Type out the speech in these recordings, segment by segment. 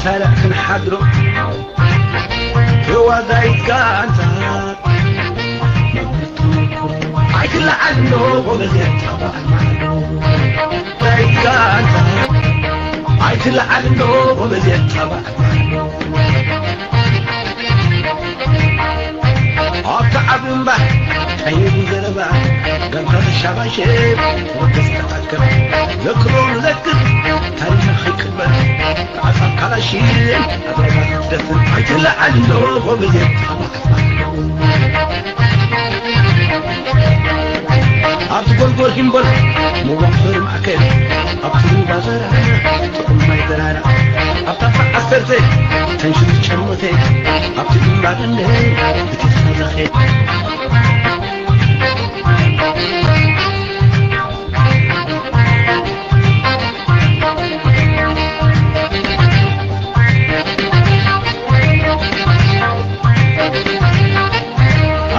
ሳልዕ ክንሓድሮ ተዋዛይት ጋንታ መምህር ተመኩሮ ኣይትለዓል እንዶ ጎበዝ የጣባዕ ማዕዶ። ጋንታ ኣይትለዓል እንዶ ጎበዝ የጣባዕ ማዕዶ። ኣብቲ ዓቢ እምባ ጠይቡ ዘረባ ጋንታ ተሻባሸብ ተወደስ ተኣከብ ዘክሮ ንዘክር ታሪኽና ከይቅበር ተዓጻፍ ካላሽን ኣድረጋ ክትደፍር ኣይትለዓል እንዶ ጎበዝ የጣባዕ ኣብቲ ጎልጎል ሂምቦል መዋፈሪ ማእከል ኣብቲ ሩባ ዘራራ ጥዑም ማይ ዘራራ ኣብታ ዓሰርተ ተንሽን ጨርሞተ ኣብቲ ግንባር እንደ ብቲኻ ዘኸድ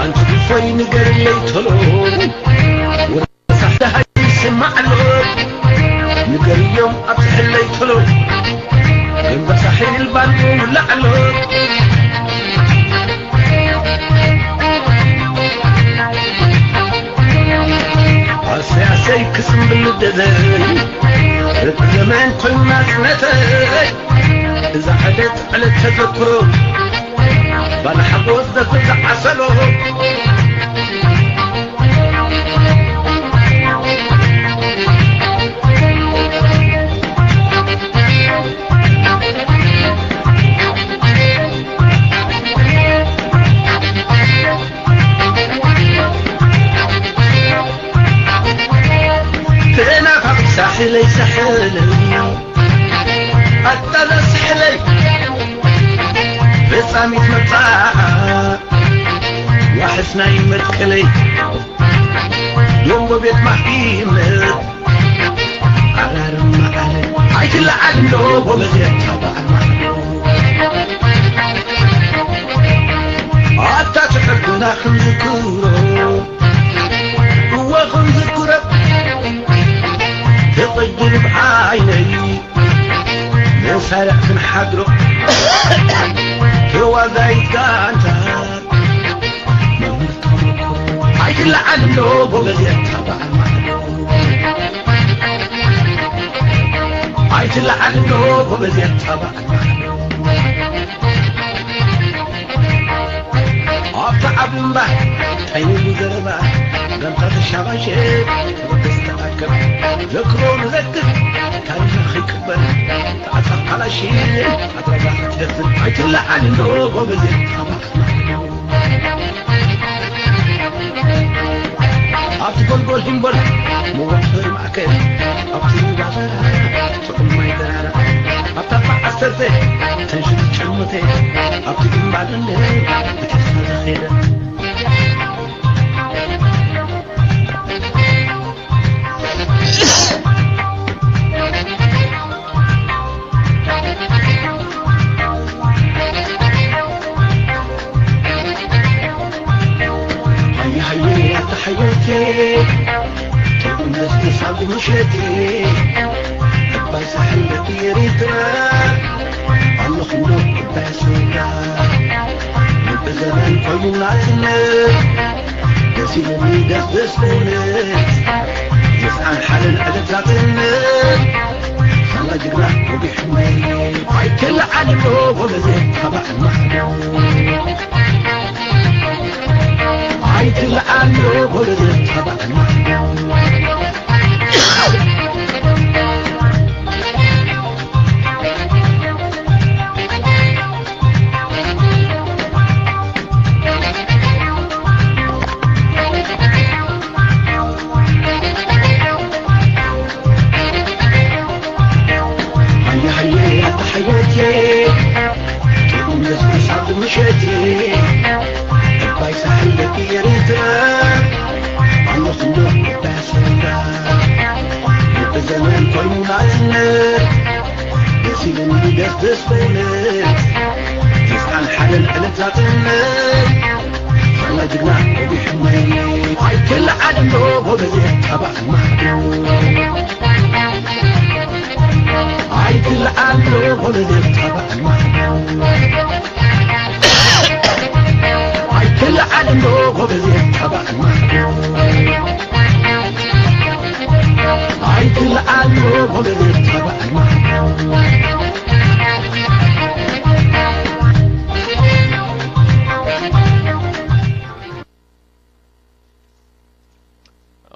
ኣንቲ ድፎይ ንገርለይ ቶሎ ወሳሕዳሃይ ይስማዕ ኣሎ ንገርዮም ኣብዝሕለይ ቶሎ ገንበሳሒል ባንዱ ውላዕ ኣሎ ኣሰይ ኣሰይ ክስምብል ደዘይ ርቢ ዘመን ኮይኑ ናጽነተይ እዛ ዕለት ዕለት ተዘክሮ ባና ሓጎስ ዘፍዝዕ ዓሰሎ ተናፋቕ ሳሕለይ ሳሕለይ ኣታ ዘስሕለይ ፈጻሚት መብጻዓ ዋሕስ ናይ መትከለይ ሎምቦ ቤት ማሕኪምነት ዓራርም መዓለ ኣይትለዓል እንዶ ጎበዝ የታ በዓል ማዕዶ ኣታ ትሕርኩና ክንዝክሮ እወ ክንዝክሮ ተቐይሩ ብዓይነይ መሳርዕ ክንሓድሮ ተዋዛይት ጋንታ መምህር ተመኩሮ ኣይትለዓል እንዶ ጎበዝ የታ በዓል ማዕዶ ኣይትለዓል እንዶ ጎበዝ የታ በዓል ማዕዶ ኣብቲ ዓቢ እምባ ጠይቡ ዘረባ ጋንታ ተሻባሸብ ተበገስ ተኣከብ ዘክሮ ንዘክር ታሪኽና ከይቅበር ተዓጻፍ ካላሽን ኣድራጋ ክትደፍር ኣይትለዓል እንዶ ጎበዝ የታ በዓል ማዕዶ ኣብቲ ጎልጎል ሂምቦል መዋፈሪ ማእከል ኣብቲ ሩባ ዘራራ ጥዑም ማይ ዘራራ ኣብታ ዓሰርተ ተንሽቲ ጨርሞተ ኣብቲ ግንባር እንደ ብተስፋ ዘኸደ ሃየ ሃየ ኣታ ሓየቴ ጥዑም ደስደስ ኣብዚ ምሸቴ ዕባይ ሳሕል ደቂ ኤሪትራ ኣለኹ ዶ ዕባይ ኣስመራ ምእንቲ ዘመን ኮይኑ ናጽነት ደስ ኢሉኒ ደስደስ ክብለት የስኣን ሓለል ዕለት ናጽነት ሳላ ጅግና ወጊሕመይ ኣይትለዓል ዶ ጎበዜ ተባዕ ማዕዶ ኣይትለዓል ዶ ጎበዜ ተባዕ ማዕዶ ሃየ ሃየ ኣታ ሓየቴ ጥዑም ደስደስ ኣብዚ ምሸቴ ዕባይ ሳሕል ደቂ ኤሪትራ ኣለኹ ዶ ዕባይ ኣስመራ ምእንቲ ዘመን ኮይኑ ናጽነት ደስ ኢሉኒ ደስደስ ክብለት የስኣን ሓለል ዕለት ናጽነት ሳላ ጅግና ወጊሕመይ ኣይትለዓል ዶ ጎበዜ ተባዕ ማዕዶ ኣይትለዓል ዶ ጎበዜ ተባዕ ኣይትልዓሉ ተባዕል ማሕበር።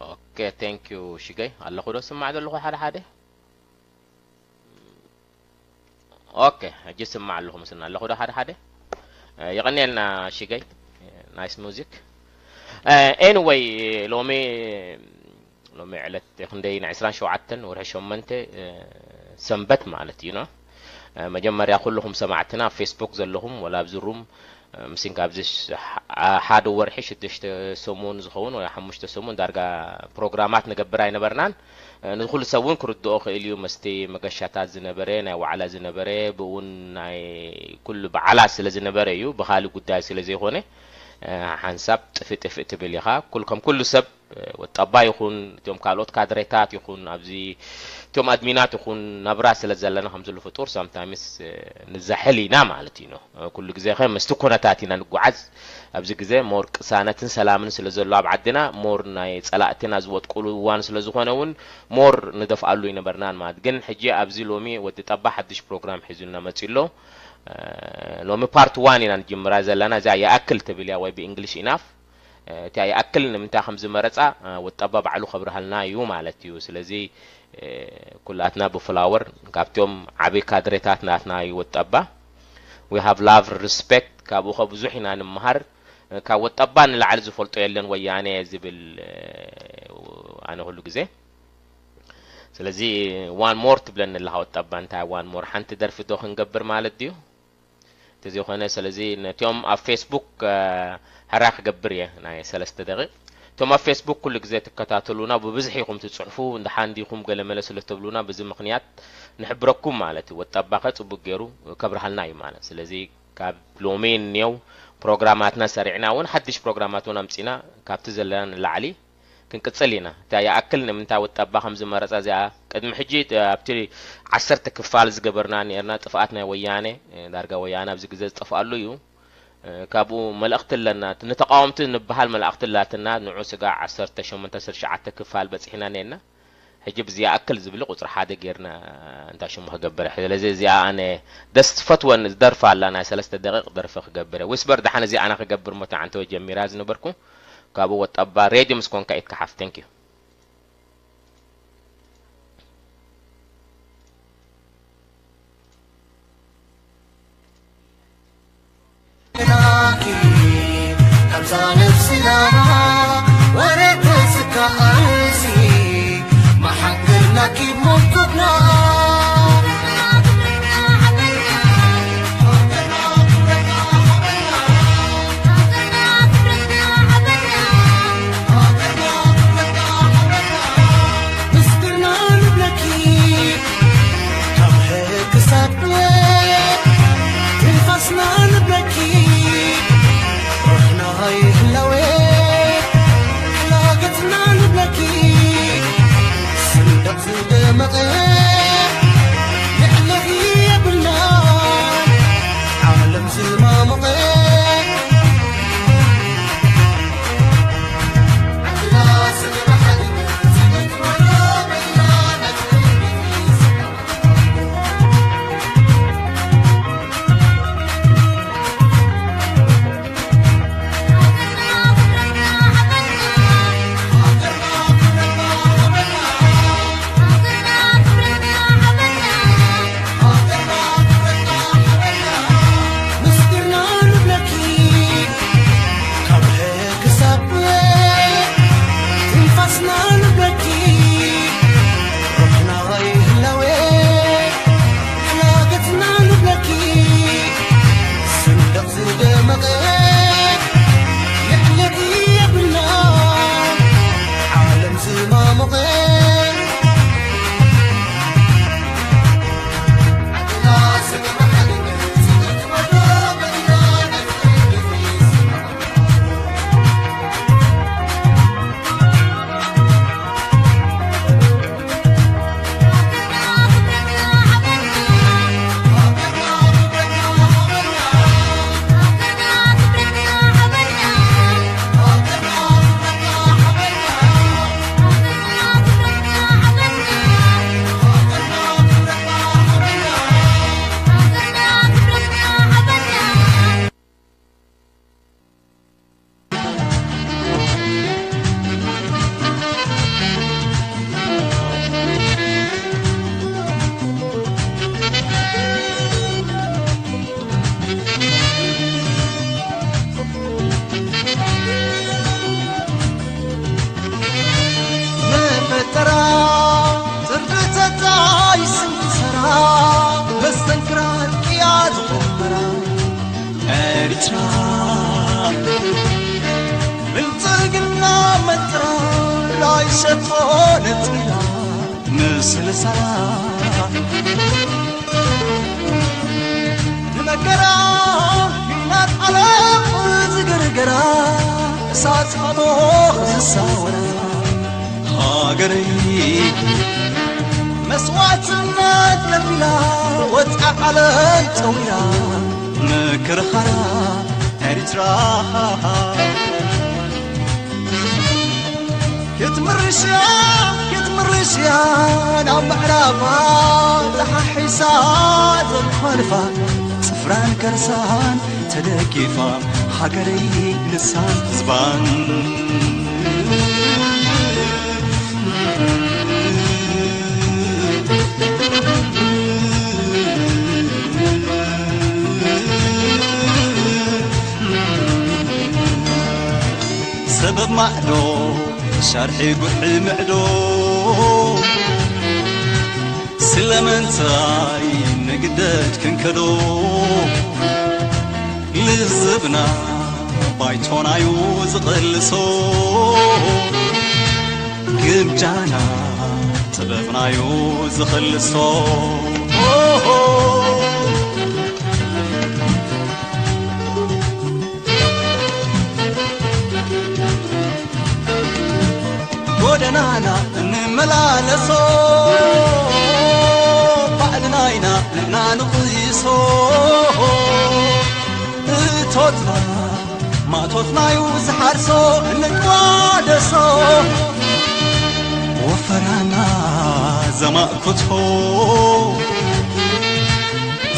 ኦኬ፣ thank you ሽገይ። ኣለኹ ዶ? ስማዕ ዘለኹ ሓደ ሓደ? ኦኬ፣ ሕጂ ስማዕ ኣለኹ መስልና። ኣለኹ ዶ ሓደ ሓደ? የቐንየልና ሽገይ። ናይስ ሙዚክ። ኤኒወይ፣ ሎሚ ሎሚ ዕለት ክንደይ? ን ዕስራን ሸውዓተን ወርሒ ሸሞንተ፣ ሰንበት ማለት እዩ። መጀመርያ ኩልኹም ሰማዕትና ኣብ ፌስቡክ ዘለኹም፣ ወላ ኣብዚ ሩም፣ ምስን ካብዚ ሓደ ወርሒ ሽዱሽተ ሰሙን ዝኸውን ወይ ሓሙሽተ ሰሙን ዳርጋ ፕሮግራማት ንገብር ኣይነበርናን። ንኩሉ ሰብ እውን ክርድኦ ክእል እዩ። መስቲ መገሻታት ዝነበረ፣ ናይ ዋዕላ ዝነበረ፣ ብእውን ናይ ኩሉ በዓላት ስለ ዝነበረ እዩ፣ ብኻልእ ጉዳይ ስለ ዘይኮነ፣ ሓንሳብ ጥፍእ ጥፍእ ትብል ኢኻ። ኩል-፣ ከም ኩሉ ሰብ፣ ወጣባ ይኹን፣ እቶም ካልኦት ካድሬታት ይኹን፣ ኣብዚ እቶም ኣድሚናት ይኹን፣ ናብራ ስለ ዘለና ከም ዝሉ ፍጡር ሳምታይምስ ንዛሕል ኢና ማለት እዩ። ኩሉ ግዜ ኸ ምስቲ ኩነታት ኢና ንጓዓዝ። ኣብዚ ግዜ ሞር ቅሳነትን ሰላምን ስለ ዘሎ ኣብ ዓድና፣ ሞር ናይ ጸላእትና ዝወጥቁሉ እዋን ስለ ዝኾነ እውን ሞር ንደፍኣሉ ይነበርናን ማለት። ግን ሕጂ ኣብዚ ሎሚ ወዲ ጠባ ሓድሽ ፕሮግራም ሒዙልና መጺኡ ኣሎ። ሎሚ ፓርት ዋን ኢና ንጅምራ ዘለና። እዚኣ ይኣክል ትብል እያ ወይ ብእንግሊሽ ኢናፍ። እቲኣ ይኣክል ንምንታይ ከም ዝመረጻ ወጣባ ባዕሉ ከብርሃልና እዩ ማለት እዩ። ስለዚ ኩላትና ብፍላወር ካብቶም ዓቢ ካድሬታት ናትና እዩ ወጣባ። We have love, respect፣ ካብኡ ከ ብዙሕ ኢና ንምሃር። ካብ ወጣባ ንላዕሊ ዝፈልጦ የለን ወያነ ዝብል ኣነ ኩሉ ግዜ። ስለዚ ዋን ሞር ትብለኒ ኣለኻ ወጣባ። እንታይ ዋን ሞር? ሓንቲ ደርፊ ዶ ክንገብር ማለት ድዩ? እንተዘይኮነ፣ ስለዚ ነቲኦም ኣብ ፌስቡክ፣ ሕራ ክገብር እየ ናይ ሰለስተ ደቂቕ። እቶም ኣብ ፌስቡክ ኩሉ ግዜ ትከታተሉና፣ ብብዝሒ ኢኹም ትጽሕፉ፣ እንድሓን ዲኹም ገለመለ ስለ ትብሉና፣ በዚ ምኽንያት ንሕብረኩም ማለት እዩ። ወጣባኸ ጽቡቅ ገይሩ ከብርሃልና እዩ ማለት። ስለዚ ካብ ሎሚ እንየው ፕሮግራማትና ሰሪዕና እውን ሓድሽ ፕሮግራማት እውን ኣምጺና ካብቲ ዘለና ንላዕሊ ክንቅጽል ኢና። እታ ይኣክል ንምንታይ ወጣባ ከም ዝመረጻ እዚኣ ቅድሚ ሕጂ ኣብቲ ዓሰርተ ክፋል ዝገበርና ነርና። ጥፍኣት ናይ ወያነ፣ ዳርጋ ወያነ ኣብዚ ግዜ ዝጠፍኣሉ እዩ። ካብኡ መልእኽቲ ኣለና። እቲ ንተቃወምቲ ንበሃል መልእኽቲ ኣላትና። ንዑ ስጋ ዓሰርተ ሸሞንተ ዓሰርተ ትሽዓተ ክፋል በጺሕና ነርና። ሕጂ ብዚ ይኣክል ዝብል ቁጽሪ ሓደ ጌርና እንታ ሽሙ ክገብር። ስለዚ እዚኣ ኣነ ደስ ትፈትወን ደርፊ ኣላ፣ ናይ ሰለስተ ደቂቕ ደርፊ ክገብር እየ። ዊስበር ደሓን እዚኣ ኣነ ክገብር ሞተ ዓንተወ ጀሚራ ዝነበርኩ። ካብኡ ወጣባ ሬድዮ ምስ ኮንካ ኢትካ ሓፍ። Thank you። ብልጽግና መጥራ ኣይሸቶ ነጥራ ምስልሰላ ንመከራ እናጣለ ዝግርገራ እሳት ሃሞኽ ዝሳወራ ሃገረይ መስዋዕትነት ከፊላ ወፃ ዓለም ፀዊራ ምክርኻራ ኤርትራ ክትምርሽያ ክትምርሽያ ናብ ምዕራባ ተሓሒሳ ዘንኳልፋ ስፍራን ከርሳን ተደጊፋ ሃገረይ ልሳን ህዝባን ሰበብ ማዕዶ ሻርሒ ጉርሒ ምዕዶ ስለምንታይ ንግደድ ክንከዶ ልዝብና ባይቶናዩ ዝቕልሶ ግምጃና ጥበብናዩ ዝኽልሶ ጎደናና እንመላለሶ ባዕልና ኢና ንሕና ንቕይሶ እቶትና ማእቶትናዩ ዝሓርሶ እንቋደሶ ወፈራና ዘማእኩቶ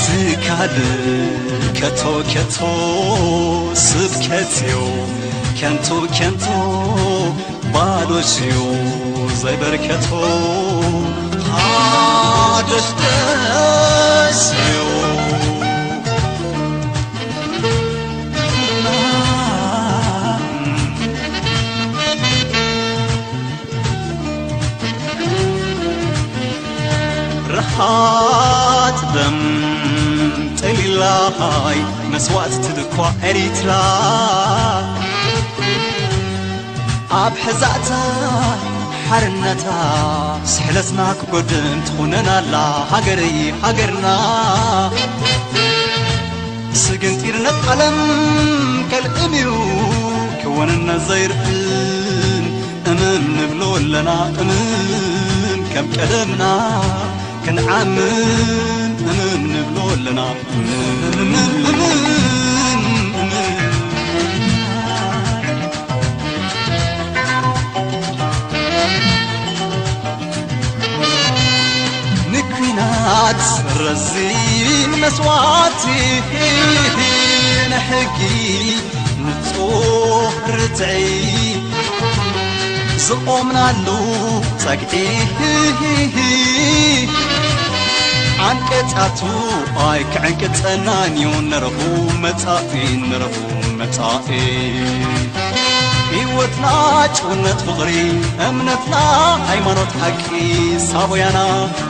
ትካል ከቶ ከቶ ስብከትዮ ከንቱ ከንቱ ባዶሽዩ ዘይበርከቶ ሓደሽ ደስዩ ረሃት ደም ጠሊላይ መስዋዕቲ ትድኳ ኤሪትራ ኣብ ሕዛእታ ሓርነታ ስሕለትና ክጎድም ትኹነና ኣላ ሃገረይ ሃገርና ስግንጢር ነቃለም ከልእም እዩ ክወነና ዘይርእን እምም ንብሎ ኣለና እምም ከም ቀደምና ክንዓምን እምም ንብሎ ኣለና እምም እምም እምም ንኲናት ረዚን መስዋዕቲ ንሕጊ ንጹህ ርትዒ ዝቖምናሉ ጸግዒ ዓንቀጻቱ ኣይክዕንቅጸናን እዩ ንረኹ መጻኢ ንረኹ መጻኢ ህይወትና ጭውነት ፍቕሪ እምነትና ሃይማኖት ሓቂ ሳቦያና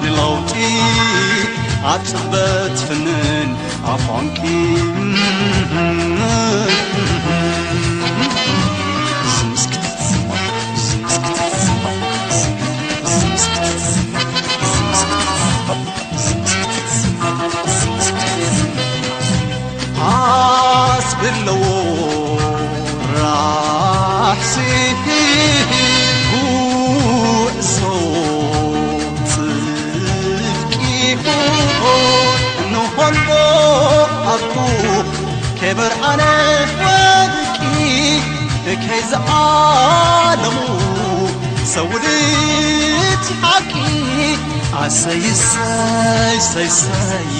ንለውጢ ኣብ ጽበት ፍንን ኣብ ቋንቂ ኣስብለዎ ራሕሲ ጉዕዞ ጽድቂ ንኾንዶ ኣኩ ከይበርኣነ ወርቂ ከይዝዓለሙ ሰውድት ሓቂ ኣሰይሰይ ሰይሰይ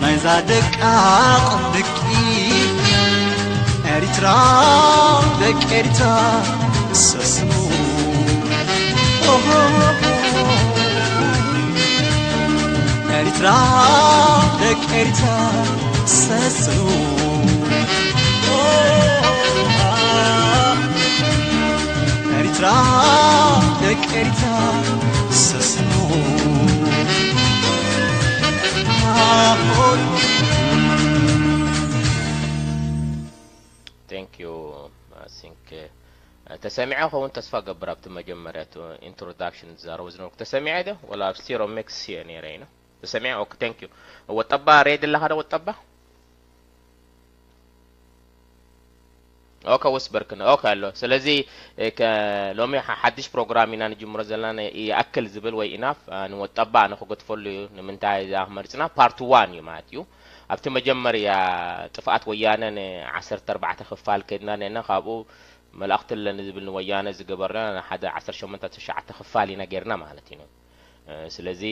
ናይዛ ደቃቕ ደቂ ኤሪትራ ደቂ ኤሪትራ ሰስኑ ኦሆ፣ ኤሪትራ ደቂ ኤሪትራ ሰስኑ ኦሆ፣ ኤሪትራ ደቂ ኤሪትራ ሰስኑ ኦሆ። think ተሰሚዐ ከውን ተስፋ ገብር ኣብቲ መጀመርያ ኢንትሮዳክሽን ዝዛረቡ ዝነበርኩ ተሰሚዐ ዶ ወላ ኣብ ስቴሮ ሜክስ እየ ነይረ ኢነ ተሰሚዐ። ኦክ ታንክ ዩ። ወጠባ ሬድ ኣለኻ ዶ ወጠባ? ኦከ ወስበርክን ኦከ ኣሎ። ስለዚ ሎሚ ሓድሽ ፕሮግራም ኢና ንጅምሮ ዘለና። ይኣክል ዝብል ወይ ኢናፍ ንወጠባ ንክገድፈሉ እዩ። ንምንታይ እዛ መርፅና ፓርት ዋን እዩ ማለት እዩ። ኣብቲ መጀመርያ ጥፍኣት ወያነ ን ዓሰርተ ኣርባዕተ ክፋል ከድና ነና ካብኡ መልእኽቲ ኣለኒ ዝብል ንወያነ ዝገበርና ሓደ ዓሰርተ ሸሞንተ ትሽዓተ ክፋል ኢና ጌርና ማለት እዩ። ስለዚ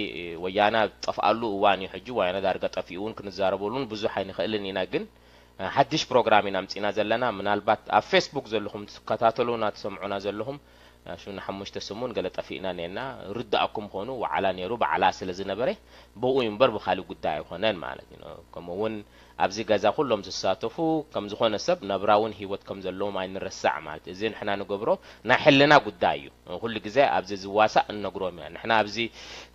ወያነ ኣብ ጠፍኣሉ እዋን እዩ ሕጂ። ወያነ ዳርጋ ጠፊኡ እውን ክንዛረበሉን ብዙሕ ኣይንኽእልን ኢና። ግን ሓድሽ ፕሮግራም ኢና ምፂና ዘለና። ምናልባት ኣብ ፌስቡክ ዘለኹም ትከታተሉና ትሰምዑና ዘለኹም ሽነ ሓሙሽተ ሰሙን ገለ ጠፊእና ኔና ርዳእኩም ኾኑ። ወዓላ ነይሩ በዓላ ስለ ዝነበረ ብኡ እምበር ብካሊእ ጉዳይ ኣይኮነን ማለት እዩ። ከምኡ እውን ኣብዚ ገዛ ኩሎም ዝሳተፉ ከም ዝኾነ ሰብ ናብራውን ህይወት ከም ዘለዎም ኣይንረሳዕ ማለት እዩ። እዚ ንሕና ንገብሮ ናይ ሕልና ጉዳይ እዩ። ኩሉ ግዜ ኣብዚ ዝዋሳእ እንነግሮም ኢና። ንሕና ኣብዚ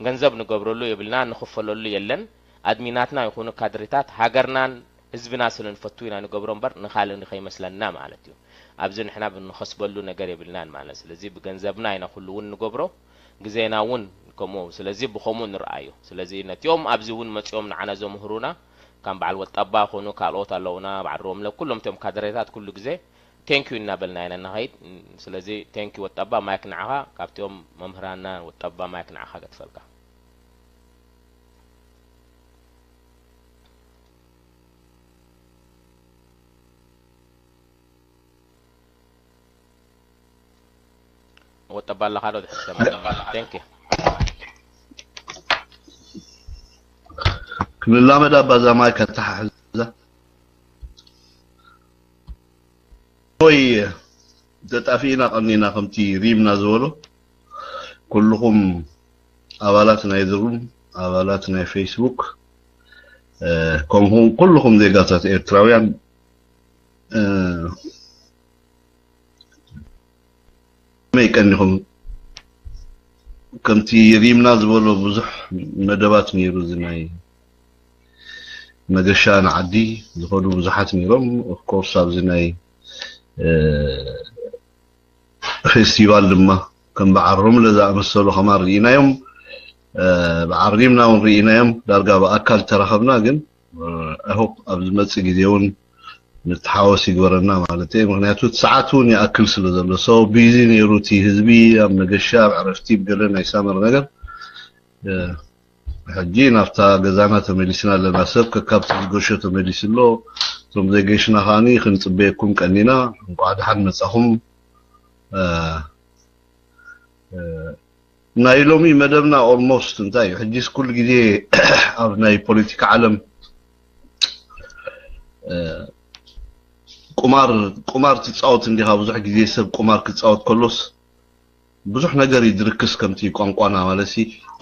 ገንዘብ ንገብረሉ የብልና፣ ንኽፈለሉ የለን። ኣድሚናትና ይኹኑ ካድሪታት ሃገርናን ህዝብና ስለ ንፈቱ ኢና ንገብሮ እምበር ንኻልእ ንኸይመስለና ማለት እዩ። ኣብዚ ንሕና ብንኸስበሉ ነገር የብልናን ማለት። ስለዚ ብገንዘብና ኢና ኩሉ እውን ንገብሮ፣ ግዜና እውን ከምኡ። ስለዚ ብኸምኡ ንርኣዮ። ስለዚ ነቲኦም ኣብዚ እውን መፂኦም ንዓና ዘምህሩና ከም በዓል ወጣባ ኾኑ ካልኦት ኣለውና፣ በዓል ሮምለ፣ ኩሎም እቶም ካድሬታት ኩሉ ግዜ ቴንኪዩ እናበልና ኢና ንኸይድ። ስለዚ ቴንኪዩ ወጣባ ማይክ ንዓኻ፣ ካብቲኦም መምህራንና ወጣባ ማይክ ንዓኻ ገጥፈልካ። ወጠባ ኣለኻ ዶ ድሕር ሰማይ? ቴንክ ዩ። ክንላመድ ኣባዛ ማይ ከተሓሕዛ ወይ ተጣፊእና ቀኒና ከምቲ ሪምና ዝበሎ ኩልኹም ኣባላት ናይ ዝሩም ኣባላት ናይ ፌስቡክ ከምኹም ኩልኹም ዜጋታት ኤርትራውያን መይ ቀኒኹም ከምቲ ሪምና ዝበሎ ብዙሕ መደባት ነይሩ እዚ ናይ መገሻ ንዓዲ ዝኾኑ ብዙሓት ነይሮም ኦፍኮርስ ኣብዚ ናይ ፌስቲቫል ድማ ከም በዓል ሮምለ ዝኣመሰሉ ከማን ርኢናዮም በዓል ሪምና እውን ርኢናዮም ዳርጋ ብኣካል ተራኸብና ግን I hope ኣብ ዝመፅእ ግዜ እውን ንተሓወስ ይግበረና ማለት እዩ ምክንያቱ እቲ ሰዓት እውን ይኣክል ስለ ዘሎ so busy ነይሩ እቲ ህዝቢ ኣብ መገሻ ኣብ ዕረፍቲ ብገለ ናይ ሳመር ነገር ሕጂ ናብታ ገዛና ተመሊስና ኣለና ሰብ ከካብቲ ዝገሾ ተመሊሱ ኣሎ እቶም ዘይገሽና ከዓኒ ክንፅበየኩም ቀኒና እንኳዕ ደሓን መፃኹም ናይ ሎሚ መደብና almost እንታይ እዩ ሕጂስ ኩሉ ግዜ ኣብ ናይ ፖለቲካ ዓለም ቁማር ቁማር ትፃወት እንዲኻ ብዙሕ ግዜ ሰብ ቁማር ክፃወት ከሎስ ብዙሕ ነገር ይድርክስ ከምቲ ቋንቋና ማለት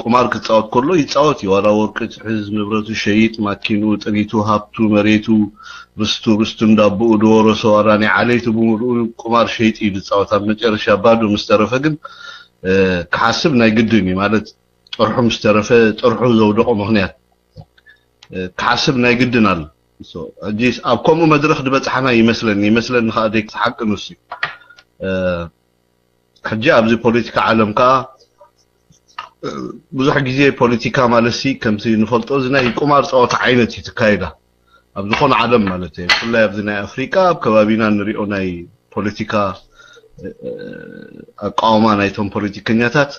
ቁማር ክፃወት ከሎ ይፃወት እዩ ዋላ ወርቂ ትሕዝ ንብረቱ ሸይጥ ማኪኑ ጥሪቱ ሃብቱ መሬቱ ርስቱ ርስቱ እንዳቦኡ ዝወረሶ ዋላ ናይ ዓሌቱ ብምሉኡ ቁማር ሸይጥ እዩ ዝፃወት ኣብ መጨረሻ ባዶ ምስ ተረፈ ግን ክሓስብ ናይ ግድን እዩ ማለት ጥርሑ ምስ ተረፈ ጥርሑ ዘውደቆ ምክንያት ክሓስብ ናይ ግድን ኣሎ ሕጂ ኣብ ከምኡ መድረክ ዝበፅሓና ይመስለኒ ይመስለኒ ከዓ ደይ ሓቂ ንሱ እዩ ሕጂ ኣብዚ ፖለቲካ ዓለም ከዓ ብዙሕ ግዜ ፖለቲካ ማለት ሲ ከምቲ ንፈልጦ እዚ ናይ ቁማር ፀወታ ዓይነት እዩ ትካየዳ ኣብ ዝኾነ ዓለም ማለት እዩ ብፍላይ ኣብዚ ናይ ኣፍሪቃ ኣብ ከባቢና ንሪኦ ናይ ፖለቲካ ኣቃውማ ናይቶም ፖለቲከኛታት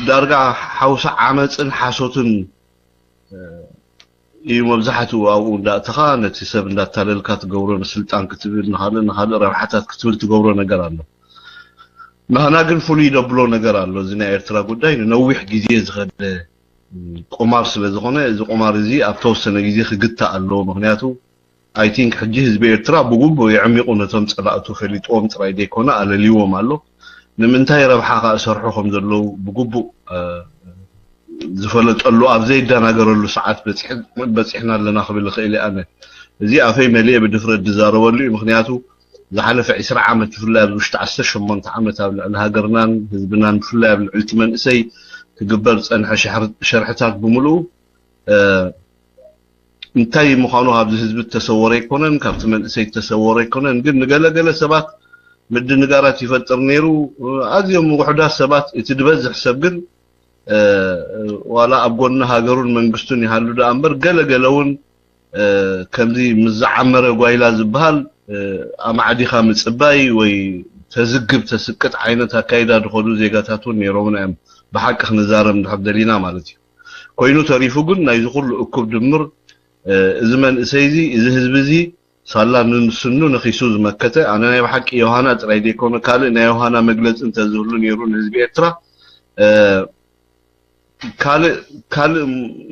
ዳርጋ ሓውሳ ዓመፅን ሓሶትን እዩ መብዛሕትኡ ኣብኡ እንዳእተኻ ነቲ ሰብ እንዳታለልካ ትገብሮ ንስልጣን ክትብል ንካልእ ንካልእ ረብሓታት ክትብል ትገብሮ ነገር ኣሎ ናህና ግን ፍሉይ ደብሎ ነገር ኣሎ እዚ ናይ ኤርትራ ጉዳይ ንነዊሕ ግዜ ዝኸደ ቁማር ስለ ዝኾነ እዚ ቁማር እዚ ኣብ ተወሰነ ግዜ ክግታእ ኣለዎ ምክንያቱ I think ሕጂ ህዝቢ ኤርትራ ብጉቡእ የዕሚቑ ነቶም ጸላእቱ ፈሊጥዎም ጥራይ ዘይኮነ ኣለልይዎም ኣሎ ንምንታይ ረብሓ ከኣ ሰርሑ ከም ዘለዉ ብጉቡእ ዝፈለጠሉ ኣብ ዘይደናገረሉ ሰዓት በጺሕና ኣለና ክብል ይኽእል እየ ኣነ እዚ ኣፈይ መሊኤ ብድፍረት ዝዛረበሉ እዩ ምክንያቱ ዝሓለፈ ዕስራ ዓመት ብፍላይ ኣብዚ ውሽጢ ዓሰርተ ሸሞንተ ዓመት ኣብ ልዕሊ ሃገርናን ህዝብናን ብፍላይ ኣብ ልዕሊ እቲ መንእሰይ ክግበር ዝጸንሐ ሸርሕታት ብምልኡ እንታይ ምዃኑ ካብዚ ህዝቢ እተሰወረ ኣይኮነን፣ ካብቲ መንእሰይ እተሰወረ ኣይኮነን። ግን ንገለገለ ሰባት ምድንጋራት ይፈጥር ነይሩ። ኣዝዮም ውሑዳት ሰባት፣ እቲ ዝበዝሕ ሰብ ግን ዋላ ኣብ ጎኒ ሃገሩን መንግስቱን ይሃሉ ደኣ እምበር፣ ገለገለ እውን ከምዚ ምስ ዝዓመረ ጓይላ ዝበሃል ኣማዕዲኻ ምጽባይ ወይ ተዝግብ ተስቅጥ ዓይነት ኣካይዳ ዝኸዱ ዜጋታት እውን ነይሮምና እዮም፣ ብሓቂ ክንዛረብ እንድሕር ደሊና ማለት እዩ። ኮይኑ ተሪፉ ግን ናይዚ ኩሉ እኩብ ድምር እዚ መንእሰይ እዚ፣ እዚ ህዝቢ እዚ ሳላ ንስኑ ነኺሱ ዝመከተ፣ ኣነ ናይ ብሓቂ ዮሃና ጥራይ ዘይኮነ፣ ካልእ ናይ ዮሃና መግለጺ እንተዝህሉ ነይሩ ንህዝቢ ኤርትራ፣ ካልእ፣ ካልእ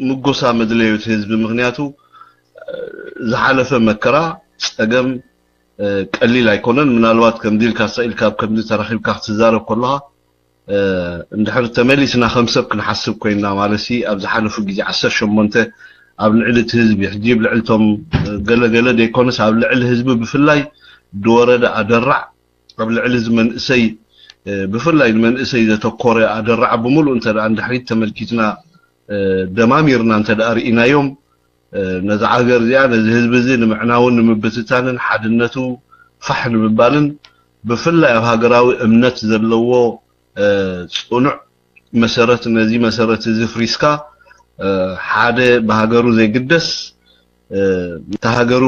ምጎሳ መድለዩ እቲ ህዝቢ። ምኽንያቱ ዝሓለፈ መከራ፣ ጸገም ቀሊል ኣይኮነን። ምናልባት ከምዚ ኢልካ ስቕ ኢልካ ኣብ ከምዚ ተራኺብካ ክትዛረብ ከለኻ፣ እንድሕር ተመሊስና ከም ሰብ ክንሓስብ ኮይንና፣ ማለትሲ ኣብ ዝሓለፉ ግዜ ዓሰርተ ሸሞንተ ኣብ ልዕሊ እቲ ህዝቢ፣ ሕጂ ኣብ ልዕሊ እቶም ገለ ገለ ዘይኮነስ ኣብ ልዕሊ ህዝቢ ብፍላይ ዝወረደ ኣደራዕ፣ ኣብ ልዕሊ እዚ መንእሰይ፣ ብፍላይ ንመንእሰይ ዘተኮረ ኣደራዕ ብምሉእ እንተ ደኣ እንድሕሪት ተመልኪትና፣ ደማሚርና እንተ ደኣ ርኢናዮም፣ ነዛ ሃገር እዚኣ፣ ነዚ ህዝቢ እዚ ንምዕናውን ንምብትታንን ሓድነቱ ፋሕ ንምባልን፣ ብፍላይ ኣብ ሃገራዊ እምነት ዘለዎ ጽኑዕ መሰረት፣ ነዚ መሰረት እዚ ፍሪስካ፣ ሓደ ብሃገሩ ዘይግደስ፣ እታ ሃገሩ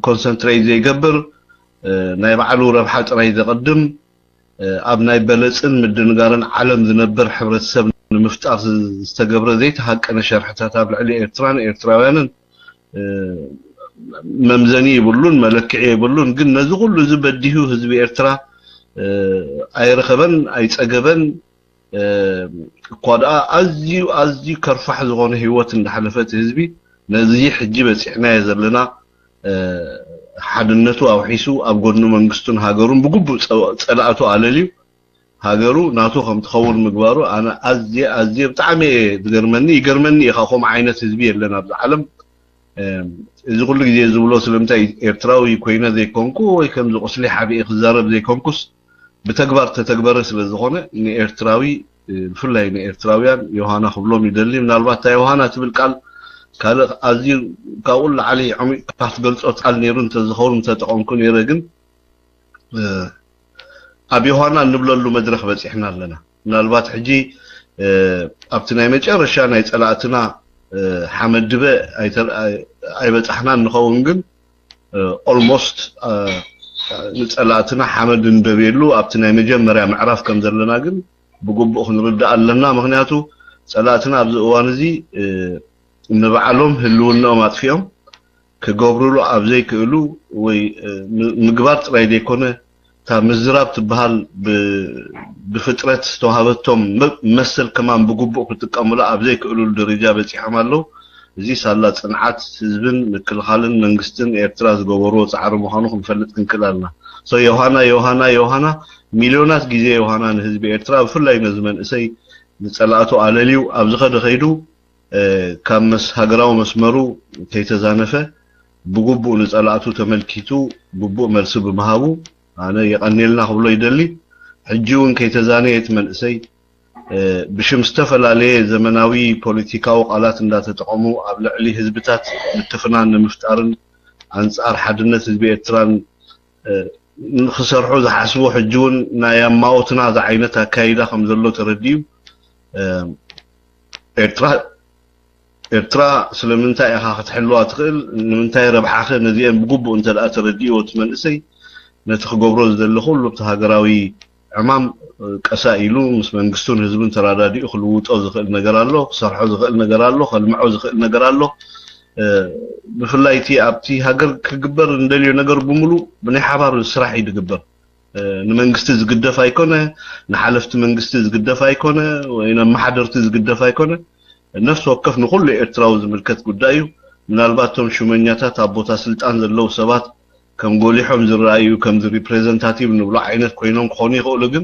ኮንሰንትሬት ዘይገብር፣ ናይ ባዕሉ ረብሓ ጥራይ ዘቐድም፣ ኣብ ናይ በለጽን ምድንጋርን ዓለም ዝነብር ሕብረተሰብ ንምፍጣር ዝተገብረ ዘይተሃቀነ ሸርሕታት ኣብ ልዕሊ ኤርትራን ኤርትራውያንን መምዘኒ የብሉን፣ መለክዒ የብሉን። ግን ነዚ ኩሉ እዚ በዲሁ ህዝቢ ኤርትራ ኣይረኸበን፣ ኣይጸገበን። እኳ ደኣ ኣዝዩ፣ ኣዝዩ ከርፋሕ ዝኾነ ህይወት እንዳሓለፈ እቲ ህዝቢ፣ ነዚ ሕጂ በጺሕናዮ ዘለና ሓድነቱ ኣውሒሱ ኣብ ጎድኑ መንግስቱን ሃገሩን ብግቡእ ጸ-፣ ጸላእቱ ኣለልዩ ሃገሩ ናቱ ከም ትኸውን ምግባሩ ኣነ ኣዝየ፣ ኣዝየ ብጣዕሚ እየ ዝገርመኒ፣ ይገርመኒ እዩ። ካብ ከምኡ ዓይነት ህዝቢ የለን ኣብዚ ዓለም። እዚ ኩሉ ግዜ ዝብሎ ስለምንታይ ኤርትራዊ ኮይነ ዘይኮንኩ ወይ ከምዚ ቁስሊ ሓቢኤ ክዛረብ ዘይኮንኩስ ብተግባር ተተግበረ ስለ ዝኾነ ንኤርትራዊ፣ ብፍላይ ንኤርትራውያን ዮሃና ክብሎም ይደሊ። ምናልባት እታ ዮሃና ትብል ቃል ካልእ ኣዝዩ ካብኡ ንላዕሊ ዓሚቕ ክትገልጾ ቃል ነይሩ እንተዝኸውን ምተጠቐምኩ ነይረ፣ ግን ኣብ ዮሃና እንብለሉ መድረኽ በጺሕና ኣለና። ምናልባት ሕጂ ኣብቲ ናይ መጨረሻ ናይ ጸላእትና ሓመድ ድበ ኣይተ-፣ ኣይ-፣ ኣይበጻሕናን ንኸውን፣ ግን ኦልሞስት ንጸላእትና ሓመድ እንደብየሉ ኣብቲ ናይ መጀመርያ ምዕራፍ ከም ዘለና ግን ብግቡእ ክንርዳእ ኣለና። ምኽንያቱ ጸላእትና ኣብዚ እዋን እዚ ንባዕሎም ህልውናኦም ኣጥፊኦም ክገብሩሉ ኣብ ዘይክእሉ ወይ ም-፣ ምግባር ጥራይ ዘይኮነ እታ ምዝራብ ትበሃል ብ-፣ ብፍጥረት ዝተዋሃበቶም መ-፣ መሰል ከማን ብግቡእ ክጥቀሙላ ኣብ ዘይክእሉሉ ደረጃ በጺሖም ኣለዉ። እዚ ሳላ ጽንዓት ህዝብን ምክልኻልን መንግስትን ኤርትራ ዝገበርዎ ጻዕሪ ምዃኑ ክንፈልጥ ክንክእል ኣለና። ሶ ዮሃና፣ ዮሃና፣ ዮሃና፣ ሚልዮናት ግዜ ዮሃና ንህዝቢ ኤርትራ፣ ብፍላይ ነዚ መንእሰይ ንጸላእቱ ኣለልዩ ኣብ ዝኸደ ከይዱ፣ እ፣ ካብ መስ-፣ ሃገራዊ መስመሩ ከይተዛነፈ፣ ብግቡእ ንጸላእቱ ተመልኪቱ ግቡእ መልሲ ብምሃቡ፣ ኣነ የቐንየልና ክብሎ ይደሊ። ሕጂ እውን ከይተዛነየ እቲ መንእሰይ፣ እ፣ ብሽም ዝተፈላለየ ዘመናዊ ፖለቲካዊ ቃላት እንዳተጠቐሙ ኣብ ልዕሊ ህዝብታት ምትፍናን ንምፍጣርን ኣንጻር ሓድነት ህዝቢ ኤርትራን፣ እ፣ ንኽሰርሑ ዝሓስቡ፣ ሕጂ እውን ናይ ኣማኦትና ዝዓይነት ኣካይዳ ከም ዘሎ ተረዲኡ፣ እ፣ ኤርትራ፣ ኤርትራ ስለምንታይ ኢኻ ክትሕልዋ ትኽእል? ንምንታይ ረብሓኸ? ነዚአን ብግቡእ እንተ ደኣ ተረዲእዎ እቲ መንእሰይ፣ ነቲ ክገብሮ ዝደሊ ኩሉ ኣብቲ ሃገራዊ ዕማም፣ እ፣ ቀሳ ኢሉ ምስ መንግስቱን ህዝብን ተራዳዲኡ ክልውጦ ዝኽእል ነገር ኣሎ፣ ክሰርሖ ዝኽእል ነገር ኣሎ፣ ከልምዖ ዝኽእል ነገር ኣሎ። እ፣ ብፍላይ እቲ ኣብቲ ሃገር ክግበር እንደልዮ ነገር ብምሉእ ብናይ ሓባር ስራሕ እዩ ዝግበር። እ፣ ንመንግስቲ ዝግደፍ ኣይኮነ፣ ንሓለፍቲ መንግስቲ ዝግደፍ ኣይኮነ፣ ወይ ንኣመሓደርቲ ዝግደፍ ኣይኮነ። ነፍሲ ወከፍ ንኹሉ ኤርትራዊ ዝምልከት ጉዳይ እዩ። ምናልባት እቶም ሹመኛታት ኣብ ቦታ ስልጣን ዘለዉ ሰባት ከም ጎሊሖም ዝረኣዩ፣ ከምዚ ሪፕሬዘንታቲቭ ንብሎ ዓይነት ኮይኖም ክኾኑ ይኽእሉ፣ ግን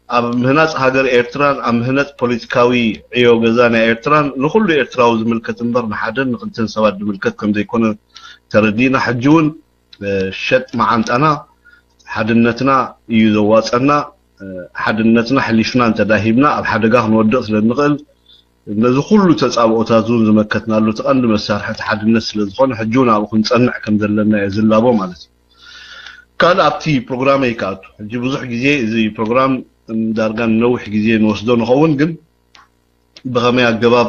ኣብ ምህናጽ ሃገር ኤርትራን ኣብ ምህናጽ ፖለቲካዊ ዕዮ ገዛ ናይ ኤርትራን ንኹሉ ኤርትራዊ ዝምልከት እምበር ንሓደን ንክልተን ሰባት ዝምልከት ከም ዘይኮነ ተረዲእና፣ ሕጂ እውን፣ እ፣ ሸጥ መዓንጣና ሓድነትና እዩ ዘዋጸና። እ፣ ሓድነትና ሕሊፍና እንተዳሂብና ኣብ ሓደጋ ክንወድቕ ስለ እንኽእል፣ ነዚ ኩሉ ተጻብኦታት እውን ዝመከትናሉ እቲ ቀንዲ መሳርሒ እቲ ሓድነት ስለ ዝኾነ ሕጂ እውን ኣብኡ ክንጸንዕ ከም ዘለና እየ ዝላቦ ማለት እዩ። ካልእ ኣብቲ ፕሮግራመይ ክኣቱ፣ ሕጂ ብዙሕ ግዜ እዚ ፕሮግራም ዳርጋ ንነዊሕ ግዜ ንወስዶ ንኸውን፣ ግን ብኸመይ ኣገባብ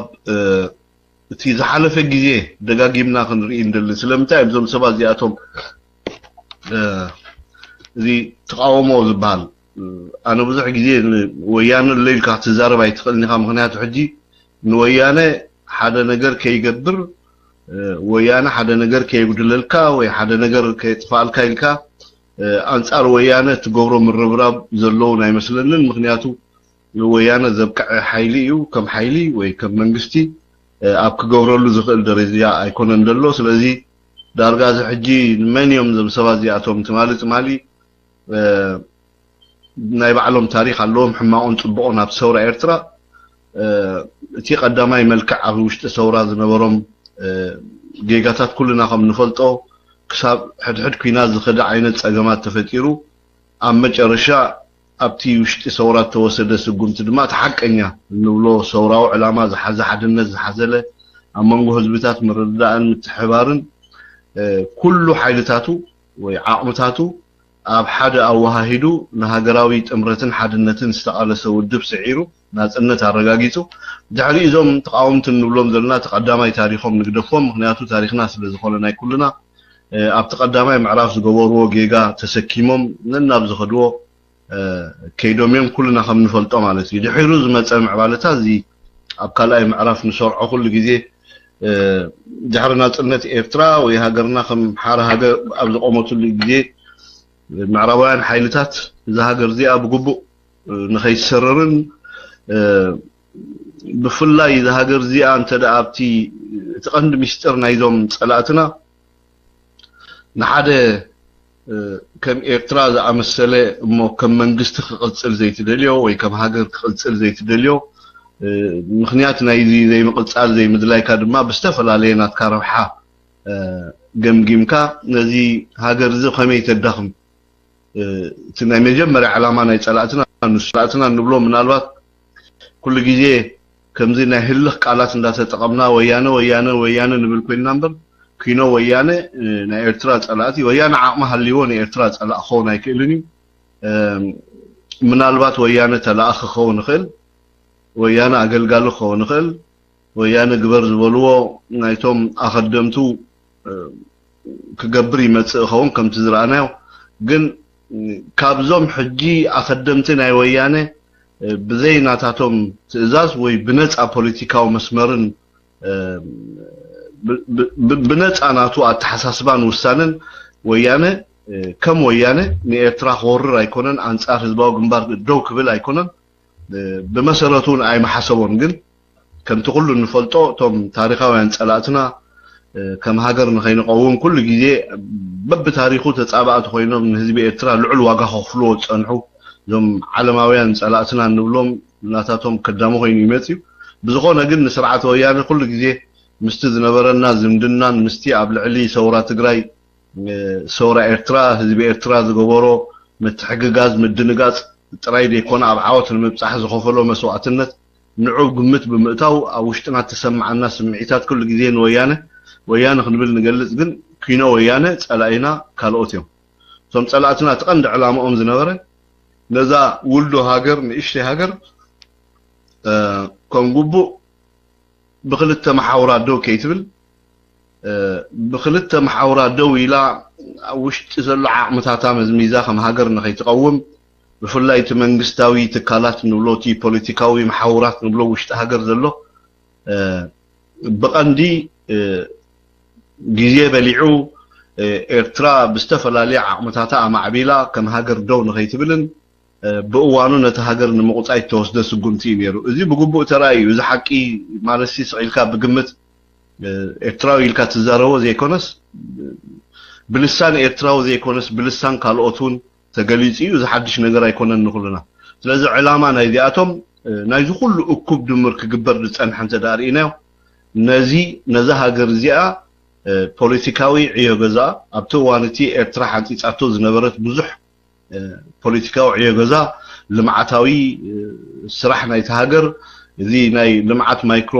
እቲ ዝሓለፈ ግዜ ደጋጊምና ክንርኢ እንደሊ። ስለምንታይ እዮም እዞም ሰባት እዚኣቶም እዚ ተቃውሞ ዝበሃል? ኣነ ብዙሕ ግዜ ወያነ ኣሎ ኢልካ ክትዛረብ ኣይትኽእልን ኢኻ። ምክንያቱ ሕጂ ንወያነ ሓደ ነገር ከይገብር፣ ወያነ ሓደ ነገር ከየጉድለልካ ወይ ሓደ ነገር ከየጥፋልካ ኢልካ ኣንጻር ወያነ እትገብሮ ምርብራብ ዘለውን ኣይመስለንን። ምክንያቱ ወያነ ዘብቅዐ ሓይሊ እዩ። ከም ሓይሊ ወይ ከም መንግስቲ ኣብ ክገብረሉ ዝኽእል ደረጃ ኣይኮነን ዘሎ። ስለዚ ዳርጋ እዚ ሕጂ መን እዮም እዞም ሰባት እዚኣቶም? ትማሊ ትማሊ ናይ ባዕሎም ታሪኽ ኣለዎም፣ ሕማቑን ጽቡቑን ኣብ ሰውራ ኤርትራ። እቲ ቀዳማይ መልክዕ ኣብ ውሽጢ ሰውራ ዝነበሮም ጌጋታት ኩልና ከም ንፈልጦ፣ ክሳብ ሕድሕድ ኲናት ዝኸደ ዓይነት ጸገማት ተፈጢሩ፣ ኣብ መጨረሻ ኣብቲ ውሽጢ ሰውራ እተወሰደ ስጉምቲ ድማ እቲ ሓቀኛ እንብሎ ሰውራዊ ዕላማ ዝሓዘ፣ ሓድነት ዝሓዘለ፣ ኣብ መንጎ ህዝብታት ምርድዳእን ምትሕባርን ኩሉ ሓይልታቱ ወይ ዓቕምታቱ ኣብ ሓደ ኣወሃሂዱ ንሃገራዊ ጥምረትን ሓድነትን ዝተቓለሰ ውድብ ስዒሩ ናጽነት ኣረጋጊጹ። ድሕሪ እዞም ተቃወምቲ እንብሎም ዘለና እቲ ቀዳማይ ታሪኾም ንግደፎም፣ ምክንያቱ ታሪኽና ስለ ዝኾነ ናይ ኩልና፣ ኣብቲ ቀዳማይ ምዕራፍ ዝገበርዎ ጌጋ ተሰኪሞም ነናብ ዝኸድዎ ከይዶም እዮም፣ ኩልና ከም ንፈልጦ ማለት እዩ። ድሒሩ ዝመጸ ምዕባለታት እዚ ኣብ ካልኣይ ምዕራፍ ንሰርዖ ኩሉ ግዜ ድሕሪ ናጽነት ኤርትራ ወይ ሃገርና ከም ሓረ ሃገር ኣብ ዝቆመትሉ ግዜ ምዕራባውያን ሓይልታት እዛ ሃገር እዚኣ ብግቡእ ንኸይትሰርርን ብፍላይ እዛ ሃገር እዚኣ እንተ ደኣ ኣብቲ እቲ ቀንዲ ሚስጥር ናይዞም ጸላእትና ንሓደ ከም ኤርትራ ዝኣመሰለ እሞ ከም መንግስቲ ክቕጽል ዘይትደልዮ ወይ ከም ሃገር ክቕጽል ዘይትደልዮ ምኽንያት ናይዚ ዘይምቕጻል ዘይምድላይካ ድማ ብዝተፈላለየ ናትካ ረብሓ ገምጊምካ ነዚ ሃገር እዚ ከመይ ተዳኽም እቲ ናይ መጀመርያ ዕላማ ናይ ጸላእትና ንሱ ጸላእትና እንብሎ ምናልባት ኩሉ ግዜ ከምዚ ናይ ህልኽ ቃላት እንዳተጠቐምና ወያነ ወያነ ወያነ ንብል ኮይንና እምበር ኪኖ ወያነ ናይ ኤርትራ ጸላእቲ ወያነ ዓቕሚ ሃልይዎ ንኤርትራ ጸላእ ክኸውን ኣይክእልን እዩ። ምናልባት ወያነ ተላኣኺ ክኸውን ይኽእል፣ ወያነ ኣገልጋሊ ክኸውን ይኽእል፣ ወያነ ግበር ዝበልዎ ናይቶም ኣኸደምቱ ክገብር ይመጽእ ይኸውን ከምቲ ዝረኣናዮ። ግን ካብዞም ሕጂ ኣኸደምቲ ናይ ወያነ ብዘይ ናታቶም ትእዛዝ ወይ ብነጻ ፖለቲካዊ መስመርን ብነጻ ናቱ ኣተሓሳስባን ውሳነን ወያነ ከም ወያነ ንኤርትራ ክወርር ኣይኮነን፣ ኣንጻር ህዝባዊ ግንባር ደው ክብል ኣይኮነን። ብመሰረቱ እውን ኣይመሓሰቦን። ግን ከምቲ ኩሉ እንፈልጦ እቶም ታሪኻውያን ጸላእትና ከም ሃገር ንኸይንቐውም ኩሉ ግዜ በብታሪኹ ተጻባእቲ ኮይኖም ንህዝቢ ኤርትራ ልዑል ዋጋ ከኽፍልዎ ዝጸንሑ እዞም ዓለማውያን ጸላእትና እንብሎም ናታቶም ከዳሚ ኮይኑ ይመጽ እዩ። ብዝኾነ ግን ንስርዓት ወያነ ኩሉ ግዜ ምስቲ ዝነበረና ዝምድናን ምስቲ ኣብ ልዕሊ ሰውራ ትግራይ ሰውራ ኤርትራ ህዝቢ ኤርትራ ዝገበሮ ምትሕግጋዝ ምድንጋጽ ጥራይ ዘይኮነ ኣብ ዓወት ንምብጻሕ ዝኸፈሎ መስዋእትነት ንዑ ግምት ብምእታው ኣብ ውሽጥና እተሰምዓና ስምዒታት ኩሉ ግዜ ንወያነ ወያነ ክንብል ንገልጽ፣ ግን ኪኖ ወያነ ጸላኢና ካልኦት እዮም። እቶም ጸላእትና እቲ ቀንዲ ዕላምኦም ዝነበረ ነዛ ውልዶ ሃገር ንእሽተይ ሃገር ከም ግቡእ ብክልተ መሓውራ ደው ከይትብል ብክልተ መሓውራ ደው ኢላ ኣብ ውሽጢ ዘሎ ዓቕምታታ መዝሚዛ ከም ሃገር ንኸይትቐውም ብፍላይ እቲ መንግስታዊ ትካላት ንብሎ እቲ ፖለቲካዊ መሓውራት ንብሎ ውሽጢ ሃገር ዘሎ ብቐንዲ ግዜ በሊዑ ኤርትራ ብዝተፈላለየ ዓቕምታታ ኣማዕቢላ ከም ሃገር ደው ንኸይትብልን ብእዋኑ ነቲ ሃገር ንምቑጻይ እተወስደ ስጉምቲ እዩ ነይሩ። እዚ ብግቡእ ተራእዩ እዩ። እዚ ሓቂ ማለት ሲ ስቕ ኢልካ ብግምት ኤርትራዊ ኢልካ ትዛረቦ ዘይኮነስ ብልሳን ኤርትራዊ ዘይኮነስ ብልሳን ካልኦት እውን ተገሊጹ እዩ። እዚ ሓድሽ ነገር ኣይኮነን ንኹልና። ስለዚ ዕላማ ናይዚኣቶም ናይዚ ኩሉ እኩብ ድምር ክግበር ዝጸንሐ እንተ ደኣ ርኢናዮ ነዚ ነዛ ሃገር እዚኣ ፖለቲካዊ ዕዮ ገዛ ኣብቲ እዋን እቲ ኤርትራ ሓንጺጻቶ ዝነበረት ብዙሕ ፖለቲካዊ ዕዮ ገዛ ልምዓታዊ ስራሕ ናይቲ ሃገር እዚ ናይ ልምዓት ማይክሮ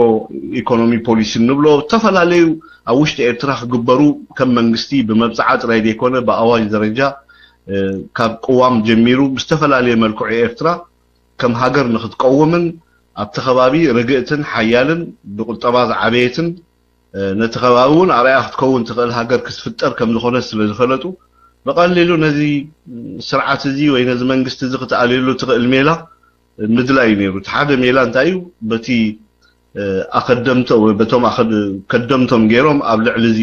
ኢኮኖሚ ፖሊሲ እንብሎ፣ ዝተፈላለዩ ኣብ ውሽጢ ኤርትራ ክግበሩ ከም መንግስቲ ብመብፅዓ ጥራይ ዘይኮነ ብኣዋጅ ደረጃ ካብ ቅዋም ጀሚሩ ብዝተፈላለየ መልክዑ ኤርትራ ከም ሃገር ንክትቀውምን ኣብቲ ከባቢ ርግእትን ሓያልን ብቁጠባ ዝዓበየትን ነቲ ከባቢ እውን ኣርኣያ ክትከውን ትኽእል ሃገር ክትፍጠር ከም ዝኾነት ስለ ዝፈለጡ፣ ብቐሊሉ ነዚ ስርዓት እዚ ወይ ነዚ መንግስቲ እዚ ክትኣልየሉ ትኽእል ሜላ ምድላይ እዩ ነይሩ። እቲ ሓደ ሜላ እንታይ እዩ? በቲ ኣኸደምቶ ወይ በቶም ከደምቶም ገይሮም ኣብ ልዕሊ እዚ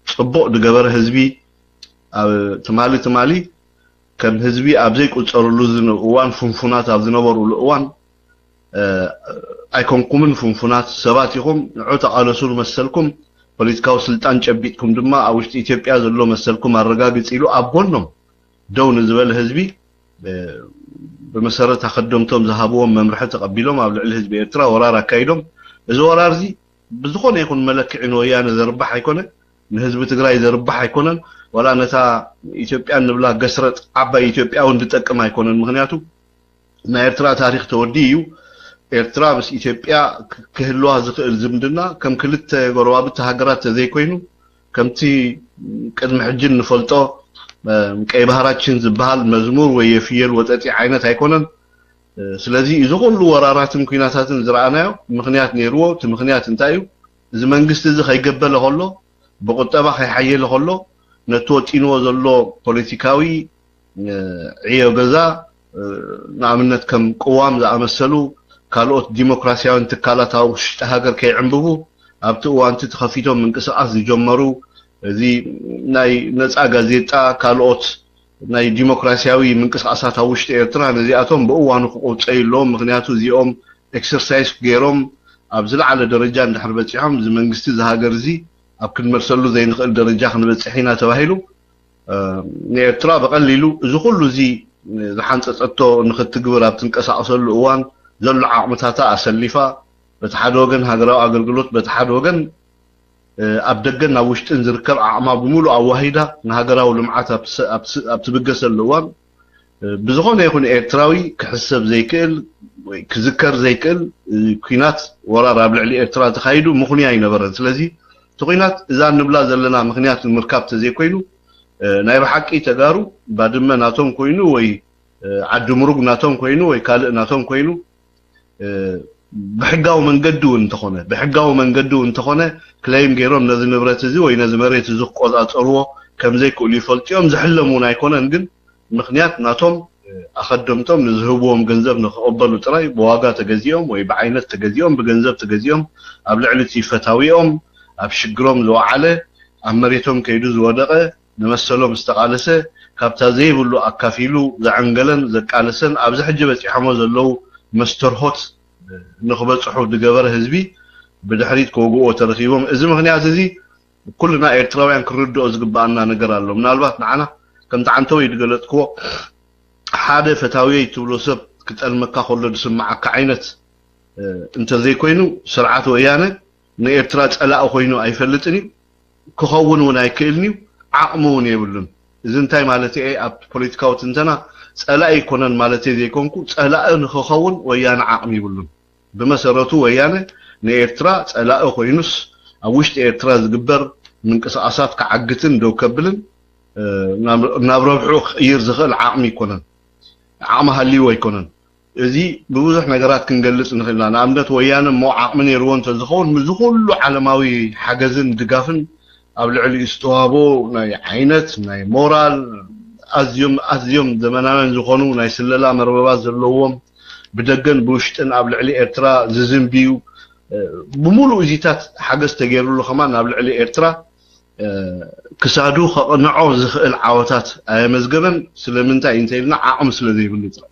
ፅቡቕ ዝገበረ ህዝቢ ትማሊ ትማሊ ከም ህዝቢ ኣብ ዘይቁፀርሉ እዋን፣ ፍንፉናት ኣብ ዝነበሩሉ እዋን ኣይኮንኩምን ፍንፉናት፣ ሰባት ኢኹም፣ ንዑ ተቓለሱ ንመሰልኩም፣ ፖለቲካዊ ስልጣን ጨቢጥኩም ድማ ኣብ ውሽጢ ኢትዮጵያ ዘሎ መሰልኩም ኣረጋግጽ ኢሉ ኣብ ጎኖም ደው ንዝበለ ህዝቢ ብመሰረት ኣኸደምቶም ዝሃብዎም መምርሒ ተቐቢሎም ኣብ ልዕሊ ህዝቢ ኤርትራ ወራር ኣካይዶም። እዚ ወራር እዚ ብዝኾነ ይኹን መለክዒ ንወያነ ዘርባሕ ኣይኮነ፣ ንህዝቢ ትግራይ ዘርባሕ ኣይኮነን። ዋላ ነታ ኢትዮጵያ ንብላ ገስረጥ ዓባይ ኢትዮጵያ እውን ዝጠቅም ኣይኮነን። ምክንያቱ ናይ ኤርትራ ታሪክ ተወዲኡ እዩ። ኤርትራ ምስ ኢትዮጵያ ክህልዋ ዝኽእል ዝምድና ከም ክልተ ጎረባብቲ ሃገራት ተዘይኮይኑ፣ ከምቲ ቅድሚ ሕጂ እንፈልጦ ቀይ ባህራችን ዝበሃል መዝሙር ወይ የፍየል ወጠጢ ዓይነት ኣይኮነን። ስለዚ እዚ ኩሉ ወራራትን ኩናታትን ዝረኣናዮ ምክንያት ነይርዎ። እቲ ምክንያት እንታይ እዩ? እዚ መንግስቲ እዚ ከይገበለ ከሎ፣ ብቁጠባ ከይሓየለ ከሎ፣ ነቲ ወጢንዎ ዘሎ ፖለቲካዊ ዕዮ ገዛ፣ ንኣብነት ከም ቅዋም ዝኣመሰሉ ካልኦት ዲሞክራሲያውያን ትካላት ኣብ ውሽጢ ሃገር ከይዕንብቡ፣ ኣብቲ እዋንቲ ተኸፊቶም ምንቅስቃስ ዝጀመሩ፣ እዚ ናይ ነፃ ጋዜጣ፣ ካልኦት ናይ ዲሞክራሲያዊ ምንቅስቃሳት ኣብ ውሽጢ ኤርትራ፣ ነዚኣቶም ብእዋኑ ክቁፀዩ ኣለዎም። ምክንያቱ እዚኦም ኤክሰርሳይዝ ገይሮም ኣብ ዝለዓለ ደረጃ እንድሕር በፂሖም፣ እዚ መንግስቲ እዚ ሃገር እዚ ኣብ ክንመልሰሉ ዘይንኽእል ደረጃ ክንበፅሕ ኢና ተባሂሉ፣ ንኤርትራ ብቐሊሉ እዚ ኩሉ እዚ ዝሓንፀፀቶ ንክትግብር ኣብ ትንቀሳቀሰሉ እዋን ዘሎ ዓቕምታታ ኣሰሊፋ፣ በቲ ሓደ ወገን ሃገራዊ ኣገልግሎት፣ በቲ ሓደ ወገን ኣብ ደገን ኣብ ውሽጥን ዝርከብ ዓቕማ ብምሉእ ኣዋሂዳ ንሃገራዊ ልምዓት ኣብ ትብገሰሉ እዋን፣ ብዝኾነ ይኹን ኤርትራዊ ክሕሰብ ዘይክእል ወይ ክዝከር ዘይክእል ኩናት፣ ወራር ኣብ ልዕሊ ኤርትራ ተኻይዱ ምኽንያ ኣይነበረን። ስለዚ እቲ ኩናት እዛ እንብላ ዘለና ምኽንያት ንምርካብ ተዘይኮይኑ፣ ናይ ብሓቂ ተጋሩ ባድመ ናቶም ኮይኑ ወይ ዓዲ ምሩግ ናቶም ኮይኑ ወይ ካልእ ናቶም ኮይኑ ብሕጋዊ መንገዲ እውን እንተኾነ፣ ብሕጋዊ መንገዲ እውን እንተኾነ ክለይም ገይሮም ነዚ ንብረት እዚ ወይ ነዚ መሬት እዚ ክቆፃፀርዎ ከም ዘይክእሉ ይፈልጡ እዮም። ዝሕለም እውን ኣይኮነን። ግን ምኽንያት ናቶም ኣኸደምቶም ንዝህብዎም ገንዘብ ንክቕበሉ ጥራይ ብዋጋ ተገዚኦም ወይ ብዓይነት ተገዚኦም፣ ብገንዘብ ተገዚኦም፣ ኣብ ልዕሊ እቲ ፈታዊኦም ኣብ ሽግሮም ዝወዓለ፣ ኣብ መሬቶም ከይዱ ዝወደቐ፣ ንመሰሎም ዝተቓለሰ፣ ካብታ ዘይብሉ ኣካፊሉ ዘዐንገለን ዘቃለሰን ኣብዚ ሕጂ በፂሖሞ ዘለዉ መስተርሆት ንክበፅሑ ዝገበረ ህዝቢ ብድሕሪት ክወግእዎ ተረኺቦም። እዚ ምክንያት እዚ ኩልና ኤርትራውያን ክንርድኦ ዝግበኣና ነገር ኣሎ። ምናልባት ንዓና ከምቲ ዓንተወይ ዝገለፅክዎ ሓደ ፈታውየይ ትብሎ ሰብ ክጠልመካ ከሎ ዝስምዓካ ዓይነት እንተዘይኮይኑ ስርዓት ወያነ ንኤርትራ ፀላኢ ኮይኑ ኣይፈልጥን እዩ። ክኸውን እውን ኣይክእልን እዩ። ዓቕሚ እውን የብሉን። እዚ እንታይ ማለት እየ? ኣብ ፖለቲካዊ ትንተና ፀላኢ ኣይኮነን ማለት ዘይኮንኩ፣ ፀላኢ ንክኸውን ወያነ ዓቕሚ ይብሉን። ብመሰረቱ ወያነ ንኤርትራ ፀላኢ ኮይኑስ ኣብ ውሽጢ ኤርትራ ዝግበር ምንቅስቃሳት ክዓግትን ደው ከብልን ናብ ረብሑ ክቕይር ዝኽእል ዓቕሚ ኣይኮነን። ዓቕሚ ሃልይዎ ኣይኮነን። እዚ ብብዙሕ ነገራት ክንገልጽ ንኽእል ኢና። ንኣብነት ወያነ እሞ ዓቕሚ ነይርዎ እንተዝኸውን ምስዚ ኩሉ ዓለማዊ ሓገዝን ድጋፍን ኣብ ልዕሊኡ ዝተዋህቦ ናይ ዓይነት፣ ናይ ሞራል፣ ኣዝዮም ኣዝዮም ዘመናውያን ዝኾኑ ናይ ስለላ መርበባት ዘለዎም ብደገን ብውሽጥን ኣብ ልዕሊ ኤርትራ ዝዝንብዩ ብምሉእ እዚታት ሓገዝ ተገይሩሉ ከማን ናብ ልዕሊ ኤርትራ ክሳዱ ከቕንዖ ዝኽእል ዓወታት ኣየመዝገበን። ስለምንታይ እንተኢልና ዓቕሚ ስለ ዘይብሉ ጥራይ።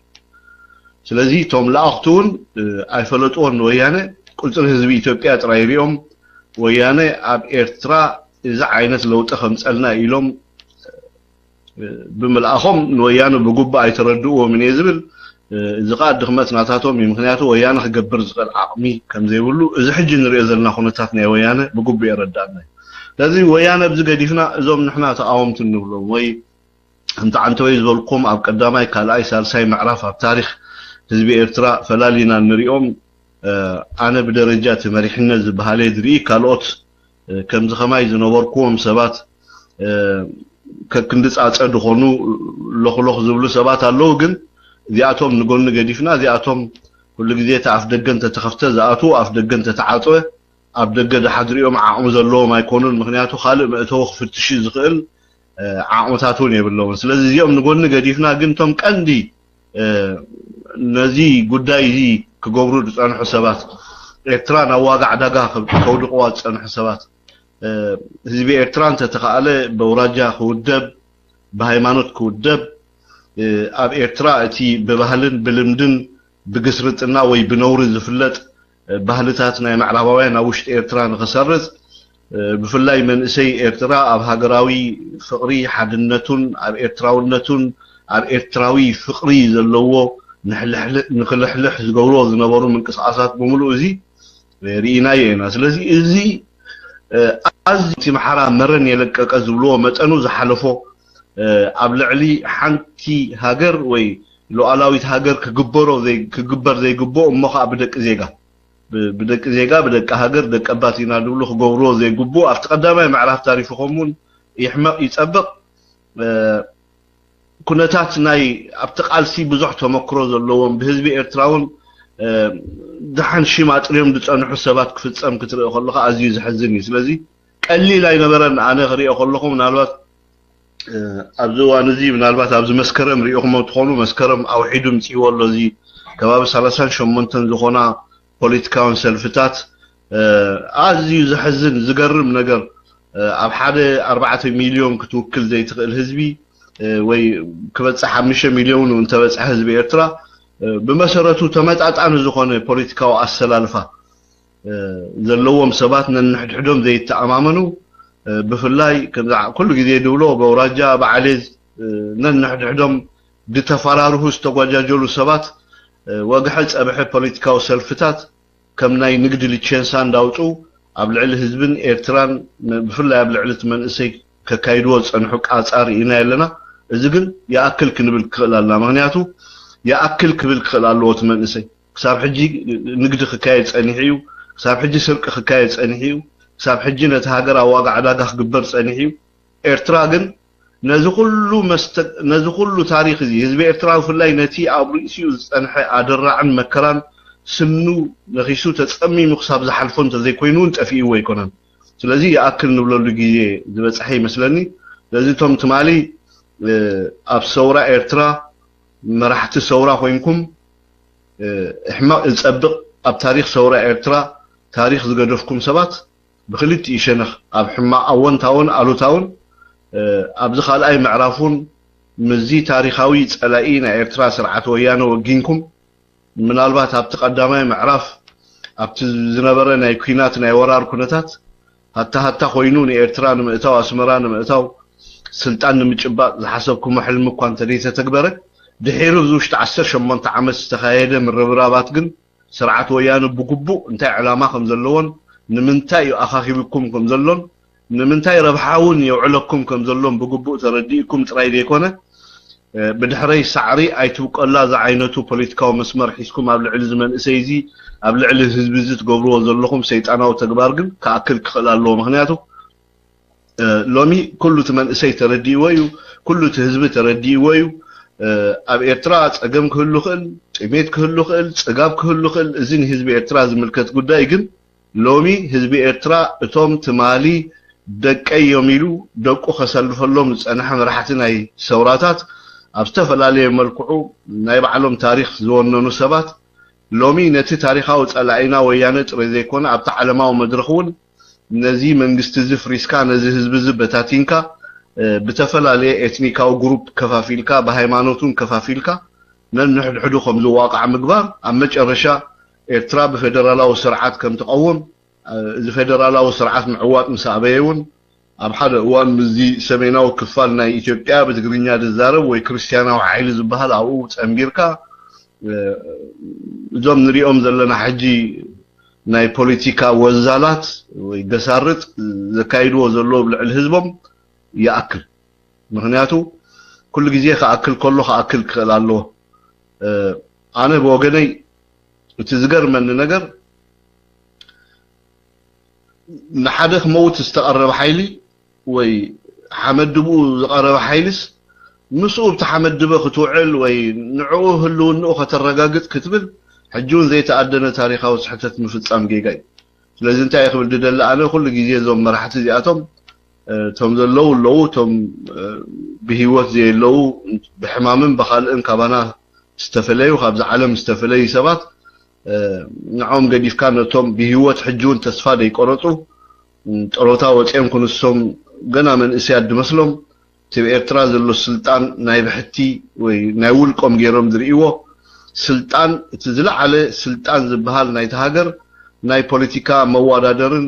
ስለዚ እቶም ለኣኽቲ እውን ኣይፈለጥዎን ንወያነ፣ ቁፅሪ ህዝቢ ኢትዮጵያ ጥራይ ሪኦም ወያነ ኣብ ኤርትራ እዚ ዓይነት ለውጢ ከምፀልና ኢሎም ብምልኣኾም ንወያነ ብጉቡእ ኣይተረድእዎምን እየ ዝብል። እዚ ከዓ ድኽመት ናታቶም እዩ። ምክንያቱ ወያነ ክገብር ዝኽእል ዓቕሚ ከምዘይብሉ እዚ ሕጂ ንሪኦ ዘለና ኩነታት ናይ ወያነ ብጉቡእ የረዳእና እዩ። ስለዚ ወያነ ኣብዚ ገዲፍና እዞም ንሕና ተቃወምቲ እንብሎም ወይ ከምቲ ዓንተወይ ዝበልኩም ኣብ ቀዳማይ፣ ካልኣይ፣ ሳልሳይ ምዕራፍ ኣብ ታሪክ ህዝቢ ኤርትራ ፈላሊና ንሪኦም። ኣነ ብደረጃ እቲ መሪሕነት ዝበሃለ ዝርኢ፣ ካልኦት ከምዚ ከማይ ዝነበርኩዎም ሰባት ከክንዲ ጻጸ ዝኾኑ ሎኽሎኽ ዝብሉ ሰባት ኣለዉ። ግን እዚኣቶም ንጎኒ ገዲፍና፣ እዚኣቶም ኩሉ ግዜ እቲ ኣፍ ደገ እንተተኸፍተ ዝኣትዉ፣ ኣፍ ደገ እንተተዓጽወ ኣብ ደገ ድሓድሪኦም ዓቕሚ ዘለዎም ኣይኮኑን። ምኽንያቱ ካልእ መእተዊ ክፍትሽ ዝኽእል ዓቕምታት እውን የብለውን። ስለዚ እዚኦም ንጎኒ ገዲፍና፣ ግን እቶም ቀንዲ ነዚ ጉዳይ እዚ ክገብሩ ዝጸንሑ ሰባት፣ ኤርትራ ናብ ዋጋ ዕዳጋ ከውድቕዋ ዝጸንሑ ሰባት፣ ህዝቢ ኤርትራ እንተተኻእለ በውራጃ ክውደብ፣ ብሃይማኖት ክውደብ፣ ኣብ ኤርትራ እቲ ብባህልን ብልምድን ብግስርጥና ወይ ብነውሪ ዝፍለጥ ባህልታት ናይ ምዕራባውያን ኣብ ውሽጢ ኤርትራ ንኸሰርጽ፣ ብፍላይ መንእሰይ ኤርትራ ኣብ ሃገራዊ ፍቕሪ ሓድነቱን ኣብ ኤርትራውነቱን ኣብ ኤርትራዊ ፍቕሪ ዘለዎ ንኽልሕልሕ ዝገብርዎ ዝነበሩ ምንቅስቓሳት ብምሉእ እዚ ርኢናዮ ኢና። ስለዚ እዚ ኣዝዩ እቲ ምሓራ መረን የለቀቀ ዝብልዎ መጠኑ ዝሓለፎ ኣብ ልዕሊ ሓንቲ ሃገር ወይ ሉዓላዊት ሃገር ክግበሮ ክግበር ዘይግብኦ እሞ ከዓ ብደቂ ዜጋ ብደቂ ዜጋ ብደቂ ሃገር ደቂ ኣባት ኢና ዝብሉ ክገብርዎ ዘይግብኡ ኣብቲ ቀዳማይ ምዕራፍ ታሪፍኹም እውን ይሕመቕ ይፀብቕ ኩነታት ናይ ኣብቲ ቃልሲ ብዙሕ ተመክሮ ዘለዎም ብህዝቢ ኤርትራ እውን ደሓን ሽም ኣጥርዮም ዝፀንሑ ሰባት ክፍፀም ክትርኢ ከለካ ኣዝዩ ዘሕዝን እዩ። ስለዚ ቀሊል ኣይነበረን። ኣነ ክሪኦ ከለኹ ምናልባት ኣብዚ እዋን እዚ ምናልባት ኣብዚ መስከረም ሪኢኹሞ ትኾኑ መስከረም ኣውሒዱ ምፅእዎ ኣሎ። እዚ ከባቢ ሰላሳን ሸሞንተን ዝኾና ፖለቲካውን ሰልፍታት ኣዝዩ ዘሕዝን ዝገርም ነገር ኣብ ሓደ ኣርባዕተ ሚልዮን ክትውክል ዘይትኽእል ህዝቢ ወይ ክበፅሕ ሓሙሽተ ሚልዮን እውን ተበፅሐ ህዝቢ ኤርትራ ብመሰረቱ ተመጣጣኒ ዝኾነ ፖለቲካዊ ኣሰላልፋ ዘለዎም ሰባት ነንሕድሕዶም ዘይተኣማመኑ ብፍላይ ኩሉ ግዜ ድብሎ በውራጃ በዓሌዝ ነንሕድሕዶም ዝተፈራርሁ ዝተጓጃጀሉ ሰባት ወግሐ ጸብሐ ፖለቲካዊ ሰልፍታት ከም ናይ ንግዲ ሊቸንሳ እንዳውፁ ኣብ ልዕሊ ህዝብን ኤርትራን ብፍላይ ኣብ ልዕሊ እቲ መንእሰይ ከካይድዎ ዝፀንሑ ቃጻ ርኢና ኣለና። እዚ ግን ይኣክል ክንብል ክኽእል ኣለና። ምክንያቱ ይኣክል ክብል ክኽእል ኣለዎ እቲ መንእሰይ። ክሳብ ሕጂ ንግዲ ክካየድ ጸኒሑ እዩ። ክሳብ ሕጂ ስርቂ ክካየድ ጸኒሑ እዩ። ክሳብ ሕጂ ነቲ ሃገር ኣብ ዋጋ ዕዳጋ ክግበር ጸኒሑ እዩ። ኤርትራ ግን ነዚ ኩሉ መስተ ነዚ ኩሉ ታሪኽ እዚ ህዝቢ ኤርትራ ብፍላይ ነቲ ኣብ ርእሲኡ ዝጸንሐ ኣደራዕን መከራን ስኑ ነኺሱ ተጸሚሙ ክሳብ ዝሓልፎ እንተዘይኮይኑ እውን ጠፊእዎ ኣይኮነን። ስለዚ ይኣክል ንብለሉ ግዜ ዝበጽሐ ይመስለኒ። ስለዚ እቶም ትማሊ ኣብ ሰውራ ኤርትራ መራሕቲ ሰውራ ኮይንኩም ሕማቕ ዝጸብቕ ኣብ ታሪኽ ሰውራ ኤርትራ ታሪኽ ዝገደፍኩም ሰባት ብክልቲኡ ሸነኽ ኣብ ሕማቕ ኣወንታውን ኣሉታውን ኣብዚ ካልኣይ ምዕራፍ እውን ምስዚ ታሪኻዊ ጸላኢ ናይ ኤርትራ ስርዓት ወያነ ወጊንኩም ምናልባት ኣብቲ ቀዳማይ ምዕራፍ ኣብቲ ዝነበረ ናይ ኲናት ናይ ወራር ኩነታት ሃታ ሃታ ኮይኑ ንኤርትራ ንምእታው ኣስመራ ንምእታው ስልጣን ንምጭባጥ ዝሓሰብኩሞ ሕልሚ እኳ እንተዘይተተግበረ ድሒሩ ኣብዚ ውሽጢ ዓሰርተ ሸሞንተ ዓመት ዝተኻየደ ምርብራባት ግን ስርዓት ወያነ ብግቡእ እንታይ ዕላማ ከም ዘለዎን ንምንታይ እዩ ኣኻኺብኩም ከም ዘሎን ንምንታይ ረብሓ እውን የውዕለኩም ከም ዘሎን ብግቡእ ተረዲእኩም ጥራይ ዘይኮነ ብድሕረይ ሳዕሪ ኣይትብቆላ ዝዓይነቱ ፖለቲካዊ መስመር ሒዝኩም ኣብ ልዕሊ እዚ መንእሰይ እዚ ኣብ ልዕሊ ህዝቢ እዚ ትገብርዎ ዘለኹም ሰይጣናዊ ተግባር ግን ክኣክል ክኽእል ኣለዎ። ምክንያቱ ሎሚ ኩሉ እቲ መንእሰይ ተረዲእዎ እዩ። ኩሉ እቲ ህዝቢ ተረዲእዎ እዩ። ኣብ ኤርትራ ጸገም ክህሉ ይኽእል፣ ጥሜት ክህሉ ይኽእል፣ ጽጋብ ክህሉ ይኽእል። እዚ ንህዝቢ ኤርትራ ዝምልከት ጉዳይ ግን ሎሚ ህዝቢ ኤርትራ እቶም ትማሊ ደቀይ እዮም ኢሉ ደቁ ከሰልፈሎም ዝጸንሐ መራሕቲ ናይ ሰውራታት ኣብ ዝተፈላለየ መልክዑ ናይ ባዕሎም ታሪኽ ዝወነኑ ሰባት ሎሚ ነቲ ታሪኻዊ ጸላኢና ወያነ ጥራይ ዘይኮነ ኣብቲ ዓለማዊ መድረኽ እውን ነዚ መንግስቲ እዚ ፍሪስካ ነዚ ህዝቢ እዚ በታቲንካ ብተፈላለየ ኤትኒካዊ ግሩፕ ከፋፊልካ ብሃይማኖቱን ከፋፊልካ ነንሕድሕዱ ከም ዝዋቃዕ ምግባር ኣብ መጨረሻ ኤርትራ ብፌደራላዊ ስርዓት ከም ትቐውም እዚ ፌደራላዊ ስርዓት ምዕዋጥ ምስ ኣበየ እውን ኣብ ሓደ እዋን ምስዚ ሰሜናዊ ክፋል ናይ ኢትዮጵያ ብትግርኛ ዝዛረብ ወይ ክርስትያናዊ ሓይሊ ዝበሃል ኣብኡ ፀንቢርካ እዞም ንሪኦም ዘለና ሕጂ ናይ ፖለቲካ ወዛላት ወይ ገሳርጥ ዘካይድዎ ዘለዉ ኣብ ልዕሊ ህዝቦም ይኣክል። ምክንያቱ ኩሉ ግዜ ክኣክል ከሎ ክኣክል ክኽእል ኣለዎ። ኣነ ብወገነይ እቲ ዝገርመኒ ነገር ንሓደ ክመውት ዝተቐረበ ሓይሊ ወይ ሓመድ ድብኡ ዝቐረበ ሓይልስ ምስኡ ብቲ ሓመድ ድበ ክትውዕል ወይ ንዕኡ ህልውንኡ ከተረጋግጽ ክትብል ሕጂ እውን ዘይተኣደነ ታሪኻዊ ስሕተት ምፍጻም ጌጋ እዩ። ስለዚ እንታይ ክብል ድደሊ ኣነ ኩሉ ግዜ እዞም መራሕቲ እዚኣቶም እቶም ዘለዉ ኣለዉ እቶም ብህይወት ዘየለዉ ብሕማምን ብካልእን ካባና ዝተፈለዩ ካብዚ ዓለም ዝተፈለዩ ሰባት ንዖም ገዲፍካ ነቶም ብህይወት ሕጂ እውን ተስፋ ዘይቆረፁ ጥሮታ ወፂኦም ክንሶም ገና መንእሰያት ድመስሎም እቲ ኤርትራ ዘሎ ስልጣን ናይ ብሕቲ ወይ ናይ ውልቆም ገይሮም ዝርእይዎ ስልጣን እቲ ዝለዓለ ስልጣን ዝበሃል ናይቲ ሃገር ናይ ፖለቲካ መዋዳደርን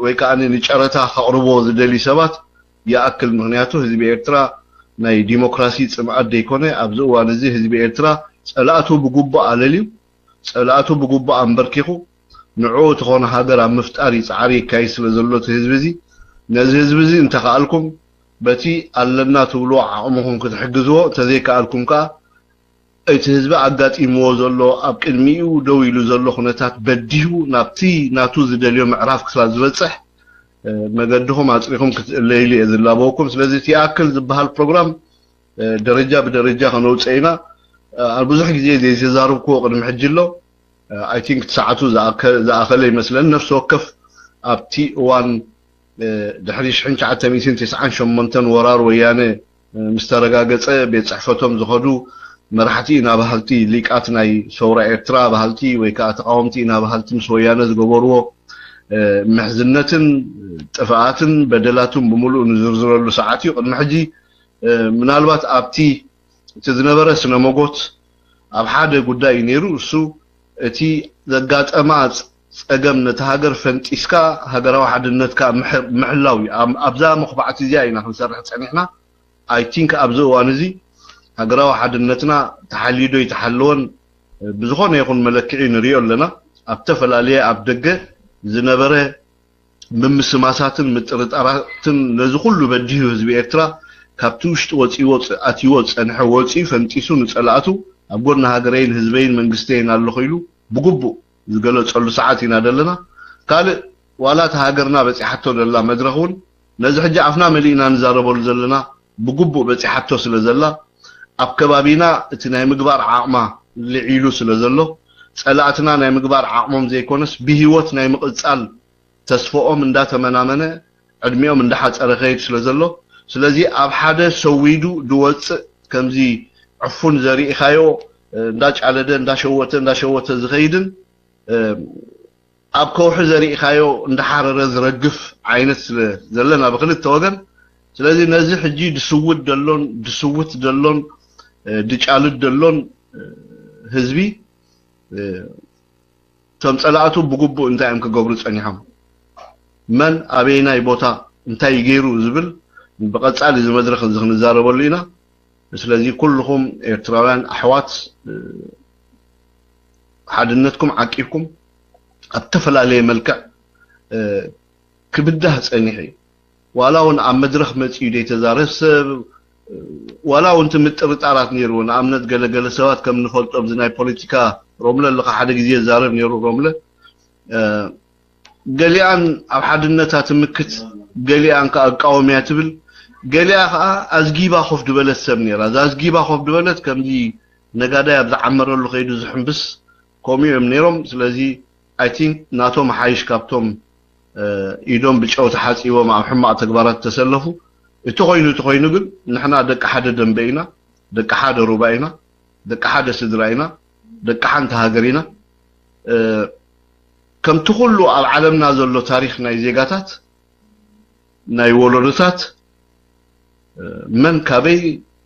ወይ ከዓ ንጨረታ ከቕርቦ ዝደልዩ ሰባት ይኣክል ምክንያቱ ህዝቢ ኤርትራ ናይ ዲሞክራሲ ፅምኣት ዘይኮነ ኣብዚ እዋን እዚ ህዝቢ ኤርትራ ፀላእቱ ብጉቡእ ኣለልዩ ፀላእቱ ብጉቡእ ኣንበርኪኹ ንዕኡ ትኾነ ሃገር ኣብ ምፍጣር እዩ ፃዕሪ ይካይድ ስለ ዘሎ እቲ ህዝቢ እዚ ነዚ ህዝቢ እዚ እንተኸኣልኩም በቲ ኣለና ትብልዎ ዓቕምኹም ክትሕግዝዎ እንተዘይከኣልኩም ከዓ እቲ ህዝቢ ኣጋጢምዎ ዘሎ ኣብ ቅድሚኡ ደው ኢሉ ዘሎ ኩነታት በዲሁ ናብቲ ናቱ ዝደልዮ ምዕራፍ ክሳብ ዝበፅሕ መገድኹም ኣፅሪኹም ክትእለይሉ እየ ዝላበወኩም ስለዚ እቲ ይኣክል ዝበሃል ፕሮግራም ደረጃ ብደረጃ ከነውፀ ኢና ብዙሕ ግዜ ዘይተዛርብክዎ ቅድሚ ሕጂ ኣሎ I think ሰዓቱ ዝኣኸለ ይመስለኒ ነፍሲ ወከፍ ኣብቲ እዋን ድሕሪ ሽሕን ትሽዓተ ሚእትን ተስዓን ሸሞንተን ወራር ወያነ ምስ ተረጋገጸ ቤት ጽሕፈቶም ዝኸዱ መራሕቲ ኢና በሃልቲ ሊቃት ናይ ሰውራ ኤርትራ በሃልቲ ወይ ከዓ ተቃወምቲ ኢና በሃልቲ ምስ ወያነ ዝገበርዎ ምሕዝነትን ጥፍኣትን በደላቱን ብምሉእ ንዝርዝረሉ ሰዓት እዩ ቅድሚ ሕጂ ምናልባት ኣብቲ እቲ ዝነበረ ስነ መጎት ኣብ ሓደ ጉዳይ እዩ ነይሩ እሱ እቲ ዘጋጠማ ጸገም ነቲ ሃገር ፈንጢስካ ሃገራዊ ሓድነትካ ምሕላው እዩ ኣብዛ መኽባዕቲ እዚኣ ኢና ክንሰርሕ ጸኒሕና I think ኣብዚ እዋን እዚ ሃገራዊ ሓድነትና ተሓልዩ ዶ ይተሓለወን ብዝኾነ ይኹን መለክዒ ንሪኦ ኣለና ኣብ ዝተፈላለየ ኣብ ደገ ዝነበረ ምምስማሳትን ምጥርጣራትን ነዚ ኩሉ በዲሁ ህዝቢ ኤርትራ ካብቲ ውሽጢ ወፂዎ ኣትይዎ ዝፀንሐ ወፂኡ ፈንጢሱ ንፀላእቱ ኣብ ጎኒ ሃገረይን ህዝበይን መንግስተይን ኣለኹ ኢሉ ብግቡእ ዝገለፀሉ ሰዓት ኢና ዘለና ካልእ ዋላ እቲ ሃገርና በፂሓቶ ዘላ መድረኽ እውን ነዚ ሕጂ ኣፍና መሊእና ንዛረበሉ ዘለና ብግቡእ በፂሓቶ ስለ ዘላ ኣብ ከባቢና እቲ ናይ ምግባር ዓቕማ ልዒሉ ስለ ዘሎ ፀላእትና ናይ ምግባር ዓቕሞም ዘይኮነስ ብህይወት ናይ ምቕፃል ተስፈኦም እንዳተመናመነ ዕድሚኦም እንዳሓፀረ ከይድ ስለ ዘሎ ስለዚ ኣብ ሓደ ሰዊዱ ድወፅእ ከምዚ ዕፉን ዘሪእኻዮ እንዳጫለደ እንዳሸወተ እንዳሸወተ ዝኸይድን ኣብ ከውሒ ዘሪእኻዮ እንዳሓረረ ዝረግፍ ዓይነት ስለ ዘለና ብክልተ ወገን ስለዚ ነዚ ሕጂ ድስውድ ደሎን ድስውት ደሎን ድጫልድ ደሎን ህዝቢ እቶም ጸላእቱ ብግቡእ እንታይ እዮም ክገብሩ ጸኒሖም መን ኣበየናይ ቦታ እንታይ ገይሩ ዝብል ብቐጻሊ እዚ መድረኽ እዚ ክንዛረበሉ ኢና ስለዚ ኩልኹም ኤርትራውያን ኣሕዋት ሓድነትኩም ዓቂብኩም ኣብ ተፈላለየ መልክዕ ክብዳህ ጸኒሑ እዩ ዋላ እውን ኣብ መድረኽ መጺኡ ዘይተዛረብ ሰብ ዋላ እውን እቲ ምጥርጣራት ነይርዎ ንኣብነት ገለገለ ሰባት ከም ንፈልጦም እዚ ናይ ፖለቲካ ሮምለ ኣለካ ሓደ ግዜ ዛረብ ነይሩ ሮምለ ገሊኣን ኣብ ሓድነታ ትምክት ገሊኣን ከዓ እቃወምያ ትብል ገሊኣ ከዓ ኣዝጊባ ኮፍ ድበለት ሰብ ነይራ እዛ ኣዝጊባ ኮፍ ድበለት ከምዚ ነጋዳይ ኣብ ዝዓመረሉ ከይዱ ዝሕምብስ ከምኡ እዮም ነይሮም ስለዚ I think ናቶም ሓይሽ ካብቶም ኢዶም ብጨው ተሓፂቦም ኣብ ሕማቕ ተግባራት ተሰለፉ እቲ ኮይኑ እቲ ኮይኑ ግን ንሕና ደቂ ሓደ ደንበ ኢና ደቂ ሓደ ሩባ ኢና ደቂ ሓደ ስድራ ኢና ደቂ ሓንቲ ሃገር ኢና ከምቲ ኩሉ ኣብ ዓለምና ዘሎ ታሪክ ናይ ዜጋታት ናይ ወለዶታት መን ካበይ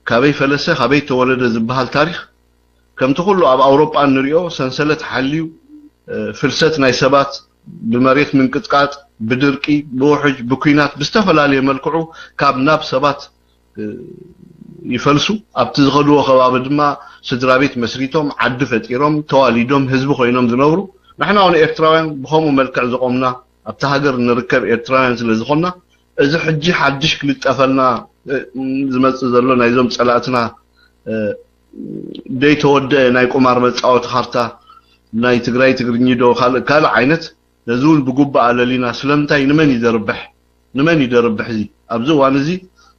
ካበይ ፈለሰ ካበይ ተወለደ ዝበሃል ታሪክ ከምቲ ኩሉ ኣብ ኣውሮጳ እንሪኦ ሰንሰለት ሓልዩ ፍልሰት ናይ ሰባት ብመሬት ምንቅጥቃጥ ብድርቂ ብውሕጅ ብኩናት ብዝተፈላለየ መልክዑ ካብ ናብ ሰባት ይፈልሱ ኣብቲ ዝኸድዎ ከባቢ ድማ ስድራ ቤት መስሪቶም ዓዲ ፈጢሮም ተዋሊዶም ህዝቢ ኮይኖም ዝነብሩ ንሕና እውን ኤርትራውያን ብኸምኡ መልክዕ ዝቆምና ኣብቲ ሃገር ንርከብ ኤርትራውያን ስለ ዝኾንና እዚ ሕጂ ሓድሽ ክልጠፈልና ዝመፅእ ዘሎ ናይዞም ፀላእትና ዘይተወደአ ናይ ቁማር መፃወቲ ካርታ ናይ ትግራይ ትግርኚ ዶ ካልእ ካልእ ዓይነት ነዚ እውን ብጉባእ ኣለሊና ስለምንታይ ንመን እዩ ዘርብሕ ንመን እዩ ዘርብሕ እዚ ኣብዚ እዋን እዚ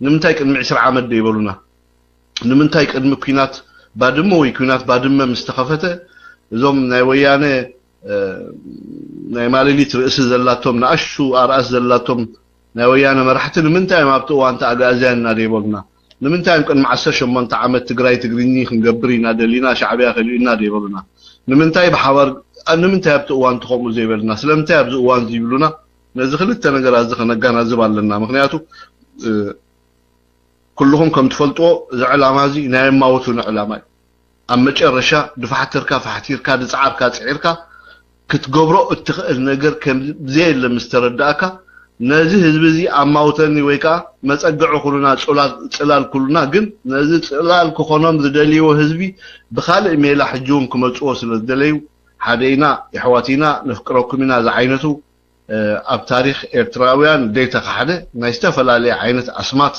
ንምንታይ ቅድሚ ዕስራ ዓመት ዶ ይበሉና ንምንታይ ቅድሚ ኲናት ባድመ ወይ ኲናት ባድመ ምስ ተኸፈተ እዞም ናይ ወያነ ናይ ማለሊት ርእሲ ዘላቶም ንኣሽቱ ኣርኣስ ዘላቶም ናይ ወያነ መራሕቲ ንምንታይ እዮም ኣብቲ እዋንቲ ኣግኣዝያን እና ደይበሉና ንምንታይ እዮም ቅድሚ ዓሰርተ ሸሞንተ ዓመት ትግራይ ትግርኚ ክንገብር ኢና ደሊና ሻዕብያ ከሊኡና ደይበሉና ንምንታይ ብሓባር ንምንታይ ኣብቲ እዋንቲ ከምኡ ዘይበልና ስለምንታይ ኣብዚ እዋን ይብሉና ነዚ ክልተ ነገር ኣዚ ከነጋናዝብ ኣለና ምክንያቱ ኩልኹም ከም ትፈልጥዎ እዚ ዕላማ እዚ ናይ ኣማውቱን ዕላማ እዩ ኣብ መጨረሻ ድፋሕተርካ ፋሕቲርካ ድፃዓርካ ፅዒርካ ክትገብሮ እትኽእል ነገር ከምዘየለ ምስ ተረዳእካ ነዚ ህዝቢ እዚ ኣማውተኒ ወይ ከዓ መፀግዒ ኩሉና ፅላል ኩሉና ግን ነዚ ፅላል ክኾኖም ዝደልይዎ ህዝቢ ብካልእ ሜላ ሕጂ እውን ክመፅዎ ስለ ዝደለዩ ሓደ ኢና የሕዋት ኢና ነፍቅረኩም ኢና ዝዓይነቱ ኣብ ታሪክ ኤርትራውያን ዘይተካሕደ ናይ ዝተፈላለየ ዓይነት ኣስማት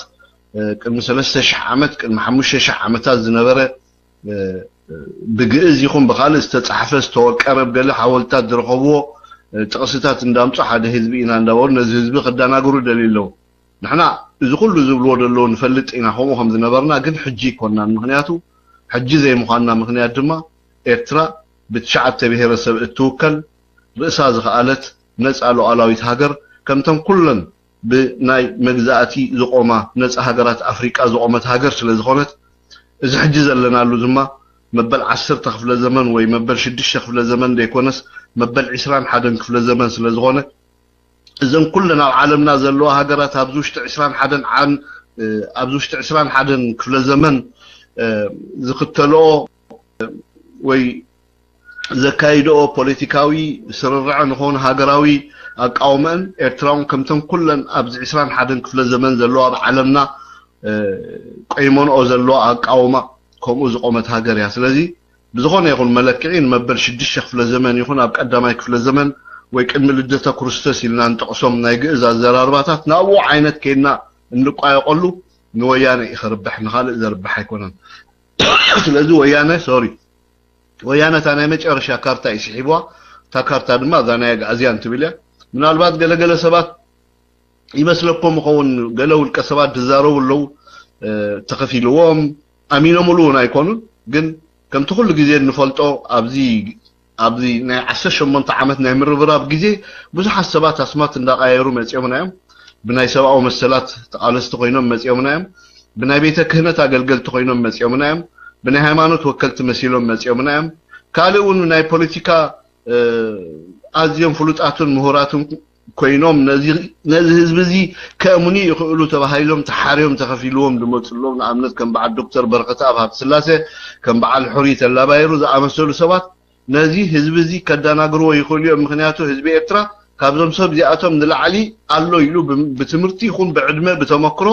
ቅድሚ ሰለስተ ሽሕ ዓመት ቅድሚ ሓሙሽተ ሽሕ ዓመታት ዝነበረ ብግእዝ ይኹን ብካልእ ዝተፃሕፈ ዝተወቀረ ገለ ሓወልታት ዝረኸብዎ ጥቕስታት እንዳምፁ ሓደ ህዝቢ ኢና እንዳበሉ ነዚ ህዝቢ ከዳናግሩ ደልዩ ኣለዉ ንሕና እዚ ኩሉ ዝብልዎ ዘለዉ ንፈልጥ ኢና ከምኡ ከም ዝነበርና ግን ሕጂ ይኮናን ምክንያቱ ሕጂ ዘይምኳንና ምክንያት ድማ ኤርትራ ብትሽዓተ ብሄረሰብ እትውከል ርእሳ ዝኸኣለት ነፃ ሉዓላዊት ሃገር ከምተን ኩለን ብናይ መግዛእቲ ዝቆማ ነፃ ሃገራት ኣፍሪቃ ዝቆመት ሃገር ስለ ዝኾነት እዚ ሕጂ ዘለናሉ ድማ መበል ዓሰርተ ክፍለ ዘመን ወይ መበል ሽዱሽተ ክፍለ ዘመን ዘይኮነስ መበል ዕስራን ሓደን ክፍለ ዘመን ስለ ዝኾነ እዘን ኩለን ኣብ ዓለምና ዘለዋ ሃገራት ኣብዚ ውሽጢ ዕስራን ሓደን ዓን ኣብዚ ውሽጢ ዕስራን ሓደን ክፍለ ዘመን ዝኽተልኦ ወይ ዘካይድኦ ፖለቲካዊ ስርርዐ ንኾን ሃገራዊ ኣቃውመአን ኤርትራውን ከምተን ኩለን ኣብዚ ዕስራን ሓደን ክፍለ ዘመን ዘለዋ ኣብ ዓለምና ቆይመንኦ ዘለዋ ኣቃውማ ከምኡ ዝቆመት ሃገር እያ ስለዚ ብዝኾነ ይኹን መለክዒ ንመበል ሽዱሽተ ክፍለ ዘመን ይኹን ኣብ ቀዳማይ ክፍለ ዘመን ወይ ቅድሚ ልደተ ክርስቶስ ኢልና ንጠቕሶም ናይ ግእዝ ኣዘራርባታት ናብኡ ዓይነት ከይድና እንቋየቐሉ ንወያነ እዩ ከርብሕ ንኻልእ ዘርብሕ ኣይኮነን ስለዚ ወያነ ሶሪ ወያነ እታ ናይ መጨረሻ ካርታ እዩ ስሒብዋ እታ ካርታ ድማ እዛ ናይ ኣግኣዝያን ትብል እያ ምናልባት ገለገለ ሰባት ይመስለኩም ይኸውን ገለ ውልቀ ሰባት ዝዛረቡ ኣለዉ ተኸፊልዎም ኣሚኖምሉ እውን ኣይኮኑን ግን ከምቲ ኩሉ ግዜ እንፈልጦ ኣብዚ ኣብዚ ናይ ዓሰርተ ሸሞንተ ዓመት ናይ ምርብራብ ግዜ ብዙሓት ሰባት ኣስማት እንዳቀያየሩ መፂኦምና እዮም ብናይ ሰብኣዊ መሰላት ተቃለስቲ ኮይኖም መፂኦምና እዮም ብናይ ቤተ ክህነት ኣገልገልቲ ኮይኖም መፂኦምና እዮም ብናይ ሃይማኖት ወከልቲ መሲሎም መፂኦምና እዮም ካልእ እውን ናይ ፖለቲካ ኣዝዮም ፍሉጣትን ምሁራትን ኮይኖም ነዚ ህዝቢ እዚ ከእምኑ ይኽእሉ ተባሂሎም ተሓርዮም ተኸፊልዎም ዝመፁ ኣለዉ ንኣብነት ከም በዓል ዶክተር በረኸት ኣብ ሃብተስላሴ ከም በዓል ሕሩይ ተላባይሩ ዝኣመሰሉ ሰባት ነዚ ህዝቢ እዚ ከዳናግርዎ ይኽእሉ እዮም ምክንያቱ ህዝቢ ኤርትራ ካብዞም ሰብ እዚኣቶም ንላዕሊ ኣሎ ኢሉ ብትምህርቲ ይኹን ብዕድመ ብተመክሮ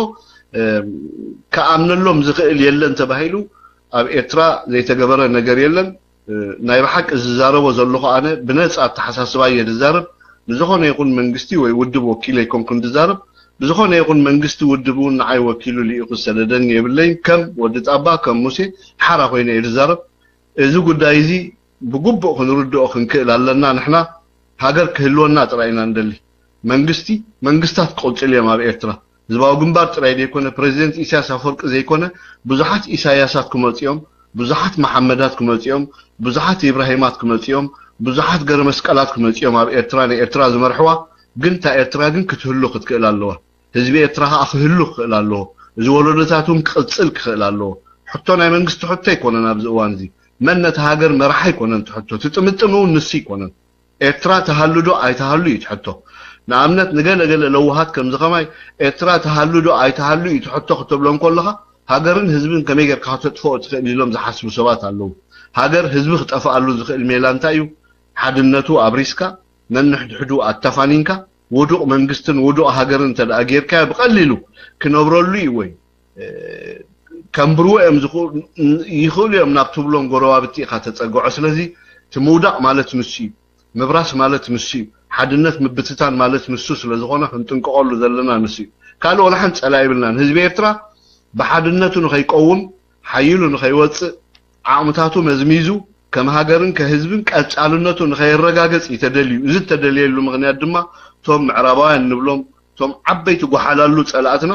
ከኣምነሎም ዝኽእል የለን ተባሂሉ ኣብ ኤርትራ ዘይተገበረ ነገር የለን ናይ ብሓቂ ዝዛረቦ ዘለኹ ኣነ ብነፃ ኣተሓሳስባ እየ ዝዛረብ ንዝኾነ ይኹን መንግስቲ ወይ ውድብ ወኪለ ኣይኮንኩን ዝዛረብ ብዝኾነ ይኹን መንግስቲ ውድብ እውን ንዓይ ወኪሉ ልኢኹ ዝሰደደኒ የብለይን ከም ወዲ ጣባ ከም ሙሴ ሓራ ኮይነ እየ ዝዛረብ እዚ ጉዳይ እዚ ብግቡእ ክንርድኦ ክንክእል ኣለና ንሕና ሃገር ክህልወና ጥራይ ኢና ንደሊ መንግስቲ መንግስታት ክቕፅል እዮም ኣብ ኤርትራ ህዝባዊ ግንባር ጥራይ ዘይኮነ ፕሬዚደንት ኢሳያስ ኣፈወርቂ ዘይኮነ ብዙሓት ኢሳያሳት ክመፁ እዮም ብዙሓት መሓመዳት ክመፁ እዮም ብዙሓት ኢብራሂማት ክመፁ እዮም ብዙሓት ገረመስቀላት ክመፁ እዮም ኣብ ኤርትራ ንኤርትራ ዝመርሕዋ ግን እታ ኤርትራ ግን ክትህሉ ክትክእል ኣለዋ ህዝቢ ኤርትራ ከዓ ክህሉ ክኽእል ኣለዎ እዚ ወለዶታት እውን ክቕፅል ክኽእል ኣለዎ ሕቶ ናይ መንግስቲ ሕቶ ኣይኮነን ኣብዚ እዋን እዚ መን ነቲ ሃገር መራሒ ኣይኮነን ትሕቶ ትጥምጥም እውን ንሱ ኣይኮነን ኤርትራ ትሃሉ ዶ ኣይትሃሉ እዩ ትሕቶ ንኣብነት ንገለ ገለ ለውሃት ከምዚ ከማይ ኤርትራ ትሃሉ ዶ ኣይትሃሉ እዩ ትሕቶ ክተብሎም ከለኻ ሃገርን ህዝብን ከመይ ጌርካ ከተጥፍኦ ትኽእል ኢሎም ዝሓስቡ ሰባት ኣለዉ ሃገር ህዝቢ ክጠፍኣሉ ዝኽእል ሜላ እንታይ እዩ ሓድነቱ ኣብሪስካ ነንሕድሕዱ ኣተፋኒንካ ውዱቕ መንግስትን ውዱቕ ሃገርን እንተ ደኣ ጌርካዮ ብቐሊሉ ክነብረሉ እዩ ወይ ከንብርዎ እዮም ይኽእሉ እዮም ናብ ትብሎም ጎረባብቲ ኢኻ ተጸግዖ ስለዚ እቲ ምውዳቕ ማለት ንሱ እዩ ምብራስ ማለት ንሱ እዩ ሓድነት ምብትታን ማለት ንሱ ስለ ዝኾነ ክንጥንቀቐሉ ዘለና ንሱ እዩ ካልእ ወላ ሓንቲ ጸላ ይብልናን ህዝቢ ኤርትራ ብሓድነቱ ንኸይቀውም ሓይሉ ንኸይወፅእ ዓቕምታቱ መዝሚዙ ከም ሃገርን ከህዝብን ቀጻልነቱ ንኸየረጋግጽ እዩ ተደልዩ። እዚ እተደልየሉ ምኽንያት ድማ እቶም ምዕራባውያን ንብሎም እቶም ዓበይቲ ጓሓላሉ ጸላእትና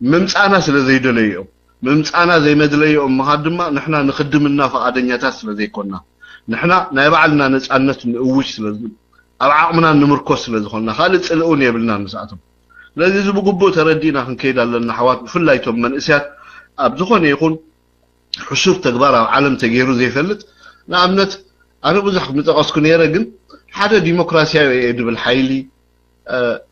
ምምጻእና ስለ ዘይደለዩ እዮም። ምምጻእና ዘይመድለይኦም ምኻድ ድማ ንሕና ንኽድምና ፈቓደኛታት ስለ ዘይኮና፣ ንሕና ናይ ባዕልና ነጻነት ንእውጅ ስለ ኣብ ዓቕምና ንምርኮስ ስለ ዝኾንና፣ ካልእ ጽልእውን የብልናን ምስኣቶም። ስለዚ እዚ ብግቡእ ተረዲእና ክንከይድ ኣለና ኣሕዋት፣ ብፍላይ እቶም መንእስያት ኣብ ዝኾነ ይኹን ሕሱር ተግባር ኣብ ዓለም ተገይሩ ዘይፈልጥ። ንኣብነት ኣነ ብዙሕ ምጠቐስኩ ነይረ፣ ግን ሓደ ዲሞክራሲያዊ እየ ድብል ሓይሊ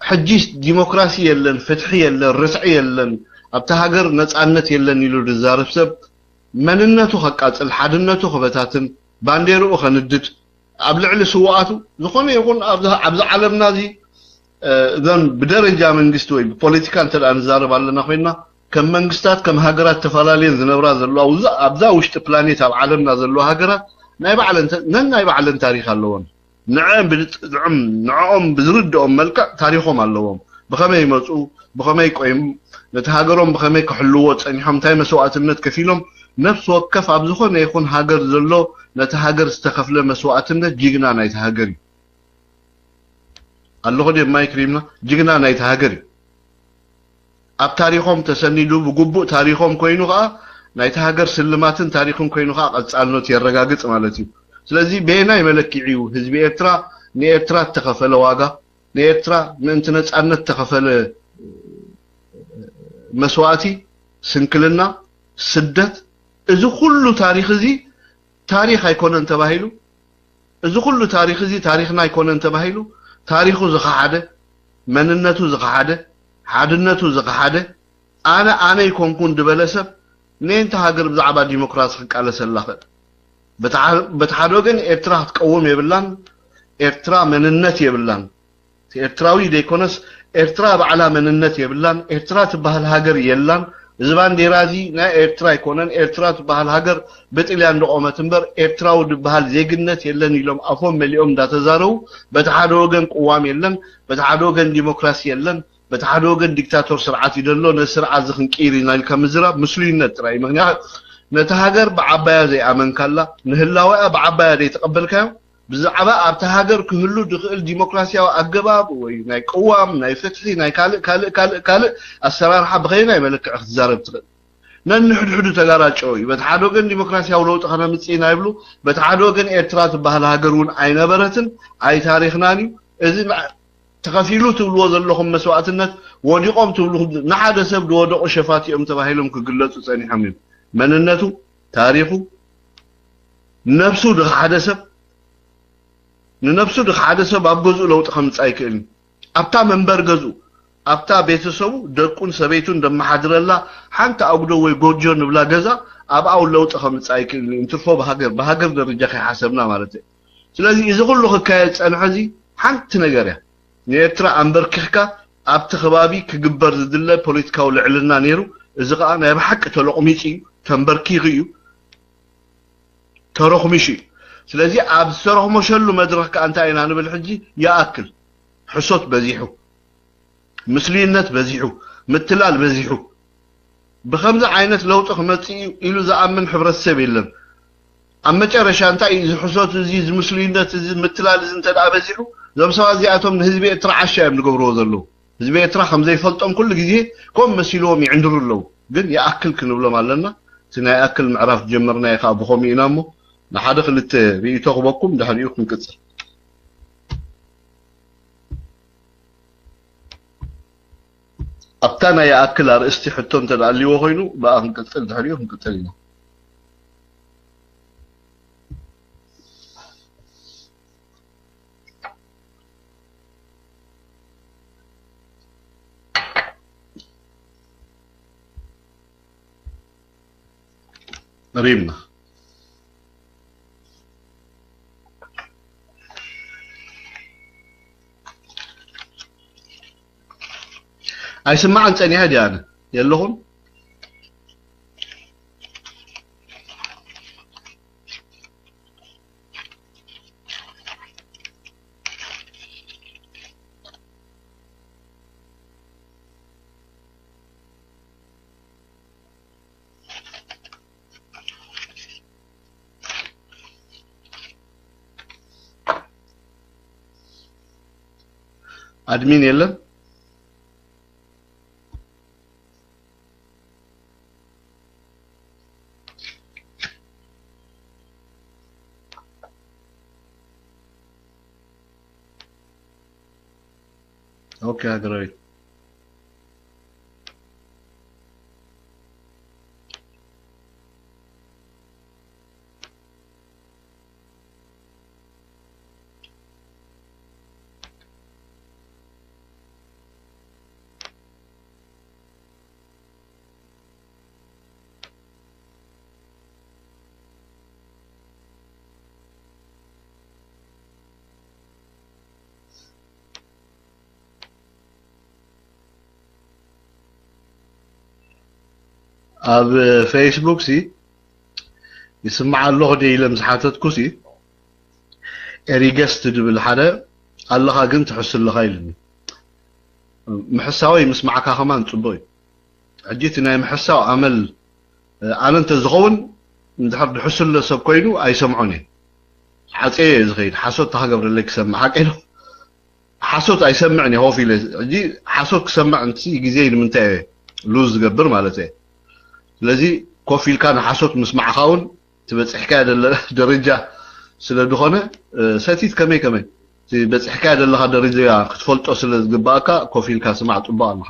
ሕጂ ዲሞክራሲ የለን፣ ፍትሒ የለን፣ ርትዒ የለን፣ ኣብታ ሃገር ነጻነት የለን ኢሉ ዝዛረብ ሰብ መንነቱ ከቃጽል፣ ሓድነቱ ክበታትን፣ ባንዴርኡ ከንድድ፣ ኣብ ልዕሊ ስውኣቱ ዝኾነ ይኹን ኣብዚ ኣብዚ ዓለምና እዚ እዘን ብደረጃ መንግስቲ ወይ ብፖለቲካ እንተ ንዛረብ ኣለና ኮይና ከም መንግስታት ከም ሃገራት ተፈላለየን ዝነብራ ዘለዋ ኣብዛ ውሽጢ ፕላኔት ኣብ ዓለምና ዘለዋ ሃገራት ናይ ባዕለን ነን ናይ ባዕለን ታሪክ ኣለዎን። ንዕኦም ብዝጥዕም ንዕኦም ብዝርድኦም መልክዕ ታሪኾም ኣለዎም። ብኸመይ ይመፁ፣ ብኸመይ ቆይም፣ ነቲ ሃገሮም ብኸመይ ክሕልዎ ፀኒሖም፣ እንታይ መስዋእትነት ከፊሎም፣ ነፍሲ ወከፍ ኣብ ዝኾነ ይኹን ሃገር ዘሎ ነቲ ሃገር ዝተኸፍለ መስዋእትነት ጅግና ናይቲ ሃገር እዩ። ኣለኹ ድየ ማይክ ሪምና? ጅግና ናይቲ ሃገር እዩ። ኣብ ታሪኾም ተሰኒዱ ብግቡእ ታሪኾም ኮይኑ ከዓ ናይቲ ሃገር ስልማትን ታሪኽን ኮይኑ ከዓ ቀፃልነቱ የረጋግፅ ማለት እዩ። ስለዚ በየናይ መለክዒ እዩ ህዝቢ ኤርትራ ንኤርትራ እተኸፈለ ዋጋ፣ ንኤርትራ ምእንቲ ነፃነት እተኸፈለ መስዋእቲ፣ ስንክልና፣ ስደት፣ እዚ ኩሉ ታሪኽ እዚ ታሪኽ ኣይኮነን ተባሂሉ፣ እዚ ኩሉ ታሪኽ እዚ ታሪኽና ኣይኮነን ተባሂሉ፣ ታሪኹ ዝኸሓደ፣ መንነቱ ዝኸሓደ፣ ሓድነቱ ዝኸሓደ፣ ኣነ ኣነ ኣይኮንኩን ዝበለ ሰብ ንእንተ ሃገር ብዛዕባ ዲሞክራሲ ክቃለሰላ ክእል። በቲ ሓደ ወገን ኤርትራ ክትቀውም የብላን፣ ኤርትራ መንነት የብላን። ኤርትራዊ ዘይኮነስ ኤርትራ ባዕላ መንነት የብላን። ኤርትራ ትበሃል ሃገር የላን። እዚ ባንዴራ እዚ ናይ ኤርትራ ኣይኮነን። ኤርትራ ትበሃል ሃገር ብጥልያን ዝቆመት እምበር ኤርትራዊ ዝበሃል ዜግነት የለን ኢሎም ኣፎም መሊኦም እንዳተዛረቡ በቲ ሓደ ወገን ቅዋም የለን፣ በቲ ሓደ ወገን ዲሞክራሲ የለን፣ በቲ ሓደ ወገን ዲክታቶር ስርዓት እዩ ዘሎ። ነዚ ስርዓት እዚ ክንቅይር ኢና ኢልካ ምዝራብ ምስሉይነት ጥራይ እዩ። ምክንያቱ ነቲ ሃገር ብዓባያ ዘይኣመንካላ፣ ንህላወኣ ብዓባያ ዘይተቐበልካዮ ብዛዕባ ኣብቲ ሃገር ክህሉ ዝኽእል ዲሞክራሲያዊ ኣገባብ ወይ ናይ ቅዋም ናይ ፍትሒ ናይ ካልእ ካልእ ካልእ ካልእ ኣሰራርሓ ብኸየናይ መለክዒ ክትዛረብ ትኽእል? ነንሕድሕዱ ተጋራጨው እዩ። በቲ ሓደ ወገን ዲሞክራሲያዊ ለውጢ ከነምፅእ ኢና ይብሉ፣ በቲ ሓደ ወገን ኤርትራ ትበሃል ሃገር እውን ኣይነበረትን ኣይታሪኽናን እዩ። እዚ ተኸፊሉ ትብልዎ ዘለኹም መስዋእትነት፣ ወዲቖም ትብልኹም፣ ንሓደ ሰብ ዝወደቑ ሸፋት እዮም ተባሂሎም ክግለፁ ፀኒሖም እዮም። መንነቱ፣ ታሪኹ፣ ነብሱ ዝኸሓደ ሰብ ንነብሱ ዝኸሓደ ሰብ ኣብ ገዝኡ ለውጢ ከምፅእ ኣይክእልን። ኣብታ መንበር ገዝኡ ኣብታ ቤተሰቡ ደቁን ሰበይቱን ደመሓድረላ ሓንቲ ኣጉዶ ወይ ጎጆ ንብላ ገዛ ኣብኣ እውን ለውጢ ከምፅእ ኣይክእልን እዩ። እንትርፎ ብሃገር ብሃገር ደረጃ ከይሓሰብና ማለት እዩ። ስለዚ እዚ ኩሉ ክካየድ ፀንሐ እዚ ሓንቲ ነገር እያ። ንኤርትራ ኣንበርኪኽካ ኣብቲ ከባቢ ክግበር ዝድለ ፖለቲካዊ ልዕልና ነይሩ። እዚ ከዓ ናይ ብሓቂ ተሎቕሚፁ እዩ፣ ተንበርኪኹ እዩ፣ ተሮኽሚሹ እዩ። ስለዚ ኣብ ዝተሮኽመሸሉ መድረኽ ከዓ እንታይ ኢና ንብል ሕጂ? ይኣክል፣ ሕሶት በዚሑ፣ ምስሉይነት በዚሑ፣ ምትላል በዚሑ። ብኸምዚ ዓይነት ለውጢ ክመፅእ እዩ ኢሉ ዝኣምን ሕብረተሰብ የለን። ኣብ መጨረሻ እንታይ እዩ እዚ ሕሶት እዚ፣ እዚ ምስሉይነት እዚ፣ ምትላል እዚ እንተ ደኣ በዚሑ፣ እዞም ሰባት እዚኣቶም ንህዝቢ ኤርትራ ዓሻ እዮም ዝገብርዎ ዘለዉ። ህዝቢ ኤርትራ ከም ዘይፈልጦም ኩሉ ግዜ ከም መሲልዎም ይዕንድሩ ኣለዉ። ግን ይኣክል ክንብሎም ኣለና። እቲ ናይ ኣክል ምዕራፍ ዝጀመርናዮ ከዓ ብኸምኡ ኢና እሞ፣ ንሓደ ክልተ ርእይቶ ክበኩም፣ ድሕሪኡ ክንቅጽል። ኣብታ ናይ ይኣክል ኣርእስቲ ሕቶ እንተ ደኣ ኣልይዎ ኮይኑ፣ ብኣ ክንቅጽል፣ ድሕሪኡ ክንቅጽል ኢና። ሪምና። ኣይስማዕን ጸኒሐ ድየ ኣነ? የለኹን? ኣድሚን የለን። ኦኬ ሃገራዊት። ኣብ ፌስቡክ ሲ ይስማዕ ኣለኹ ደ ኢለ ምስ ሓተትኩ ሲ ኤሪገስት ድብል ሓደ ኣለኻ ግን ትሕሱ ኣለኻ ኢሉኒ። ምሕሳወይ ምስማዕካ ከማን ጽቡቅ እዩ። ሕጂ እቲ ናይ ምሕሳው ኣመል ኣነ እንተ ዝኸውን እንድሕር ድሕሱለ ሰብ ኮይኑ ኣይሰምዖን እየ። ሓፀየ እየ ዝኸይድ ሓሶት ተኸገብረለይ ክሰምዕ ሓቀ ኢሉ ሓሶት ኣይሰምዕን እየ ኮፍ ኢለ ሕጂ ሓሶት ክሰምዕ እንት ግዜ ንምንታይ እየ ሉዝ ዝገብር ማለት እየ። ስለዚ ኮፍ ኢልካ ንሓሶት ምስማዕካ እውን ትበፅሕካዮ ደለ ደረጃ ስለ ዝኾነ ሰቲት ከመይ ከመይ በፅሕካዮ ደለካ ደረጃ ክትፈልጦ ስለ ዝግባእካ ኮፍ ኢልካ ስማዕ ፅቡቅ ኣለካ።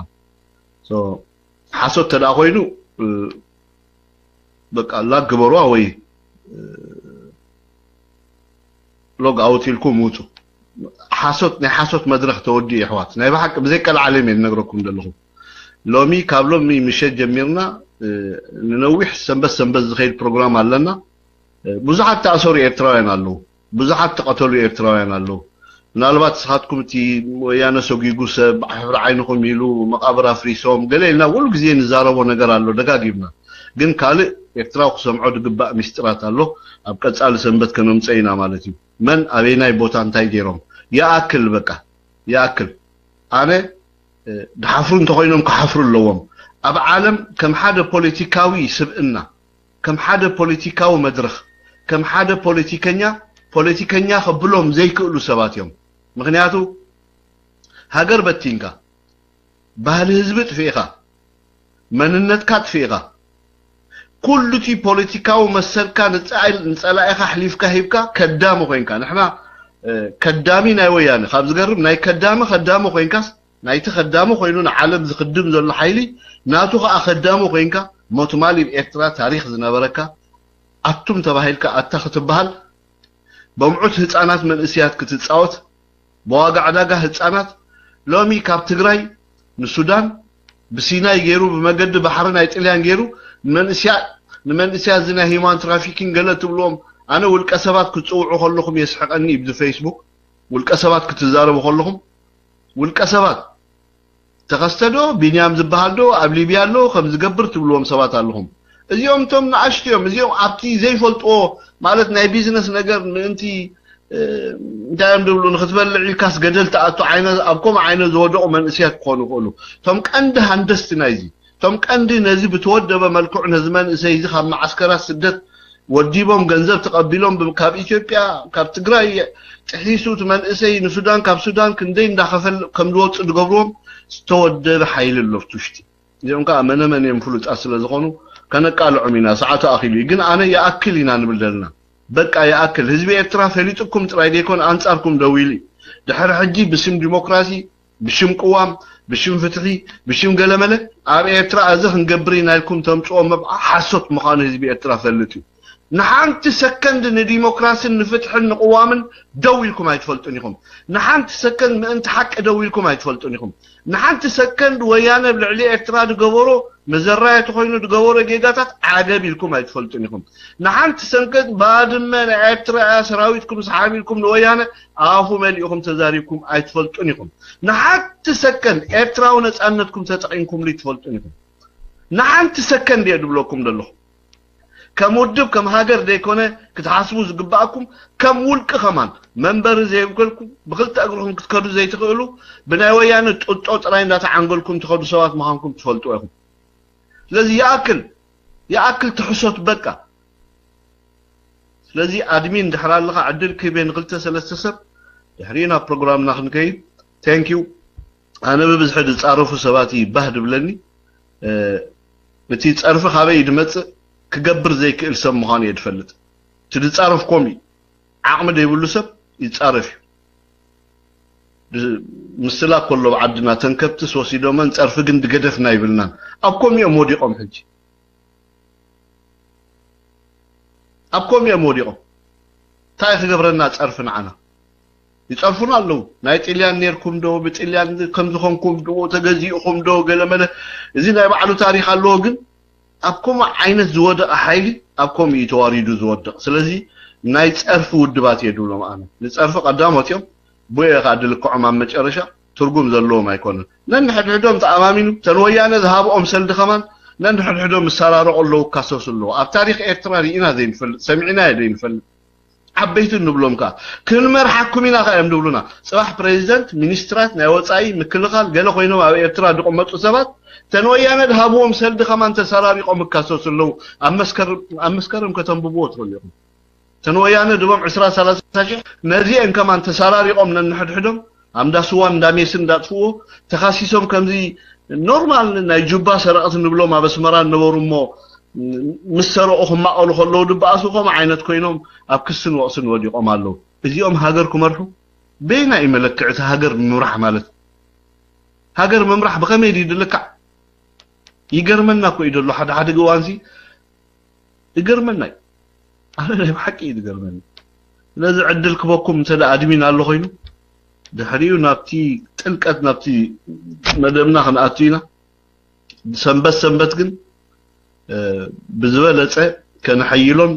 ሓሶት ተደኣ ኮይኑ በቃ ላግ ግበርዋ ወይ ሎግ ኣውት ኢልኩም ውፁ። ሓሶት ናይ ሓሶት መድረክ ተወዲኡ የሕዋት ናይ ብሓቂ ብዘይቀልዓለም እየ ዝነግረኩም ዘለኹ። ሎሚ ካብ ሎሚ ምሸት ጀሚርና ንነዊሕ ሰንበት ሰንበት ዝኸይድ ፕሮግራም ኣለና። ብዙሓት ተኣሰሩ ኤርትራውያን ኣለዉ። ብዙሓት ተቐተሉ ኤርትራውያን ኣለዉ። ምናልባት ንስኻትኩም እቲ ወያነ ሰጒጉ ሰብ ሕፍሪ ዓይንኹም ኢሉ መቓብር ኣፍሪሶም ገለ ኢልና ኩሉ ግዜ ንዛረቦ ነገር ኣሎ ደጋጊምና። ግን ካልእ ኤርትራዊ ክሰምዖ ዝግባእ ሚስጥራት ኣሎ። ኣብ ቀጻሊ ሰንበት ከነምጸ ኢና ማለት እዩ። መን ኣበይናይ ቦታ እንታይ ገይሮም ይኣክል በቃ ይኣክል። ኣነ ድሓፍሩ እንተኾይኖም ክሓፍሩ ኣለዎም። ኣብ ዓለም ከም ሓደ ፖለቲካዊ ስብእና ከም ሓደ ፖለቲካዊ መድረኽ ከም ሓደ ፖለቲከኛ ፖለቲከኛ ከብሎም ዘይክእሉ ሰባት እዮም። ምኽንያቱ ሃገር በቲንካ ባህሊ ህዝቢ ጥፊእኻ መንነትካ ጥፊእኻ ኩሉ እቲ ፖለቲካዊ መሰልካ ንፀላኢኻ ኣሕሊፍካ ሂብካ ከዳሚ ኮይንካ ንሕና ከዳሚ ናይ ወያነ ካብ ዝገርም ናይ ከዳሚ ከዳሚ ኮይንካስ ናይቲ ከዳሚ ኮይኑ ንዓለም ዝኽድም ዘሎ ሓይሊ ናቱ ከኣ ከዳሚ ኮይንካ ሞትማል ኢብ ኤርትራ ታሪኽ ዝነበረካ ኣቱም ተባሂልካ ኣታ ክትበሃል በምዑት ህጻናት መንእስያት ክትጻወት ብዋጋ ዕዳጋ ህጻናት ሎሚ ካብ ትግራይ ንሱዳን ብሲናይ ገይሩ ብመገዲ ባሕሪ ናይ ጥልያን ገይሩ ንመንእስያ ንመንእስያ እዚ ናይ ሂማን ትራፊኪን ገለ ትብልዎም ኣነ ውልቀ ሰባት ክትጽውዑ ከለኹም የስሕቀኒ ብዚ ፌስቡክ ውልቀ ሰባት ክትዛረቡ ከለኹም ውልቀ ሰባት ተኸስተ ዶ ቢንያም ዝበሃል ዶ ኣብ ሊብያ ኣሎ ከም ዝገብር ትብልዎም ሰባት ኣለኹም። እዚኦም እቶም ንኣሽቱ እዮም። እዚኦም ኣብቲ ዘይፈልጥዎ ማለት ናይ ቢዝነስ ነገር ምእንቲ እንታይ እዮም ዝብሉ ንክትበልዕ ኢልካስ ገደል ትኣቱ ዓይነት ኣብ ከምኡ ዓይነት ዝወደቑ መንእስያት ክኾኑ ይኽእሉ። እቶም ቀንዲ ሃንደስቲ ናይዚ እቶም ቀንዲ ነዚ ብተወደበ መልክዑ ነዚ መንእሰይ እዚ ካብ መዓስከራት ስደት ወዲቦም ገንዘብ ተቐቢሎም ካብ ኢትዮጵያ ካብ ትግራይ ጥሒሱ እቲ መንእሰይ ንሱዳን ካብ ሱዳን ክንደይ እንዳኸፈል ከም ዝወፅእ ዝገብርዎም ዝተወደበ ሓይሊ ኣሎ ኣብቲ ውሽጢ። እዚኦም ከዓ መነመን እዮም ፍሉጣት ስለ ዝኾኑ ከነቃልዖም ኢና። ሰዓቱ ኣኺሉ እዩ። ግን ኣነ ይኣክል ኢና ንብል ዘለና። በቃ ይኣክል። ህዝቢ ኤርትራ ፈሊጥኩም ጥራይ ዘይኮነ ኣንጻርኩም ደው ኢሉ እዩ። ድሕሪ ሕጂ ብስም ዲሞክራሲ ብሽም ቅዋም፣ ብሽም ፍትሒ፣ ብሽም ገለመለ ኣብ ኤርትራ እዚ ክንገብር ኢና ኢልኩም ተምጽኦ መብዓ ሓሶት ምዃኑ ህዝቢ ኤርትራ ፈልጥ እዩ። ንሓንቲ ሰከንድ ንዲሞክራስን ንፍትሕን ንቅዋምን ደው ኢልኩም ኣይትፈልጡን ኢኹም። ንሓንቲ ሰከንድ ምእንቲ ሓቂ ደው ኢልኩም ኣይትፈልጡን ኢኹም። ንሓንቲ ሰከንድ ወያነ ኣብ ልዕሊ ኤርትራ ዝገበሮ መዘራየ ተኾይኑ ዝገበሮ ጌጋታት ዓገብ ኢልኩም ኣይትፈልጡን ኢኹም። ንሓንቲ ሰንከት ባድመ ናይ ኤርትራ እያ ሰራዊትኩም ሰሓብ ኢልኩም ንወያነ ኣፉ መሊእኹም ተዛሪብኩም ኣይትፈልጡን ኢኹም። ንሓንቲ ሰከንድ ኤርትራዊ ነጻነትኩም ተጠቒምኩምሉ ኣይትፈልጡን ኢኹም። ንሓንቲ ሰከንድ እየ ዝብለኩም ዘለኹ። ከም ውድብ ከም ሃገር ዘይኮነ ክትሓስቡ ዝግባኣኩም ከም ውልቂ ከማን መንበሪ ዘይብልኩም ብክልተ እግርኹም ክትከዱ ዘይትኽእሉ ብናይ ወያነ ጡጦ ጥራይ እንዳተዓንገልኩም ትኸዱ ሰባት ምዃንኩም ትፈልጡ ኢኹም። ስለዚ ይኣክል ይኣክል ትሕሶት በቃ። ስለዚ ኣድሚን ድሕር ኣለኻ ዕድል ክህቤ ንክልተ ሰለስተ ሰብ ድሕሪኡ ናብ ፕሮግራምና ክንከይድ። Thank you። ኣነ ብብዝሒ ዝጻረፉ ሰባት እዩ ባህ ድብለኒ። እቲ ጸርፊ ካበይ ድመጽእ ክገብር ዘይክእል ሰብ ምዃኑ እየ ድፈልጥ። እቲ ዝጻረፍ ኮም እዩ። ዓቕሚ ዘይብሉ ሰብ ይጻረፍ እዩ። ምስላ ኮሎ ኣብ ዓድና ተንከብትስ ወሲዶመን ጸርፊ ግን ድገደፍና ይብልናን ኣብ ኮም እዮም ወዲቖም ሕጂ። ኣብ ኮም እዮም ወዲቖም። እንታይ ክገብረና ጸርፊ ንዓና? ይጸርፉና ኣለዉ። ናይ ጥልያን ኔርኩም ዶ ብጥልያን ከምዝኾንኩም ዶ ተገዚእኹም ዶ ገለመለ። እዚ ናይ ባዕሉ ታሪኽ ኣለዎ። ግን ኣብ ከምኡ ዓይነት ዝወደቐ ሓይሊ ኣብ ከምኡ እዩ ተዋሪዱ ዝወድቕ። ስለዚ ናይ ጸርፊ ውድባት እየ ድብሎም ኣነ። ንጸርፊ ቀዳሞት እዮም። ብኡ ከዓ ድልክዖም ኣብ መጨረሻ ትርጉም ዘለዎም ኣይኮነን። ነንሕድሕዶም ተኣማሚኑ ተን ወያነ ዝሃብኦም ሰልዲ ከማን ነንሕድሕዶም ይሰራረቑ ኣለዉ፣ ይካሰሱ ኣለዉ። ኣብ ታሪኽ ኤርትራ ርኢና ዘይንፈልጥ፣ ሰሚዕናዮ ዘይንፈልጥ። ዓበይቲ ንብሎም ከዓ ክንመርሓኩም ኢና ከዓ እዮም ድብሉና። ጽባሕ ፕሬዚደንት፣ ሚኒስትራት፣ ናይ ወጻኢ፣ ምክልኻል ገለ ኮይኖም ኣብ ኤርትራ ዝቕመጡ ሰባት ተን ወያነ ዝሃብዎም ሰልዲ ከማን ተሰራሪቖም ይካሰሱ ኣለዉ። ኣብ መስከረም ከተንብብዎ ትኽእሉ ኢኹም። ተን ወያነ ድቦም ዕስራ ሰላሳ ሽሕ ነዚአን ከማን ተሰራሪቖም ነንሕድሕዶም ኣምዳ ስዋን እንዳ ሜስን እንዳጥፍዎ ተኻሲሶም ከምዚ ኖርማል ናይ ጁባ ሰረቕቲ ንብሎም ኣብ ኣስመራ ነበሩ እሞ ምስ ሰረቑ ክማቐሉ ከለዉ ድበኣሱ ከምኡ ዓይነት ኮይኖም ኣብ ክስን ወቕስን ወዲቖም ኣለዉ። እዚኦም ሃገር ክመርሑ በየናይ መለክዕ እቲ ሃገር ምምራሕ ማለት ሃገር ምምራሕ ብኸመይ ድዩ ድልካዕ? ይገርመና እኮ እዩ ዘሎ ሓደ ሓደ ግዋንሲ ይገርመና እዩ። ኣነ ናይ ብሓቂ እዩ ዝገርመኒ። ስለዚ ዕድል ክበኩም እንተ ኣድሚን ኣሎ ኮይኑ ድሕሪኡ ናብቲ ጥልቀት ናብቲ መደብና ክንኣቱ ኢና። ሰንበት ሰንበት ግን ብዝበለፀ ከነሐይሎን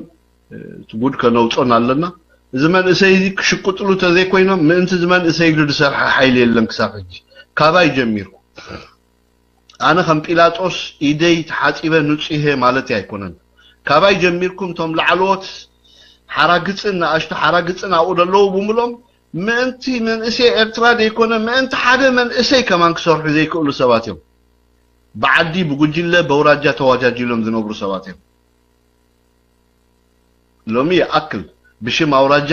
እቲ ጉድ ከነውፆን ኣለና። እዚ መንእሰይ እዚ ክሽቁጥሉ ተዘይኮይኖም ምእንቲ እዚ መንእሰይ ኢሉ ዝሰርሐ ሓይሊ የለን ክሳብ ሕጂ ካባይ ጀሚርኩ ኣነ ከም ጲላጦስ ኢደይ ተሓፂበ ንፁሄ ማለት ኣይኮነን። ካባይ ጀሚርኩም እቶም ላዕለዎት ሓራግፅን ንኣሽቱ ሓራግፅን ኣብኡ ዘለዉ ብምሎም ምእንቲ መንእሰይ ኤርትራ ዘይኮነ ምእንቲ ሓደ መንእሰይ ከማን ክሰርሑ ዘይክእሉ ሰባት እዮም። ብዓዲ ብጉጅለ በውራጃ ተዋጃጅሎም ዝነብሩ ሰባት እዮም። ሎሚ ይኣክል ብሽም ኣውራጃ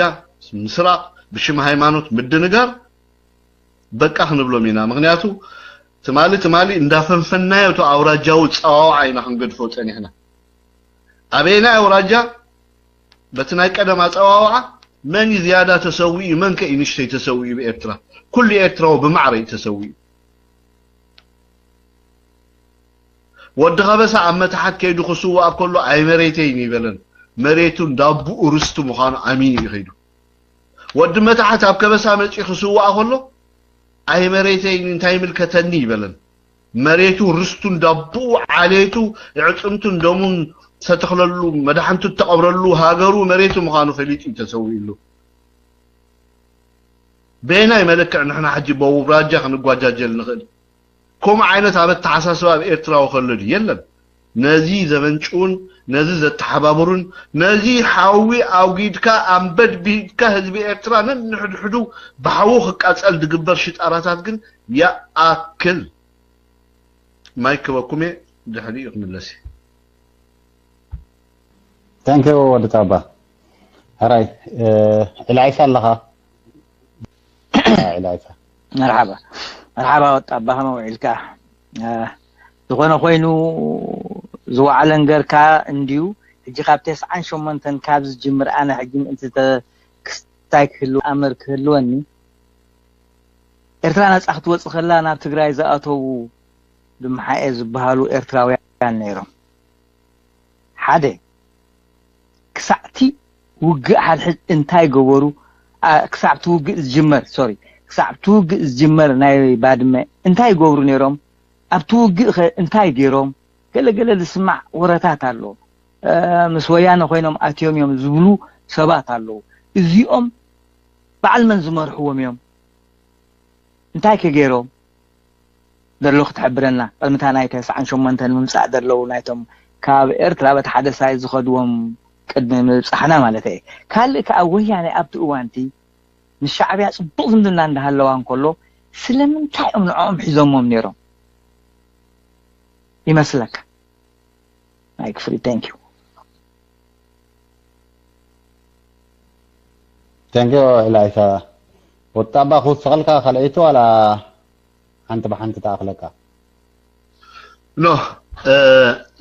ምስራቕ ብሽም ሃይማኖት ምድንጋር በቃ ክንብሎም ኢና። ምክንያቱ ትማሊ ትማሊ እንዳፈንፈናዮ እቲ ኣውራጃዊ ጸዋውዓ ኢና ክንገድፎ ጸኒሕና። ኣበየናይ ኣውራጃ በቲ ናይ ቀደም ኣጸዋውዓ መን እዩ ዝያዳ ተሰዊኡ መን ከ እዩ ንሽተይ ተሰዊኡ ብኤርትራ ኩሉ ኤርትራዊ ብማዕረ እዩ ተሰዊኡ። ወዲ ከበሳ ኣብ መታሓት ከይዱ ክስዋእ ከሎ ኣይመሬተይን ይበለን መሬቱ እንዳቡኡ ርስቱ ምዃኑ ኣሚኑ እዩ ከይዱ። ወዲ መታሓት ኣብ ከበሳ መፂኡ ክስዋእ ከሎ ኣይመሬተይን እንታይ ይምልከተኒ ይበለን መሬቱ ርስቱ እንዳቡኡ ዓሌቱ ዕፅምቱን ደሙን ዝተተኽለሉ መድሓንቱ እተቐብረሉ ሃገሩ መሬቱ ምዃኑ ፈሊጡ እዩ ተሰዊእሉ። በየናይ መለክዕ ንሕና ሕጂ በውራጃ ክንጓጃጀል ንኽእል? ከምኡ ዓይነት ኣብ ኣተሓሳስባ ኣብ ኤርትራዊ ከሎ ድዩ? የለን። ነዚ ዘመንጭውን ነዚ ዘተሓባብሩን ነዚ ሓዊ ኣውጊድካ ኣንበድቢድካ ህዝቢ ኤርትራ ነንሕድሕዱ ብሓዊ ክቃጸል ዝግበር ሽጣራታት ግን ይኣክል። ማይክ ክበኩም እየ ድሕሪኡ ክምለስ እየ። Thank you ወዲ ጣባ። ሕራይ ዕላይሳ ኣለኻ? ዕላይሳ መርሓባ መርሓባ ወጣ ኣባ ከመ ውዒልካ ዝኾነ ኮይኑ ዝወዓለ ንገርካ እንድዩ ሕጂ ካብ ተስዓን ሸሞንተን ካብ ዝጅምር ኣነ ሕጂ ምእንቲ ክስታይ ክህልው ኣምር ክህልወኒ ኤርትራ ነጻ ክትወጽእ ከላ ናብ ትግራይ ዝኣተዉ ድምሓኤ ዝበሃሉ ኤርትራውያን ነይሮም ሓደ ክሳዕቲ ውግእ ሓድሕድ እንታይ ገበሩ ክሳብ እቲ ውግእ ዝጅመር ሶሪ ክሳብ እቲ ውግእ ዝጅመር ናይ ባድመ እንታይ ይገብሩ ነይሮም ኣብቲ ውግእ ከ እንታይ ገይሮም ገለ ገለ ዝስማዕ ወረታት ኣሎ ምስ ወያነ ኮይኖም ኣትዮም እዮም ዝብሉ ሰባት ኣለዉ እዚኦም በዓል መን ዝመርሕዎም እዮም እንታይ ከ ገይሮም ዘሎ ክትሕብረና ቅድሚ እታ ናይ ተስዓን ሸሞንተን ምምፃእ ዘለዉ ናይቶም ካብ ኤርትራ በቲ ሓደ ሳይድ ዝኸድዎም ቅድሚ ምብፃሕና ማለት እየ ካልእ ከዓ ወያነ ኣብቲ እዋንቲ ምስ ሻዕብያ ፅቡቅ ዝምድና እንዳሃለዋ እንከሎ ስለምንታይ እዮም ንዕኦም ሒዞሞም ነይሮም ይመስለካ ናይ ክፍሊ thank you thank you ኢላይካ ወጣባ ክውስኸልካ ካልኣይቲ ዋላ ሓንቲ ብሓንቲ ተኣኽለካ። ኖ፣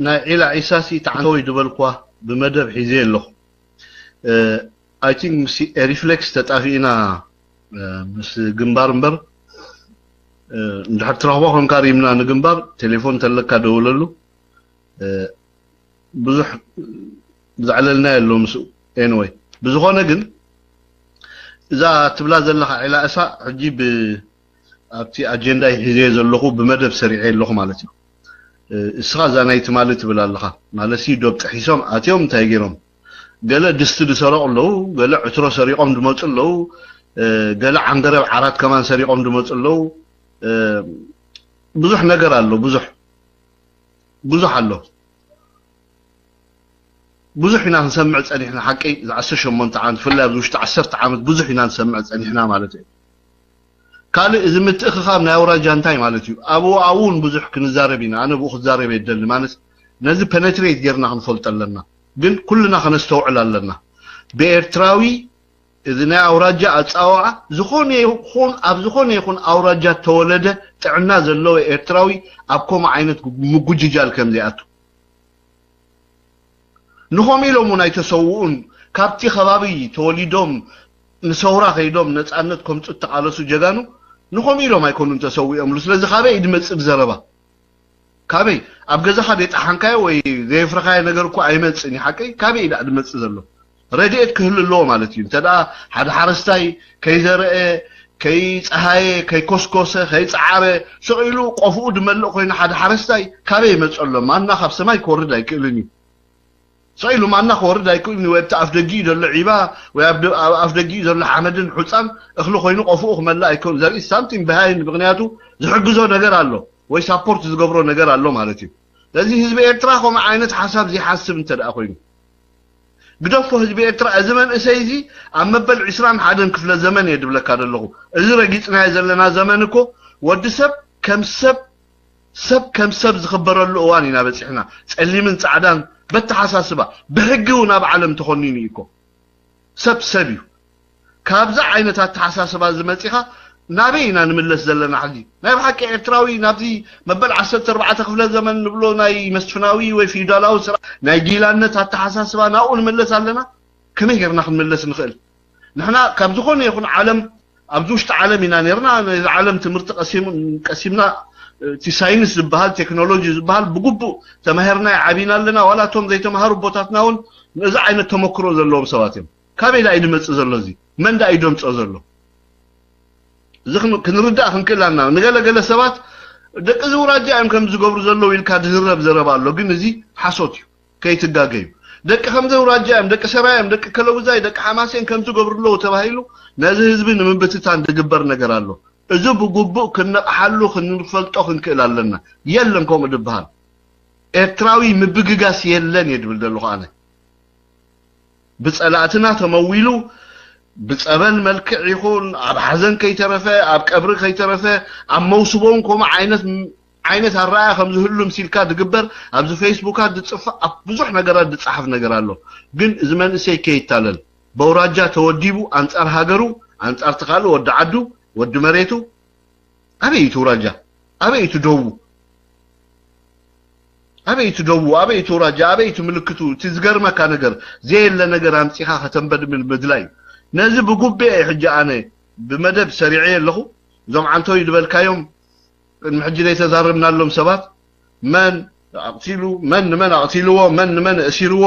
ናይ ዒላ ዒሳሲ ተዓንተወይ ዝበልኳ ብመደብ ሒዘ ኣለኹ። I think ምስ ሪፍሌክስ ተጣፊእና ምስ ግንባር እምበር፣ እንድሕር ትረኽቦ ኮንካ ሪምና ንግንባር ቴሌፎን ተለካ ደውለሉ። ብዙሕ ዘዕለልና የሎ ምስ ኤንወይ። ብዝኾነ ግን እዛ ትብላ ዘለኻ ዒላ እሳ ሕጂ ኣብቲ ኣጀንዳ ሒዘ ዘለኹ ብመደብ ሰሪዐ ኣለኹ ማለት እዩ። እስኻ እዛ ናይ ትማሊ ትብል ኣለኻ ማለት ሲ ዶብ ጥሒሶም ኣትዮም እንታይ ገይሮም? ገለ ድስቲ ዝሰረቑ ኣለዉ፣ ገለ ዕትሮ ሰሪቖም ዝመፁ ኣለዉ፣ ገለ ዓንገረብ ዓራት ከማን ሰሪቖም ዝመፁ ኣለዉ። ብዙሕ ነገር ኣሎ፣ ብዙሕ ብዙሕ ኣሎ። ብዙሕ ኢና ክንሰምዕ ፀኒሕና፣ ሓቀይ። እዚ ዓሰርተ ሸሞንተ ዓመት፣ ብፍላይ ኣብዚ ውሽጢ ዓሰርተ ዓመት ብዙሕ ኢና ንሰምዕ ፀኒሕና ማለት እዩ። ካልእ እዚ ምትእኽኻብ ናይ ኣውራጃ እንታይ ማለት እዩ? ኣብኡ ኣብኡ እውን ብዙሕ ክንዛረብ ኢና። ኣነ ብኡ ክዛረብ የደሊ ማለት ነዚ ፐነትሬት ጌርና ክንፈልጦ ኣለና። ግን ኩልና ከነስተውዕል ኣለና። ብኤርትራዊ እዚ ናይ ኣውራጃ ኣጻዋዓ ዝኾነ ይኹን ኣብ ዝኾነ ይኹን ኣውራጃ ተወለደ ጥዕና ዘለዎ ኤርትራዊ ኣብ ከምኡ ዓይነት ምጉጅጃል ከም ዘይኣቱ ንኸም ኢሎም እውን ኣይተሰውኡን። ካብቲ ከባቢ ተወሊዶም ንሰውራ ከይዶም ነፃነት ከምፁ እተቃለሱ ጀጋኑ ንኸም ኢሎም ኣይኮኑን ተሰዊኦምሉ። ስለዚ ካበይ እዩ ዝመፅእ ብዘረባ? ካበይ ኣብ ገዛኻ ዘይጠሓንካዮ ወይ ዘየፍረኻዮ ነገር እኮ ኣይመፅእን እዩ ሓቀይ። ካበይ እዩ ደኣ ዝመፅእ ዘሎ? ረድኤት ክህሉ ኣለዎ ማለት እዩ። እንተ ደኣ ሓደ ሓረስታይ ከይዘርአ፣ ከይፀሃየ፣ ከይኮስኮሰ፣ ከይፀዓረ፣ ስቕ ኢሉ ቆፍኡ ዝመልእ ኮይኑ ሓደ ሓረስታይ ካበይ ይመፅእ ኣሎ? ማና ካብ ሰማይ ክወርድ ኣይክእልን እዩ። ስቕ ኢሉ ማና ክወርድ ኣይክእልን እዩ። ወይ ኣብቲ ኣፍ ደጊኡ ዘሎ ዒባ ወይ ኣብ ደ- ኣብ ኣፍ ደጊኡ ዘሎ ሓመድን ሑፃን እኽሊ ኮይኑ ቆፍኡ ክመልእ ኣይክእልን። ዘርኢ ሳምቲንግ ብሃይንድ ምክንያቱ ዝሕግዞ ነገር ኣሎ ወይ ሳፖርት ዝገብሮ ነገር ኣሎ ማለት እዩ። ስለዚ ህዝቢ ኤርትራ ከምኡ ዓይነት ሓሳብ ዘይሓስብ እንተ ደኣ ኮይኑ ግደፎ ህዝቢ ኤርትራ። እዚ መንእሰይ እዚ ኣብ መበል ዕስራን ሓደን ክፍለ ዘመን እየ ድብለካ ዘለኹ። እዚ ረጊፅናዮ ዘለና ዘመን እኮ ወዲ ሰብ ከም ሰብ ሰብ ከም ሰብ ዝኽበረሉ እዋን ኢና በፂሕና። ፀሊምን ፃዕዳን በተሓሳስባ ብሕጊ እውን ኣብ ዓለም ተኾኒኑ እዩ እኮ። ሰብ ሰብ እዩ። ካብዛ ዓይነት ኣተሓሳስባ እዚ መፂኻ ናበይ ኢና ንምለስ ዘለና ሕጂ? ናይ ብሓቂ ኤርትራዊ ናብዚ መበል ዓሰርተ ኣርባዕተ ክፍለ ዘመን ንብሎ ናይ መስፍናዊ ወይ ፊውዳላዊ ስርዓት ናይ ጊላነት ኣተሓሳስባ ናብኡ ንምለስ ኣለና? ከመይ ጌርና ክንምለስ ንኽእል? ንሕና ካብ ዝኾነ ይኹን ዓለም ኣብዚ ውሽጢ ዓለም ኢና ነርና። ነዚ ዓለም ትምህርቲ ቀሲምና እቲ ሳይንስ ዝበሃል ቴክኖሎጂ ዝበሃል ብግቡእ ተማሂርና ዓቢና ኣለና። ዋላ እቶም ዘይተማሃሩ ኣቦታትና እውን ነዚ ዓይነት ተመክሮ ዘለዎም ሰባት እዮም። ካበይ ዳ እዩ ዝመፅእ ዘሎ እዚ? መን ዳ እዩ ደምፆ ዘሎ? እዚ ክንርዳእ ክንክእል ኣለና። ንገለገለ ሰባት ደቂ እዚ ውራጃ እዮም ከም ዝገብሩ ዘለዉ ኢልካ ዝዝረብ ዘረባ ኣሎ። ግን እዚ ሓሶት እዩ። ከይትጋገዩ። ደቂ ከምዚ ውራጃ እዮም፣ ደቂ ሰራይ እዮም፣ ደቂ ከለውዛይ፣ ደቂ ሓማሴን ከምዚ ገብሩ ኣለዉ ተባሂሉ ነዚ ህዝቢ ንምብትታን ዝግበር ነገር ኣሎ። እዚ ብግቡእ ክንነቕሓሉ ክንፈልጦ ክንክእል ኣለና። የለን ከምኡ ዝበሃል። ኤርትራዊ ምብግጋስ የለን እየ ዝብል ዘለኹ ኣነ። ብፀላእትና ተመዊሉ ብፀበል መልክዕ ይኹን ኣብ ሓዘን ከይተረፈ ኣብ ቀብሪ ከይተረፈ ኣብ መውስቦ እውን ከምኡ ዓይነት ዓይነት ኣረኣያ ከም ዝህሉ ምሲልካ ዝግበር ኣብዚ ፌስቡካት ዝፅፋ ኣብ ብዙሕ ነገራት ዝፀሓፍ ነገር ኣሎ። ግን እዚ መንእሰይ ከይታለል በውራጃ ተወዲቡ ኣንፃር ሃገሩ ኣንፃር ትካሉ ወዲ ዓዱ ወዲ መሬቱ ኣበይ እዩ እቲ ውራጃ? ኣበይ እዩ እቲ ደዉ? ኣበይ እቲ ደዉ? ኣበይ እቲ ውራጃ? ኣበይ እቲ ምልክቱ? እቲ ዝገርመካ ነገር ዘየለ ነገር ኣምፂኻ ከተንበድምን ምድላይ እዩ። ነዚ ብጉቤ እየ ሕጂ ኣነ ብመደብ ሰሪዐ ኣለኹ። እዞም ዓንተው ዝበልካዮም ቅድሚ ሕጂ ዘይተዛረብናሎም ሰባት መን ኣቕቲሉ፣ መን ንመን ኣቕቲልዎ፣ መን ንመን እሲርዎ፣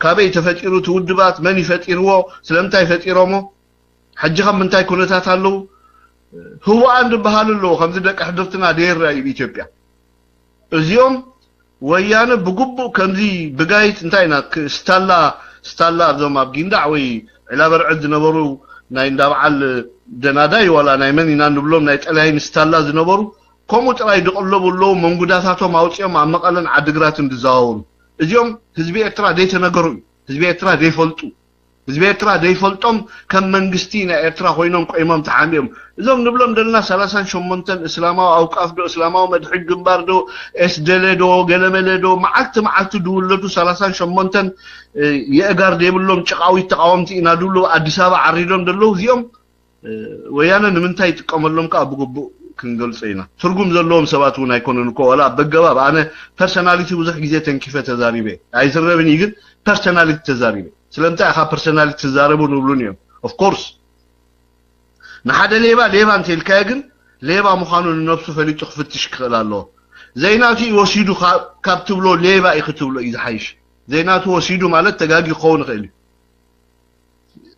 ካበይ ተፈጢሩ እቲ ውድባት፣ መን ይፈጢርዎ፣ ስለምንታይ ፈጢሮሞ፣ ሕጂ ከም ምንታይ ኩነታት ኣለዉ፣ ህቡኣን ዝበሃሉ ኣለዉ፣ ከምዚ ደቂ ሕድርትና ደየራ እዩ ኢትዮጵያ። እዚኦም ወያነ ብግቡእ ከምዚ ብጋይት እንታይ ኢና ክ- ስታላ ስታላ ኣብዞም ኣብ ጊንዳዕ ወይ ዕላበርዕድ ዝነበሩ ናይ እንዳ በዓል ደናዳይ ዋላ ናይ መን ኢና ንብሎም ናይ ጠላይን ስታላ ዝነበሩ ከምኡ ጥራይ ዝቕለቡ ኣለዉ መንጉዳታቶም ኣውፂኦም ኣብ መቐለን ዓድግራትን ዝዘዋወሩ እዚኦም ህዝቢ ኤርትራ ዘይተነገሩ እዩ ህዝቢ ኤርትራ ዘይፈልጡ ህዝቢ ኤርትራ ዘይፈልጦም ከም መንግስቲ ናይ ኤርትራ ኮይኖም ቆይሞም ተሓሚዮም እዞም ንብሎም ዘለና ሰላሳን ሸሞንተን እስላማዊ ኣውቃፍ ዶ እስላማዊ መድሕን ግንባር ዶ ኤስደለ ዶ ገለመለ ዶ መዓልቲ መዓልቲ ድውለዱ ሰላሳን ሸሞንተን የእጋር ዘይብሎም ጭቃዊት ተቃወምቲ ኢና ድብሉ ኣዲስ ኣበባ ዓሪዶም ዘለዉ እዚኦም ወያነ ንምንታይ ይጥቀመሎም ከዓ ብግቡእ ክንገልጾ ኢና። ትርጉም ዘለዎም ሰባት እውን ኣይኮነን እኮ። ዋላ በገባብ ኣነ ፐርሰናሊቲ ብዙሕ ግዜ ተንኪፈ ተዛሪበ ኣይዝረብን እዩ፣ ግን ፐርሰናሊቲ ተዛሪበ። ስለምንታይ ኢኻ ፐርሰናሊቲ ትዛረቡ ንብሉን እዮም። ኦፍኮርስ ንሓደ ሌባ ሌባ እንተኢልካዮ ግን ሌባ ምዃኑ ንነብሱ ፈሊጡ ክፍትሽ ክኽእል ኣለዎ። ዘይናቱ እዩ ወሲዱ ካብ ትብሎ ሌባ እዩ ክትብሎ እዩ ዝሓይሽ። ዘይናቱ ወሲዱ ማለት ተጋጊ ክኸውን ይኽእል እዩ።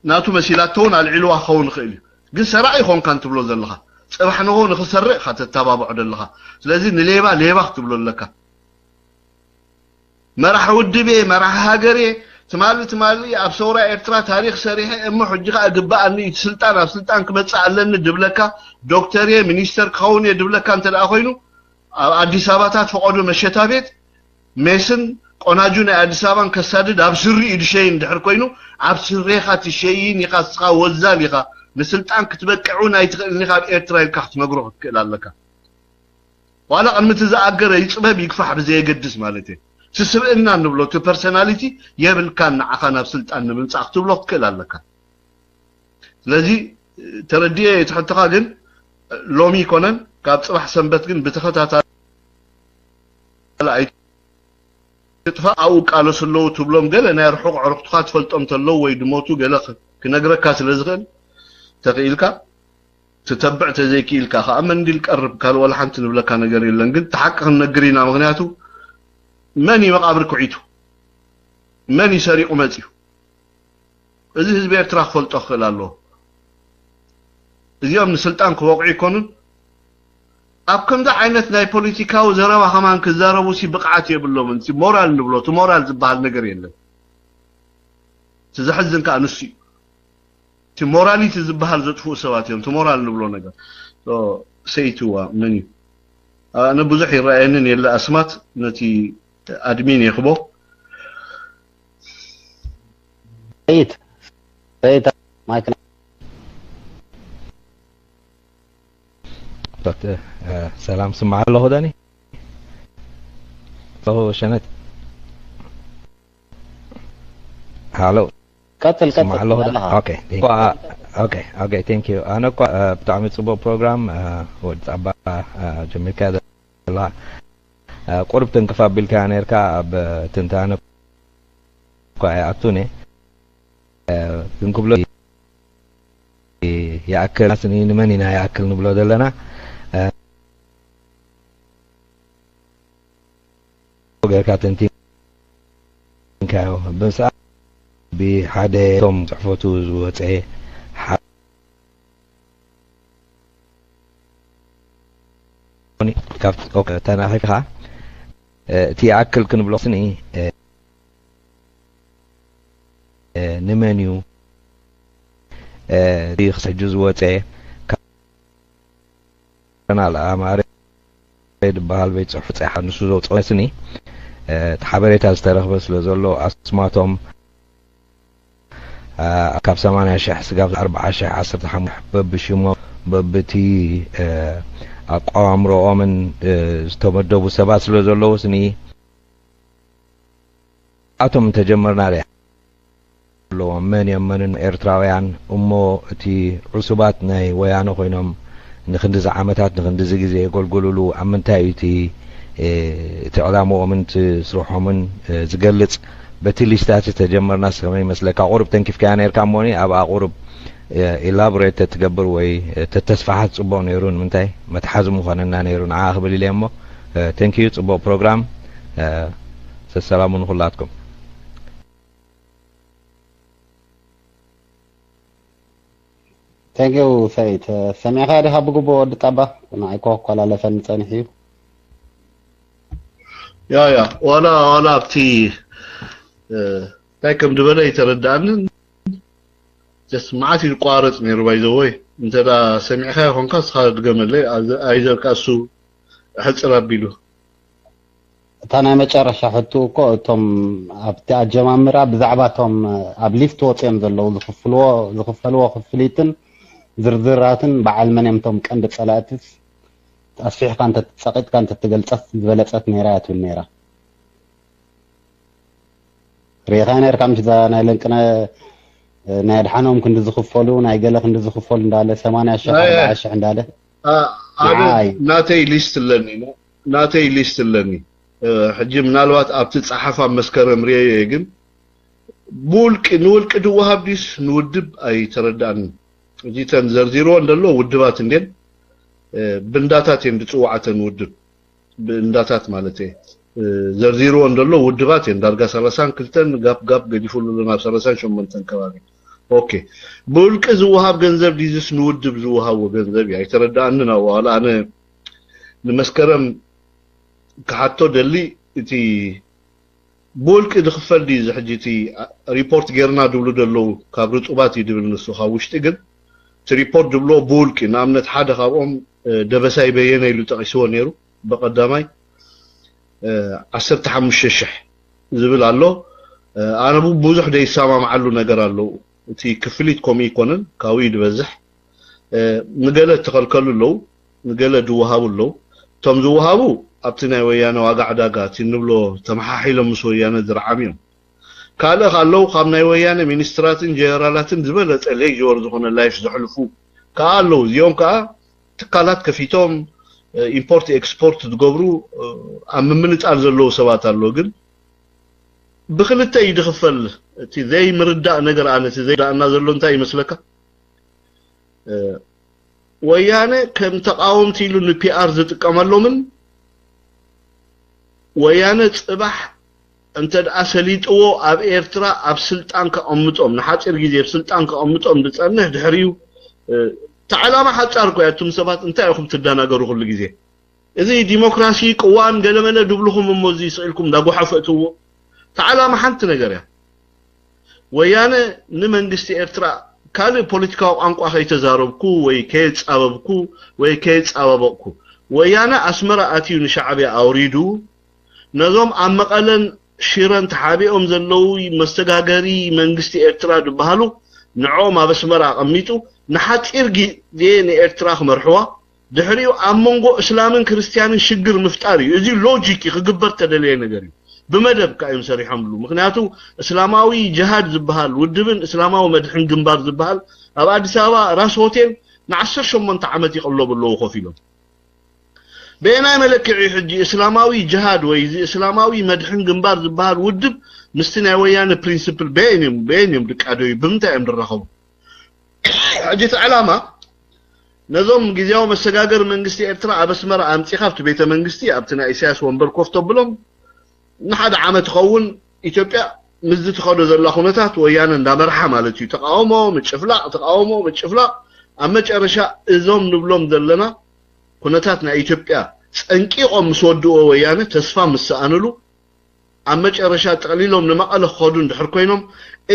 ናቱ መሲላቶ እውን ኣልዒልዋ ክኸውን ይኽእል እዩ። ግን ሰራቂ ይኾንካን ትብሎ ዘለኻ፣ ጽባሕ ንጎ ንኽሰርቕ ኢኻ ተተባብዖ ዘለኻ። ስለዚ ንሌባ ሌባ ክትብሎ ኣለካ። መራሒ ውድብ እየ፣ መራሒ ሃገር እየ፣ ትማሊ ትማሊ ኣብ ሰውራ ኤርትራ ታሪኽ ሰሪሐ እሞ ሕጂ ከኣ ግበኣኒ እዩ፣ እቲ ስልጣን ኣብ ስልጣን ክመጽእ ኣለኒ ድብለካ፣ ዶክተር እየ፣ ሚኒስተር ክኸውን እየ ድብለካ እንተ ደኣ ኮይኑ፣ ኣብ ኣዲስ ኣበባታት ፈቐዶ መሸታ ቤት ሜስን ቆናጁ ናይ ኣዲስ ኣበባን ከሳድድ ኣብ ስሪ እዩ ድሸይን ድሕር ኮይኑ፣ ኣብ ስሬኻ ትሸይን ኢኻ፣ እስኻ ወዛል ኢኻ፣ ንስልጣን ክትበቅዕ እውን ኣይትኽእልን ኢኻ፣ ኣብ ኤርትራ ኢልካ ክትነግሮ ክትክእል ኣለካ። ዋላ ቅድሚ እቲ ዝኣገረ ይፅበብ ይግፋሕ ብዘየገድስ ማለት እዩ። እቲ ስብእና ንብሎ እቲ ፐርሰናሊቲ የብልካን፣ ንዓኻ ናብ ስልጣን ንምምፃእ ክትብሎ ክትክእል ኣለካ። ስለዚ ተረዲኤ እቲ ሕቶኻ፣ ግን ሎሚ ይኮነን ካብ ፅባሕ ሰንበት ግን ብተኸታታሊ ኣይትጥፋእ ኣብኡ ቃለሱ ኣለዉ ትብሎም ገለ ናይ ርሑቕ ዕርኽትኻ ትፈልጦም ተለዉ ወይ ድሞቱ ገለ ክ- ክነግረካ ስለ ዝኽእል ተኽኢልካ ትተብዕ ተዘይክኢልካ ከዓ መንዲል ቀርብ ካልእ ዋላ ሓንቲ ንብለካ ነገር የለን። ግን እቲ ሓቂ ክንነግር ኢና። ምክንያቱ መን እዩ መቃብር ኩዒቱ? መን እዩ ሰሪቑ መፅዩ? እዚ ህዝቢ ኤርትራ ክፈልጦ ክኽእል ኣለዎ። እዚኦም ንስልጣን ክበቕዑ ይኮኑን ኣብ ከምዚ ዓይነት ናይ ፖለቲካዊ ዘረባ ከማን ክዛረቡ ሲ ብቕዓት የብሎምን። እቲ ሞራል ንብሎ እቲ ሞራል ዝበሃል ነገር የለን። እቲ ዘሕዝን ከዓ ንሱ እዩ። እቲ ሞራሊቲ ዝበሃል ዘጥፍኡ ሰባት እዮም። እቲ ሞራል ንብሎ ነገር ሰይትዋ መን እዩ? ኣነ ብዙሕ ይረኣየንን የለ ኣስማት ነቲ ኣድሚን የኽቦ ሰይት ሰይት ማይክ ሰላም ስማዕ ኣለኹ ዳኒ። ሸነት ሃሎ ቀጽል ስማዕ ቀጽል ኣለኹ ኣለኻ ኦኬ ኦኬ ኦኬ ቴንክ ዩ። ኣነ እኳ ብጣዕሚ ጽቡቅ ፕሮግራም ወዲ ጻባ ጀሚርካ ዘላ ቁርብ ትንክፍ ኣቢልካ ነርካ ኣብ ትንታነ እኳ ይኣቱኒ ግን ክብሎ ይኣክል ስኒ ንመን ኢና ይኣክል ንብሎ ዘለና ጌርካ ተንቲንካዮ ብምስኣ ብሓደ ቶም ጽሕፈቱ ዝወፀ ተናኺፍካ እቲ ይኣክል ክንብሎ ስኒ ንመን እዩ እቲ ክሰጁ ዝወፀ ጀነራል ኣማረ ዝበሃል ቤት ፅሑፍ ፀሓ ንሱ ዘውፅኦ ስኒ እቲ ሓበሬታ ዝተረኽበ ስለ ዘሎ ኣስማቶም ካብ ሰማንያ ሽሕ ስጋብ ኣርብዓ ሽሕ ዓሰርተ ሓሙሽተ በብሽሞም በብቲ ኣቋማምሮኦምን ዝተመደቡ ሰባት ስለ ዘለዉ ስኒ ኣቶም እንተጀመርና ርያ ኣለዎም መን እዮም መንን ኤርትራውያን እሞ እቲ ዕሱባት ናይ ወያነ ኮይኖም ንክንድዚ ዓመታት ንክንድዚ ግዜ የገልግሉሉ ኣብ ምንታይ እዩ እቲ እቲ ዕላምኦምን እቲ ስርሖምን ዝገልፅ በቲ ሊስታት ተጀመርና ስከመ ይመስለካ ቁሩብ ተንኪፍካያ ነርካ እሞኒ ኣብኣ ቁሩብ ኢላቦሬት ተትገብር ወይ ተተስፋሓት ፅቡቅ ነይሩ ንምንታይ መትሓዚ ምኾነና ነይሩ ንዓ ክብል ኢለ እሞ ተንኪዩ ፅቡቅ ፕሮግራም ሰሰላሙ ንኩላትኩም Thank you ሰይድ ሰሚዕካ ዲኻ ብግቡእ ወዲ ጣባ ንዓይ ኮ ኮላለፈኒ ጸኒሑ እዩ ያ ያ ዋላ ዋላ ኣብቲ እንታይ ከም ዝበለ ይተረዳእንን ጀስት መዓት እዩ ዝቋረፅ ነይሩ ባይዘወይ እንተ ሰሚዕካ ይኮንካ ስኻ ድገመለይ ኣይዘርካ እሱ ሕፅር ኣቢሉ እታ ናይ መጨረሻ ሕቱ እኮ እቶም ኣብቲ ኣጀማምራ ብዛዕባ እቶም ኣብ ሊፍት ወፅኦም ዘለዉ ዝኽፍልዎ ዝኽፈልዎ ክፍሊትን ዝርዝራትን በዓል መን እዮም እቶም ቀንዲ ፀላእትስ ኣስፊሕካ እንተትፀቂጥካ እንተትገልፀስ ዝበለፀት ነይራ እያ ትብል ነይራ ርኢኻ ነርካ ምሽ እዛ ናይ ለንቅነ ናይ ኣድሓኖም ክንዲ ዝኽፈሉ ናይ ገለ ክንዲ ዝኽፈሉ እንዳለ ሰማንያ ሽሕ ኣርብዓ ሽሕ እንዳለ ኣነ ናተይ ሊስት ኣለኒ ናተይ ሊስት ኣለኒ ሕጂ ምናልባት ኣብቲ ጸሓፍ ኣብ መስከረም ርየዮ ግን ብውልቂ ንውልቂ ድወሃብ ዲስ ንውድብ ኣይተረዳእንን። እዚ ተን ዘርዚርዎ እንደሎ ውድባት እንዴን ብእንዳታት እየን ዝፅዋዓተን ውድብ ብእንዳታት ማለት እየ ዘርዚርዎ እንደሎ ውድባት እየን ዳርጋ ሰላሳን ክልተን ጋፕ ጋፕ ገዲፉሉ ኣሎ ናብ ሰላሳን ሸሞንተን ከባቢ። ኦኬ ብውልቂ ዝወሃብ ገንዘብ ዲዝስ ንውድብ ዝወሃብዎ ገንዘብ እዩ ኣይተረዳእንን። ኣብ ዋላ ኣነ ንመስከረም ክሓቶ ደሊ እቲ ብውልቂ ዝኽፈል ድዩ እዚ ሕጂ እቲ ሪፖርት ጌርና ድብሉ ደለዉ ካብ ርጡባት እዩ ድብል ንሱ ካብ ውሽጢ ግን እቲ ሪፖርት ድብልዎ ብውልቂ ንኣብነት ሓደ ካብኦም ደበሳይ በየነ ኢሉ ጠቂስዎ ነይሩ ብቀዳማይ ዓሰርተ ሓሙሽተ ሽሕ ዝብል ኣሎ ኣነ ብዙሕ ደይሰማምዓሉ ነገር ኣለዉ እቲ ክፍሊት ከምኡ ይኮነን ካብኡ እዩ ዝበዝሕ ንገለ እተኸልከሉ ኣለዉ ንገለ ድወሃቡ ኣለዉ እቶም ዝወሃቡ ኣብቲ ናይ ወያነ ዋጋ ዕዳጋ እቲ ንብሎ ተመሓሒሎም ምስ ወያነ ዝረዓም እዮም ካልእ ኣለዉ ካብ ናይ ወያነ ሚኒስትራትን ጀነራላትን ዝበለፀ ሌዥወር ዝኾነ ላይፍ ዘሕልፉ ከዓ ኣለዉ እዚኦም ከዓ ትካላት ከፊቶም ኢምፖርት ኤክስፖርት ዝገብሩ ኣብ ምምንጣል ዘለዉ ሰባት ኣለዉ ግን ብክልተ እዩ ዝኽፈል እቲ ዘይምርዳእ ነገር ኣነ እቲ ዘይዳእና ዘሎ እንታይ ይመስለካ ወያነ ከም ተቃወምቲ ኢሉ ንፒኣር ዝጥቀመሎምን ወያነ ፅባሕ እንተ ደኣ ሰሊጥዎ ኣብ ኤርትራ ኣብ ስልጣን ከቐምጦም ንሓፂር ግዜ ኣብ ስልጣን ከቐምጦም ዝፀንሕ ድሕሪዩ እታ ዕላማ ሓፃር እኮ እያ እቱም ሰባት እንታይ ኢኹም ትደናገሩ ኩሉ ግዜ እዚ ዲሞክራሲ ቅዋም ገለመለ ድብልኹም እሞ እዚ ስኢልኩም እንዳጓሓፈ እትዎ እታ ዕላማ ሓንቲ ነገር እያ ወያነ ንመንግስቲ ኤርትራ ካልእ ፖለቲካዊ ቋንቋ ከይተዛረብኩ ወይ ከየጻበብኩ ወይ ከየጻባበቕኩ ወያነ ኣስመራ ኣትዩ ንሻዕብያ ኣውሪዱ ነዞም ኣብ መቐለን ሽረን ተሓቢኦም ዘለዉ መስተጋገሪ መንግስቲ ኤርትራ ዝበሃሉ ንዕኦም ኣብ ኣስመራ ኣቐሚጡ ንሓፂር ግዜ ንኤርትራ ክመርሕዋ ድሕሪኡ ኣብ መንጎ እስላምን ክርስትያንን ሽግር ምፍጣር እዩ። እዚ ሎጂክ እዩ ክግበር ተደለየ ነገር እዩ። ብመደብ ካ እዮም ሰሪሖምሉ። ምክንያቱ እስላማዊ ጅሃድ ዝበሃል ውድብን እስላማዊ መድሕን ግንባር ዝበሃል ኣብ ኣዲስ ኣበባ ራስ ሆቴል ንዓሰርተ ሸሞንተ ዓመት ይቐለቡ ኣለዉ ኮፍ ኢሎም። በየናይ መለክዒ ሕጂ እስላማዊ ጅሃድ ወይ እዚ እስላማዊ መድሕን ግንባር ዝበሃል ውድብ ምስቲ ናይ ወያነ ፕሪንስፕል በየን እዮም በየን እዮም ድቃደዩ ብምንታይ እዮም ድራኸቡ? ሕጂ እቲ ዕላማ ነዞም ግዜያዊ መሰጋገሪ መንግስቲ ኤርትራ ኣብ ኣስመራ ኣምጺኻ ኣብቲ ቤተ መንግስቲ ኣብቲ ናይ ኢሳያስ ወንበር ኮፍ ተብሎም ንሓደ ዓመት ይኸውን ኢትዮጵያ ምስዚ ትኸዶ ዘላ ኩነታት ወያነ እንዳመርሓ ማለት እዩ ተቃውሞ ምጭፍላቅ ተቃውሞ ምጭፍላቅ ኣብ መጨረሻ እዞም ንብሎም ዘለና ኩነታት ናይ ኢትዮጵያ ጸንቂቆም ምስ ወድእዎ ወያነ ተስፋ ምስ ሰኣንሉ ኣብ መጨረሻ ጠቕሊሎም ንመቐለ ክኸዱ እንድሕር ኮይኖም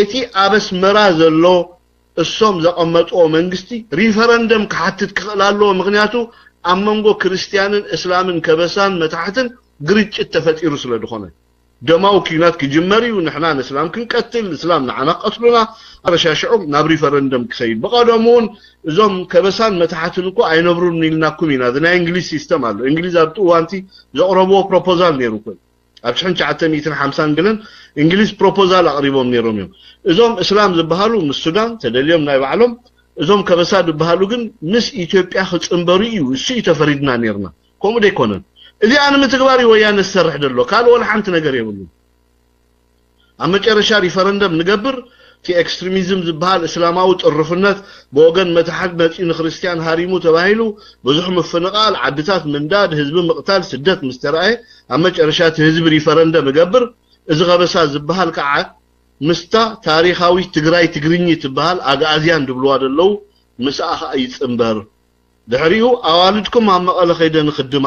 እቲ ኣብ ኣስመራ ዘሎ እሶም ዘቐመጥዎ መንግስቲ ሪፈረንደም ክሓትት ክኽእል ኣለዎ ምክንያቱ ኣብ መንጎ ክርስትያንን እስላምን ከበሳን መታሕትን ግርጭት ተፈጢሩ ስለ ዝኾነ ደማዊ ኪናት ክጅመር እዩ ንሕና ንእስላም ክንቀትል እስላም ንዓና ክቀትሉና ኣረሻሽዑ ናብ ሪፈረንደም ክኸይድ ብቐደሙ እውን እዞም ከበሳን መታሕትን እኮ ኣይነብሩን ኢልናኩም ኢና እዚ ናይ እንግሊዝ ሲስተም ኣሎ እንግሊዝ ኣብቲ እዋንቲ ዘቕረብዎ ፕሮፖዛል ነይሩ እኮ ኣብ ሽሕን ትሽዓተ ሚእትን ሓምሳን ግለን እንግሊዝ ፕሮፖዛል ኣቕሪቦም ነይሮም እዮም እዞም እስላም ዝበሃሉ ምስ ሱዳን ተደልዮም ናይ ባዕሎም እዞም ከበሳ ዝበሃሉ ግን ምስ ኢትዮጵያ ክፅንበሩ እዩ እሱ እዩ ተፈሪድና ነይርና ከምኡ ደይኮነን እዚኣ ንምትግባር እዩ ወያነ ዝሰርሕ ዘሎ ካልእ ወላ ሓንቲ ነገር የብሉን ኣብ መጨረሻ ሪፈረንደም ንገብር እቲ ኤክስትሪሚዝም ዝበሃል እስላማዊ ጥርፍነት ብወገን መታሕት መፂኡ ንክርስትያን ሃሪሙ ተባሂሉ ብዙሕ ምፍንቓል ዓድታት ምንዳድ ህዝቢ ምቕታል ስደት ምስ ተረኣየ ኣብ መጨረሻ እቲ ህዝቢ ሪፈረንደም እገብር እዚ ከበሳ ዝበሃል ከዓ ምስታ ታሪኻዊት ትግራይ ትግርኝ ትበሃል ኣግኣዝያን ድብልዋ ደለዉ ምስኣ ከዓ ይፅንበር ድሕሪኡ ኣዋልድኩም ኣብ መቐለ ከይደ ንክድማ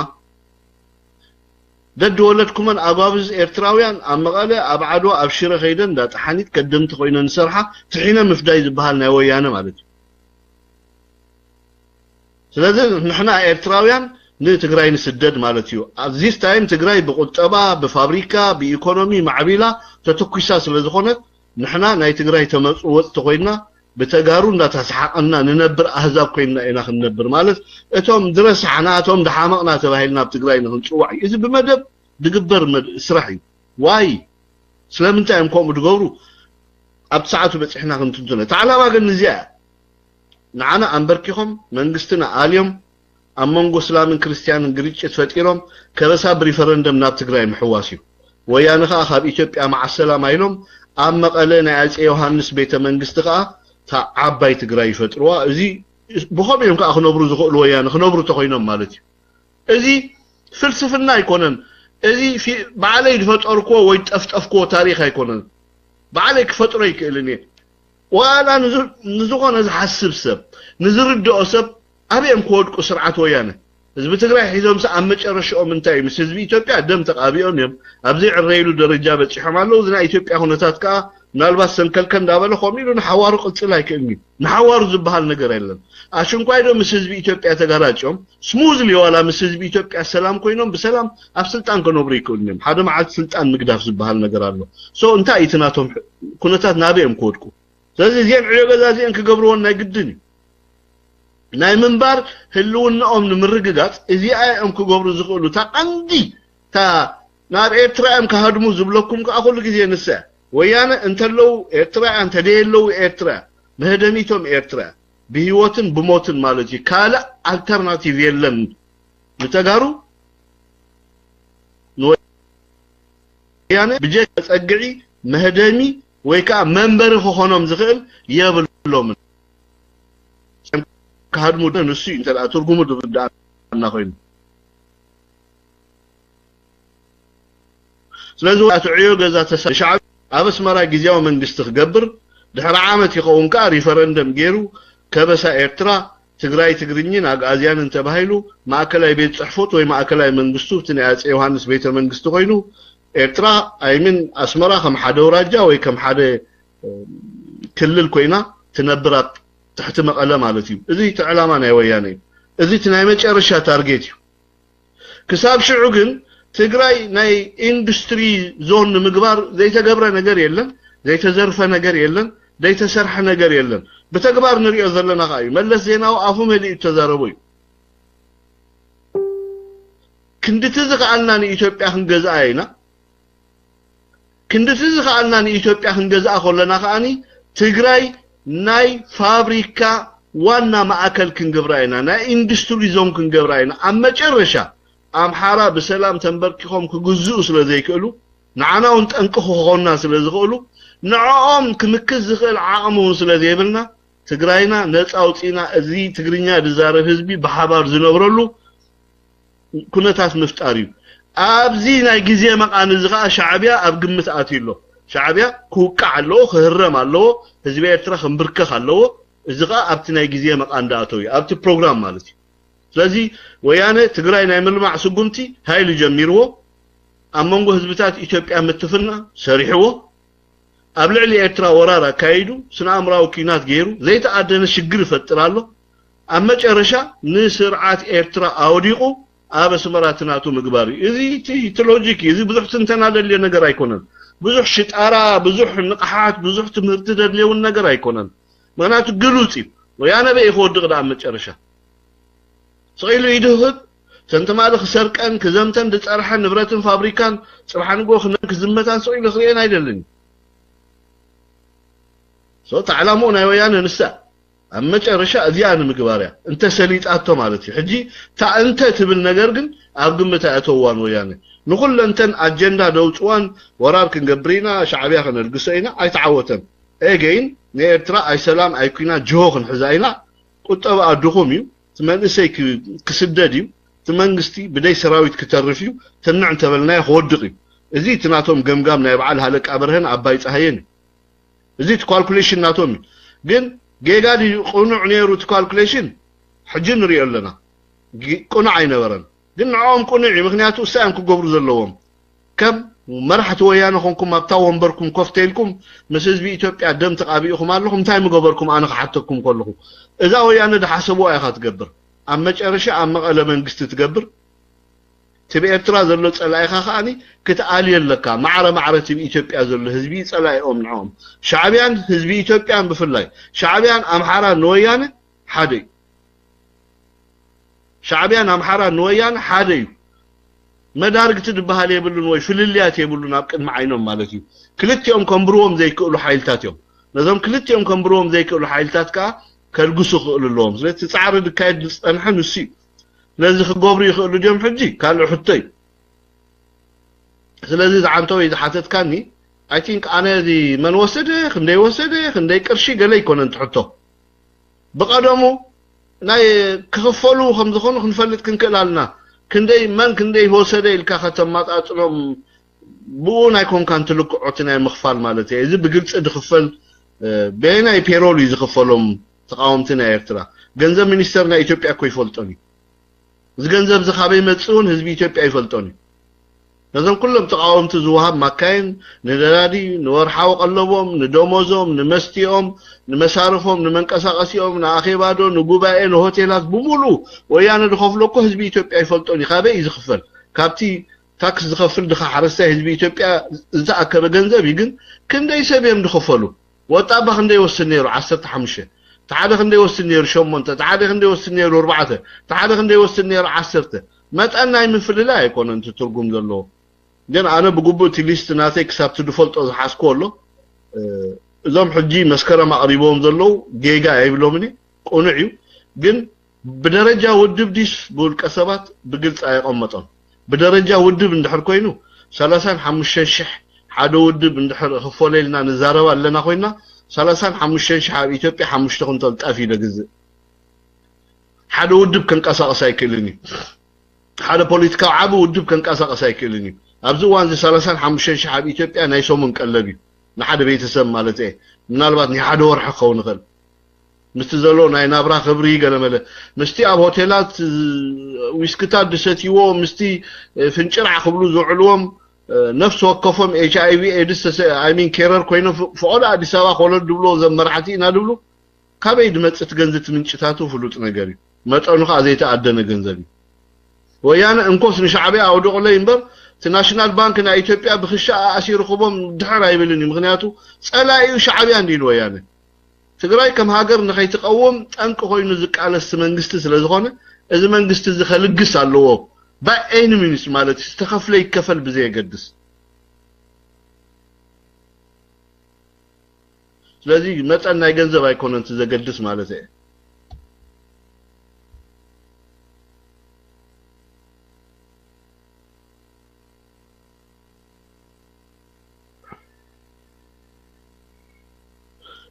ደድወለድኩመን ኣጓብዝ ኤርትራውያን ኣብ መቐለ ኣብ ዓድዋ ኣብ ሽረ ከይደን እንዳ ጠሓኒት ከደምቲ ኮይነን ዝሰርሓ ትሒነ ምፍዳይ ዝበሃል ናይ ወያነ ማለት እዩ ስለዚ ንሕና ኤርትራውያን ንትግራይ ንስደድ ማለት እዩ ኣብ this time ትግራይ ብቁጠባ ብፋብሪካ ብኢኮኖሚ ማዕቢላ ተተኩሳ ስለ ዝኾነት ንሕና ናይ ትግራይ ተመፅወፅቲ ኮይንና ብተጋሩ እንዳተሰሓቐና ንነብር ኣህዛብ ኮይንና ኢና ክንነብር ማለት እቶም ዝረሳሕና እቶም ድሓመቕና ተባሂልና ኣብ ትግራይ ንክንፅዋዕ እዩ እዚ ብመደብ ዝግበር ስራሕ እዩ ዋይ ስለምንታይ እዮም ከምኡ ዝገብሩ ኣብቲ ሰዓቱ በፂሕና ክንትንትኖ እቲ ዓላማ ግን እዚኣ እያ ንዓና ኣንበርኪኾም መንግስትና ኣልዮም ኣብ መንጎ እስላምን ክርስትያንን ግርጭት ፈጢሮም ከበሳ ብሪፈረንደም ናብ ትግራይ ምሕዋስ እዩ። ወያነ ከዓ ካብ ኢትዮጵያ መዓሰላማ ኢሎም ኣብ መቐለ ናይ ኣጼ ዮሃንስ ቤተ መንግስቲ ከዓ እታ ዓባይ ትግራይ ይፈጥርዋ። እዚ ብኸምኡ እዮም ከዓ ክነብሩ ዝኽእሉ፣ ወያነ ክነብሩ ተኾይኖም ማለት እዩ። እዚ ፍልስፍና ኣይኮነን። እዚ ፊ- ባዕለይ ዝፈጠርክዎ ወይ ዝጠፍጠፍክዎ ታሪኽ ኣይኮነን። ባዕለይ ክፈጥሮ ይክእልን እየ። ዋላ ንዝ- ንዝኾነ ዝሓስብ ሰብ፣ ንዝርድኦ ሰብ ኣበይ እዮም ክወድቁ ስርዓት ወያነ? ህዝቢ ትግራይ ሒዞምስ ኣብ መጨረሽኦም እንታይ እዩ? ምስ ህዝቢ ኢትዮጵያ ደም ተቃቢኦም እዮም። ኣብ ዘይዕረይሉ ደረጃ በፂሖም ኣለዉ። እዚ ናይ ኢትዮጵያ ኩነታት ከዓ ምናልባት ሰንከልከል እንዳበለ ከምኡ ኢሉ ንሓዋሩ ቅፅል ኣይክእልን እዩ። ንሓዋሩ ዝበሃል ነገር የለን። ኣሽንኳይ ዶ ምስ ህዝቢ ኢትዮጵያ ተጋራጭዮም ስሙዝሊ ዋላ ምስ ህዝቢ ኢትዮጵያ ሰላም ኮይኖም ብሰላም ኣብ ስልጣን ክነብሩ ይክእሉ እዮም። ሓደ መዓልቲ ስልጣን ምግዳፍ ዝበሃል ነገር ኣሎ። ሶ እንታይ እዩ እቲ ናቶም ሕ- ኩነታት ናበይ እዮም ክወድቁ? ስለዚ እዚአን ዕዮ ገዛ እዚአን ክገብርዎን ናይ ግድን እዩ። ናይ ምንባር ህልውናኦም ንምርግጋፅ እዚኣ እዮም ክገብሩ ዝኽእሉ። እታ ቀንዲ እታ ናብ ኤርትራ እዮም ክሃድሙ ዝብለኩም ከዓ ኩሉ ግዜ ንሳ እያ። ወያነ እንተለዉ ኤርትራ እያ፣ እንተደየለዉ ኤርትራ እያ። መህደሚቶም ኤርትራ እያ። ብህይወትን ብሞትን ማለት እዩ። ካልእ ኣልተርናቲቭ የለን። ንተጋሩ ንወያነ ብጀካ ጸግዒ መህደሚ ወይ ከዓ መንበሪ ክኾኖም ዝኽእል የብሎምን። ክሃድሙ ዶ ንሱ እዩ እንተ ደኣ ትርጉሙ ዝርድኣና ኮይኑ። ስለዚ ኣቶ ዕዮ ገዛ ተሳ ሻዕብ ኣብ ኣስመራ ግዜያዊ መንግስቲ ክገብር ድሕሪ ዓመት ይኸውን ከኣ ሪፈረንደም ገይሩ ከበሳ ኤርትራ ትግራይ ትግርኝን ኣግኣዝያንን ተባሂሉ ማእከላይ ቤት ጽሕፈት ወይ ማእከላይ መንግስቱ እቲ ናይ ኣጼ ዮሃንስ ቤተ መንግስቲ ኮይኑ ኤርትራ ኣይምን ኣስመራ ከም ሓደ ኣውራጃ ወይ ከም ሓደ ክልል ኮይና ትነብር ኣብ ትሕቲ መቐለ ማለት እዩ። እዚ እቲ ዕላማ ናይ ወያነ እዩ። እዚ እቲ ናይ መጨረሻ ታርጌት እዩ። ክሳብ ሽዑ ግን ትግራይ ናይ ኢንዱስትሪ ዞን ንምግባር ዘይተገብረ ነገር የለን፣ ዘይተዘርፈ ነገር የለን፣ ዘይተሰርሐ ነገር የለን። ብተግባር ንሪኦ ዘለና ከዓ እዩ። መለስ ዜናዊ ኣፉ መሊኡ ተዛረቦ እዩ። ክንድቲ ዝኸኣልና ንኢትዮጵያ ክንገዝኣ ኢና። ክንድቲ ዝኸኣልና ንኢትዮጵያ ክንገዝኣ ከለና ከዓኒ ትግራይ ናይ ፋብሪካ ዋና ማእከል ክንገብራ ኢና፣ ናይ ኢንዱስትሪ ዞን ክንገብራ ኢና። ኣብ መጨረሻ ኣምሓራ ብሰላም ተንበርኪኾም ክግዝኡ ስለ ዘይክእሉ ንዓና እውን ጠንቂ ክኾንና ስለ ዝኽእሉ ንዕኦም ክምክት ዝኽእል ዓቕሚ እውን ስለ ዘይብልና ትግራይና ነፃ ኣውፂና እዚ ትግርኛ ዝዛረብ ህዝቢ ብሓባር ዝነብረሉ ኩነታት ምፍጣር እዩ። ኣብዚ ናይ ግዜ መቓን እዚ ከዓ ሻዕብያ ኣብ ግምት ኣትዩ ኣሎ። ሻዕብያ ክውቃዕ ኣለዎ፣ ክህረም ኣለዎ፣ ህዝቢ ኤርትራ ክንብርከኽ ኣለዎ። እዚ ከዓ ኣብቲ ናይ ግዜ መቓን ዝኣተው እዩ፣ ኣብቲ ፕሮግራም ማለት እዩ። ስለዚ ወያነ ትግራይ ናይ ምልማዕ ስጉምቲ ሃይሉ ጀሚርዎ፣ ኣብ መንጎ ህዝብታት ኢትዮጵያ ምትፍና ሰሪሕዎ፣ ኣብ ልዕሊ ኤርትራ ወራር ኣካይዱ ስነ ኣእምራዊ ኪናት ገይሩ ዘይተኣደነ ሽግር ይፈጥር ኣሎ። ኣብ መጨረሻ ንስርዓት ኤርትራ ኣውዲቑ ኣብ ኣስመራ እቲ ናቱ ምግባር እዩ። እዚ እቲ እቲ ሎጂክ እዩ። እዚ ብዙሕ ትንተና ደልዮ ነገር ኣይኮነን። ብዙሕ ሽጣራ፣ ብዙሕ ንቕሓት፣ ብዙሕ ትምህርቲ ደድልዮ እውን ነገር ኣይኮነን። ምኽንያቱ ግሉጽ እዩ። ወያነ በይ ክወድቕ ደኣ ኣብ መጨረሻ ስቕ ኢሉ ኢዱ ህብ ሰን ትማሊ ክሰርቀን ክዘምተን ዝፀርሐ ንብረትን ፋብሪካን ፅባሕ ንግሆ ክነን ክዝመታን ስቕ ኢሉ ክርእየን ኣይደልን እዩ። ሶ ታዕላምኡ ናይ ወያነ ንሳ ኣብ መጨረሻ እዚኣ ንምግባር እያ እንተ ሰሊጣቶ ማለት እዩ። ሕጂ እታ እንተ ትብል ነገር ግን ኣብ ግምት ኣየተዋን ወያነ ንኩለንተን ኣጀንዳ ደውፅዋን ወራር ክንገብር ኢና ሻዕብያ ከነልግሶ ኢና ኣይተዓወተን። ኤገይን ንኤርትራ ኣይሰላም ኣይኩና ጅሆ ክንሕዛ ኢና። ቁጠባኣ ድኹም እዩ። እቲ መንእሰይ ክ- ክስደድ እዩ። እቲ መንግስቲ ብደይ ሰራዊት ክተርፍ እዩ። ትንዕ እንተበልናዮ ክወድቕ እዩ። እዚ እቲ ናቶም ገምጋም ናይ በዓል ሃለቃ በርሀን ኣባይ ፀሃየን እዩ። እዚ እቲ ኳልኩሌሽን ናቶም እዩ። ግን ጌጋ ድዩ ቅኑዕ ነይሩ እቲ ኳልኩሌሽን? ሕጂ ንሪኦ ኣለና። ግ- ቅኑዕ ኣይነበረን። ግን ንዕኦም ቅኑዕ እዩ። ምክንያቱ እሳ እዮም ክገብሩ ዘለዎም። ከም መራሕቲ ወያነ ኮንኩም ኣብታ ወንበርኩም ኮፍ ተይልኩም ምስ ህዝቢ ኢትዮጵያ ደም ተቃቢእኹም ኣለኹም እንታይ ምገበርኩም ኣነ ክሓተኩም ከለኹ እዛ ወያነ ድሓሰብዋ ኢኻ ትገብር ኣብ መጨረሻ ኣብ መቐለ መንግስቲ ትገብር ትብ ኤርትራ ዘሎ ጸላኢኻ ከዓኒ ክትኣልዮ ኣለካ ማዕረ ማዕረ ትብ ኢትዮጵያ ዘሎ ህዝቢ ጸላኢኦም ንዕኦም ሻዕብያን ህዝቢ ኢትዮጵያን ብፍላይ ሻዕብያን ኣምሓራን ንወያነ ሓደ እዩ ሻዕብያን ኣምሓራን ንወያነ ሓደ እዩ። መዳርግቲ ዝበሃል የብሉን ወይ ፍልልያት የብሉን ኣብ ቅድሚ ዓይኖም ማለት እዩ። ክልቲኦም ከንብርዎም ዘይክእሉ ሓይልታት እዮም። ነዞም ክልቲኦም ከንብርዎም ዘይክእሉ ሓይልታት ከዓ ከልግሱ ክኽእሉ ኣለዎም። ስለዚ እቲ ፃዕሪ ዝካየድ ዝፀንሐ ንሱ እዩ። ነዚ ክገብሩ ይኽእሉ ድዮም? ሕጂ ካልእ ሕቶ እዩ። ስለዚ ዝዓንተወይ ዝሓተትካኒ፣ I think ኣነ እዚ መን ወሰደ፣ ክንደይ ወሰደ፣ ክንደይ ቅርሺ ገለ ኣይኮነን ትሕቶ። ብቐደሙ ናይ ክኽፈሉ ከም ዝኾኑ ክንፈልጥ ክንክእል ኣለና። ክንደይ መን ክንደይ ወሰደ ኢልካ ከተማጣጥኖም ብኡ ናይ ኮንካን ትልክዖ እቲ ናይ ምኽፋል ማለት እየ። እዚ ብግልፂ ድኽፈል በየናይ ፔሮል እዩ ዝኽፈሎም ተቃወምቲ ናይ ኤርትራ? ገንዘብ ሚኒስተር ናይ ኢትዮጵያ እኮ ይፈልጦን እዩ። እዚ ገንዘብ እዚ ካበይ መፅእ እውን ህዝቢ ኢትዮጵያ ይፈልጦን እዩ። ነዞም ኩሎም ተቃወምቲ ዝወሃብ ማካይን፣ ንነዳዲ፣ ንወርሓዊ ቀለቦም፣ ንደሞዞም፣ ንመስትኦም፣ ንመሳርፎም፣ ንመንቀሳቀሲኦም፣ ንኣኼባዶ፣ ንጉባኤ፣ ንሆቴላት ብሙሉ ወያነ ዝኸፍሎ እኮ ህዝቢ ኢትዮጵያ ይፈልጦን እዩ። ካበይ እዩ ዝኽፈል? ካብቲ ታክስ ዝኸፍል ድኻ ሓረስታይ ህዝቢ ኢትዮጵያ ዝተኣከበ ገንዘብ እዩ። ግን ክንደይ ሰብ እዮም ዝኸፈሉ? ወጣባ ክንደይ ይወስድ ነይሩ? ዓሰርተ ሓሙሽተ። እቲ ሓደ ክንደይ ይወስድ ነይሩ? ሸሞንተ። እቲ ሓደ ክንደይ ይወስድ ነይሩ? ኣርባዕተ። እቲ ሓደ ክንደይ ይወስድ ነይሩ? ዓሰርተ። መጠን ናይ ምፍልላይ ኣይኮነን እቲ ትርጉም ዘለዎ። ግን ኣነ ብግቡእ እቲ ሊስት ናተይ ክሳብ እቲ ዝፈልጦ ዝሓዝኩዎ ኣሎ። እዞም ሕጂ መስከረም ኣቕሪቦም ዘለዉ ጌጋ ኣይብሎምን እየ፣ ቅኑዕ እዩ። ግን ብደረጃ ውድብ ዲስ ብውልቀ ሰባት ብግልፂ ኣየቐመጦን። ብደረጃ ውድብ እንድሕር ኮይኑ ሰላሳን ሓሙሽተን ሽሕ ሓደ ውድብ እንድሕር ክፈሎ ኢልና ንዛረብ ኣለና ኮይና፣ ሰላሳን ሓሙሽተን ሽሕ ኣብ ኢትዮጵያ ሓሙሽተ ኩንታል ጣፍ እዩ ደግዝእ። ሓደ ውድብ ከንቀሳቐስ ኣይክእልን እዩ። ሓደ ፖለቲካዊ ዓቢ ውድብ ከንቀሳቐስ ኣይክእልን እዩ። ኣብዚ እዋን እዚ ሰላሳን ሓሙሽተን ሽሕ ኣብ ኢትዮጵያ ናይ ሰሙን ቀለብ እዩ፣ ንሓደ ቤተሰብ ማለት እየ። ምናልባት ናይ ሓደ ወርሒ ክኸውን ይኽእል። ምስቲ ዘሎ ናይ ናብራ ክብሪ ገለመለ፣ ምስቲ ኣብ ሆቴላት ዊስክታት ዝሰትይዎ፣ ምስቲ ፍንጭራዕ ክብሉ ዝውዕልዎም፣ ነፍሲ ወከፎም ኤች ኣይ ቪ ኤድስ ሚን ኬረር ኮይኖም፣ ፈቐዶ ኣዲስ ኣበባ ኮለል ድብሎ ዘመራሕቲ ኢና ድብሉ። ካበይ ድመጽእ እቲ ገንዘብ? እቲ ምንጭታቱ ፍሉጥ ነገር እዩ። መጠኑ ከኣ ዘይተኣደነ ገንዘብ እዩ። ወያነ እንኮስ ንሻዕብያ ኣውድቑለይ እምበር፣ እቲ ናሽናል ባንክ ናይ ኢትዮጵያ ብክሻ ኣእሲሩ ክቦም ድሕር ኣይብልን እዩ። ምኽንያቱ ጸላኢኡ ሻዕብያ እንዲዩ ንወያነ። ትግራይ ከም ሃገር ንኸይትቀውም ጠንቂ ኮይኑ ዝቃለስ መንግስቲ ስለ ዝኾነ፣ እዚ መንግስቲ እዚ ከልግስ ኣለዎ። ባይ ኤኒ ሚንስ ማለት ዝተኸፍለ ይከፈል ብዘየገድስ። ስለዚ መጠን ናይ ገንዘብ ኣይኮነን እቲ ዘገድስ ማለት እየ።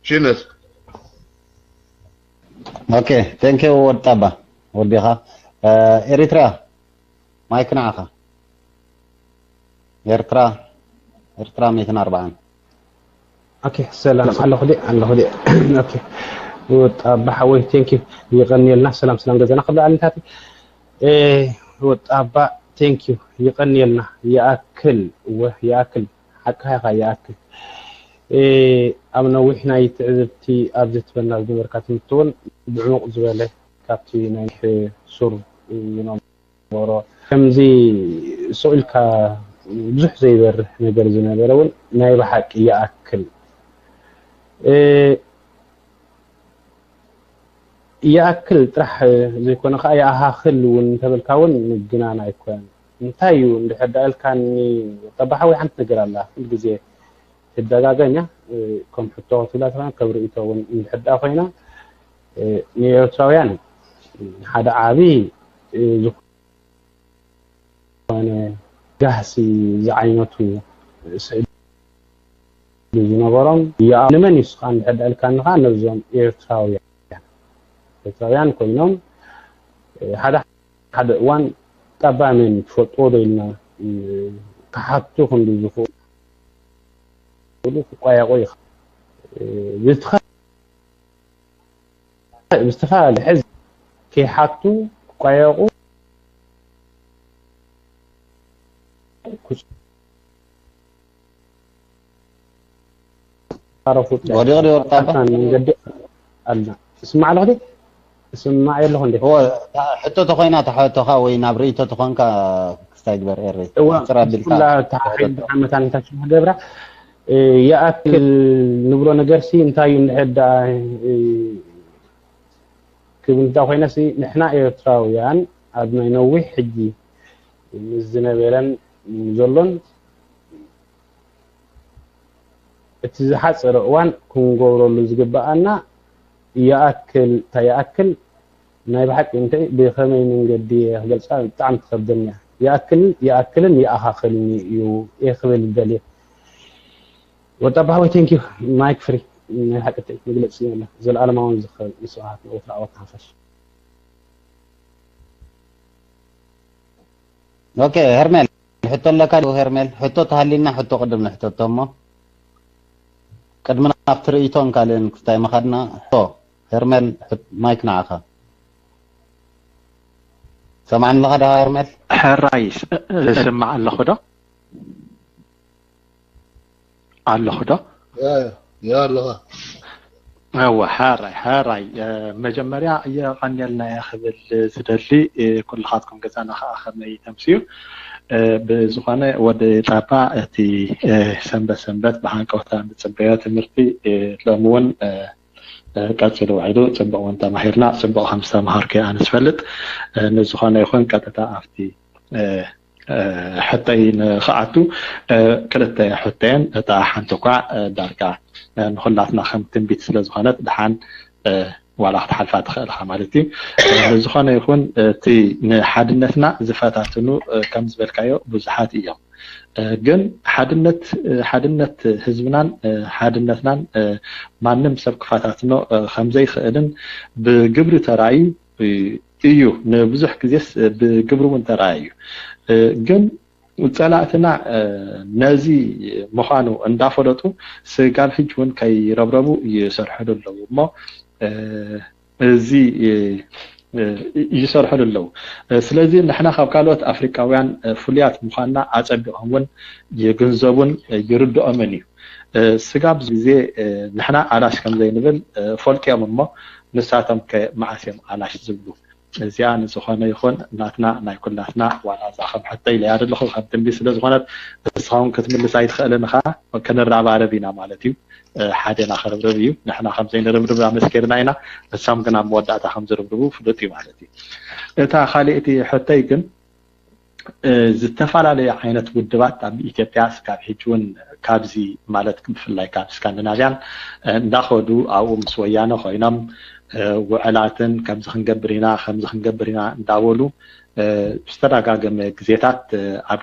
ሽነት። ኦኬ፣ ቴንክ ዩ ወጣባ ወዲኻ። ኤሪትራ ማይክ ንዓኻ። ኤርትራ ኤርትራ ሚእትን ኣርባዓን። ኦኬ፣ ሰላም ኣለኹ ዲ ኣለኹ ዲ። ኦኬ፣ ወጣባ ሓወይ፣ ቴንክ ዩ፣ ይቐንየልና። ሰላም ሰላም ገዛና ክብላ ኣልንታት። ወጣባ፣ ቴንክ ዩ፣ ይቐንየልና። ይኣክል፣ ወ ይኣክል፣ ሓቅኻ ኢኻ፣ ይኣክል። ኣብ ነዊሕ ናይ ትዕዝብቲ ኣብዚ ትበና ዝነበርካ ትምህርቲ እውን ብዕሙቕ ዝበለ ካብቲ ናይ ሱር ዝነበሮ ከምዚ ስቕ ኢልካ ብዙሕ ዘይበርህ ነገር ዝነበረ እውን ናይ ብሓቂ ይኣክል። ይኣክል ጥራሕ ዘይኮነ ከዓ ይኣኻኽል እውን እንተበልካ እውን ምግናን ኣይኮነን። እንታይ እዩ እንድሕር ደኣ ኢልካኒ ጠባሓዊ ሓንቲ ነገር ኣላ ኩሉ ግዜ ትደጋገም እያ። ከም ሕቶ ክትብላ ትኾን ከም ርእይቶ እውን እንድሕር ደኣ ኮይና ንኤርትራውያን ሓደ ዓቢ ዝኾነ ጋህሲ ዝዓይነቱ ስእሊ ዝነበሮም ይኣ ንመን እዩ ስኻ እንድሕር ደኣ ኢልካኒ ከዓ ነዞም ኤርትራውያን ኤርትራውያን ኮይኖም ሓደ ሓደ እዋን ጣባ መን ትፈልጥዎ ዶ ኢልና ክሓቱ ክንዲ ዝኽእሉ ክቋየቑ ይኽእል። ብዝተፈላለየ ሕዚ ከይሓቱ ክቋየቑ ወዲቑ ዶ ወጣ? ሓንሳን መንገዲ ኣላ። ትስማዕ ኣለኹ ዲ? ትስማዕ የለኹ እንዴ? እወ፣ እታ ሕቶ ተኾይና እታ ሕቶኻ ወይ ናብ ርእይቶ ተኾንካ ክስታይ ግበር ኤሪ። እወ፣ ኣሕፅር ኣቢልካ ኩላ እታ ሕቶ ሓይል ተኾን። ብሓመት ኣንታችን ገብራ፣ እ፣ ይኣክል ንብሎ ነገርሲ እንታይ እዩ እንድሕር ደኣ፣ እ፣ ክብል እንተ ኮይነሲ ንሕና ኤርትራውያን ኣብ ናይ ነዊሕ ሕጂ ምስ ዝነበረን ዘሎን እቲ ዝሓጸረ እዋን ክንገብረሉ ዝግበኣና ይኣክል፣ እንታይ ይኣክል ናይ ብሓቂ እንተይ ብኸመይ መንገዲ እየ ክገልፃ ብጣዕሚ ትኸብደኒ እያ። ይኣክል ይኣክልን ይኣኻኽልን እዩ እየ ክብል ደልየ። ወጣ ባሕወይ ቴንኪዩ። ማይክ ፍሪ። ናይ ሓቂ እንተይ መግለፂ የለ። ዘለኣለማውን ዝኽር ንስብሓት ንወትሩ ዓወት ንሓፋሽ። ኦኬ ሄርሜል፣ ሕቶ ኣለካ ዶ? ሄርሜል፣ ሕቶ ተሃሊና ሕቶ ቅድም ንሕተቶ እሞ ቅድሚ ናብቲ ርእይቶን ካልእን ክስታይ መኻድና። ሕቶ ሄርሜል፣ ማይክ ንዓኻ። ሰማዕኒ ኣለኻ ዶ ሄርሜል? ሕራይ ስማዕ ኣለኹ ዶ? ኣለኹ ዶ? ያ ኣለኻ። እወ፣ ሓራይ ሓራይ። መጀመርያ የቐንየልና እየ ክብል ዝደሊ፣ ኩልኻትኩም ገዛና ከዓ ከመይ ተምስዩ። ብዝኾነ ወዲ ጣባ፣ እቲ ሰንበት ሰንበት ብሃንቀውታ ንፅበዮ ትምህርቲ ሎሚ እውን ቀፂሉ ውዒሉ፣ ፅቡቕ እውን ተማሂርና። ፅቡቕ ከም ዝተምሃርኩ ኣነ ዝፈልጥ። ንዝኾነ ይኹን ቀጥታ ኣብቲ ሕተይ ንኽኣቱ፣ ክልተ ሕተየን፣ እታ ሓንቲ እኳ ዳርጋ ንኹላትና ከም ትንቢት ስለ ዝኾነት፣ ድሓን ዋላ ክትሓልፋ ትኽእል ኢኻ ማለት እዩ። ዝኾነ ይኹን፣ እቲ ንሓድነትና ዝፈታትኑ ከም ዝበልካዮ ብዙሓት እዮም። ግን ሓድነት ሓድነት ህዝብናን ሓድነትናን ማንም ሰብ ክፈታትኖ ከም ዘይኽእልን ብግብሪ ተራእዩ እዩ። ንብዙሕ ግዜስ ብግብሪ እውን ተራእዩ እዩ። ግን ፀላእትና ነዚ ምዃኑ እንዳፈለጡ ስጋብ ሕጂ እውን ከይረብረቡ ይሰርሕሉ ኣለዉ እሞ እዚ ይሰርሕሉ ኣለዉ። ስለዚ ንሕና ካብ ካልኦት ኣፍሪቃውያን ፍሉያት ምዃንና ኣጸቢቖም እውን ይግንዘቡን ይርድኦምን እዩ። ስጋብ ግዜ ንሕና ኣላሽ ከም ዘይንብል ፈልጥዮም እሞ ንሳቶም ከ መዓስ እዮም ኣላሽ ዝብሉ? እዚኣ ንዝኾነ ይኹን ናትና ናይ ኩላትና ዋላ እዛ ከም ሕቶ ኢለያ ዘለኹ ከም ትንቢት ስለ ዝኾነት ንስኻ እውን ክትምልሳ ኣይትኽእልን ኢኻ። ክንረባረብ ኢና ማለት እዩ። ሓደ ኢና ክርብርብ እዩ። ንሕና ከም ዘይንርብርብ ኣመስኪርና ኢና። ንሶም ግን ኣብ መወዳእታ ከም ዝርብርቡ ፍሉጥ እዩ ማለት እዩ። እታ ካልእቲ ሕቶይ ግን ዝተፈላለዩ ዓይነት ውድባት ኣብ ኢትዮጵያ ስጋብ ሕጂ እውን ካብዚ ማለት ብፍላይ ካብ ስካንዲናቪያን እንዳኸዱ ኣብኡ ምስ ወያነ ኮይኖም ውዕላትን ከምዚ ክንገብር ኢና ከምዚ ክንገብር ኢና እንዳበሉ ዝተደጋገመ ግዜታት ኣብ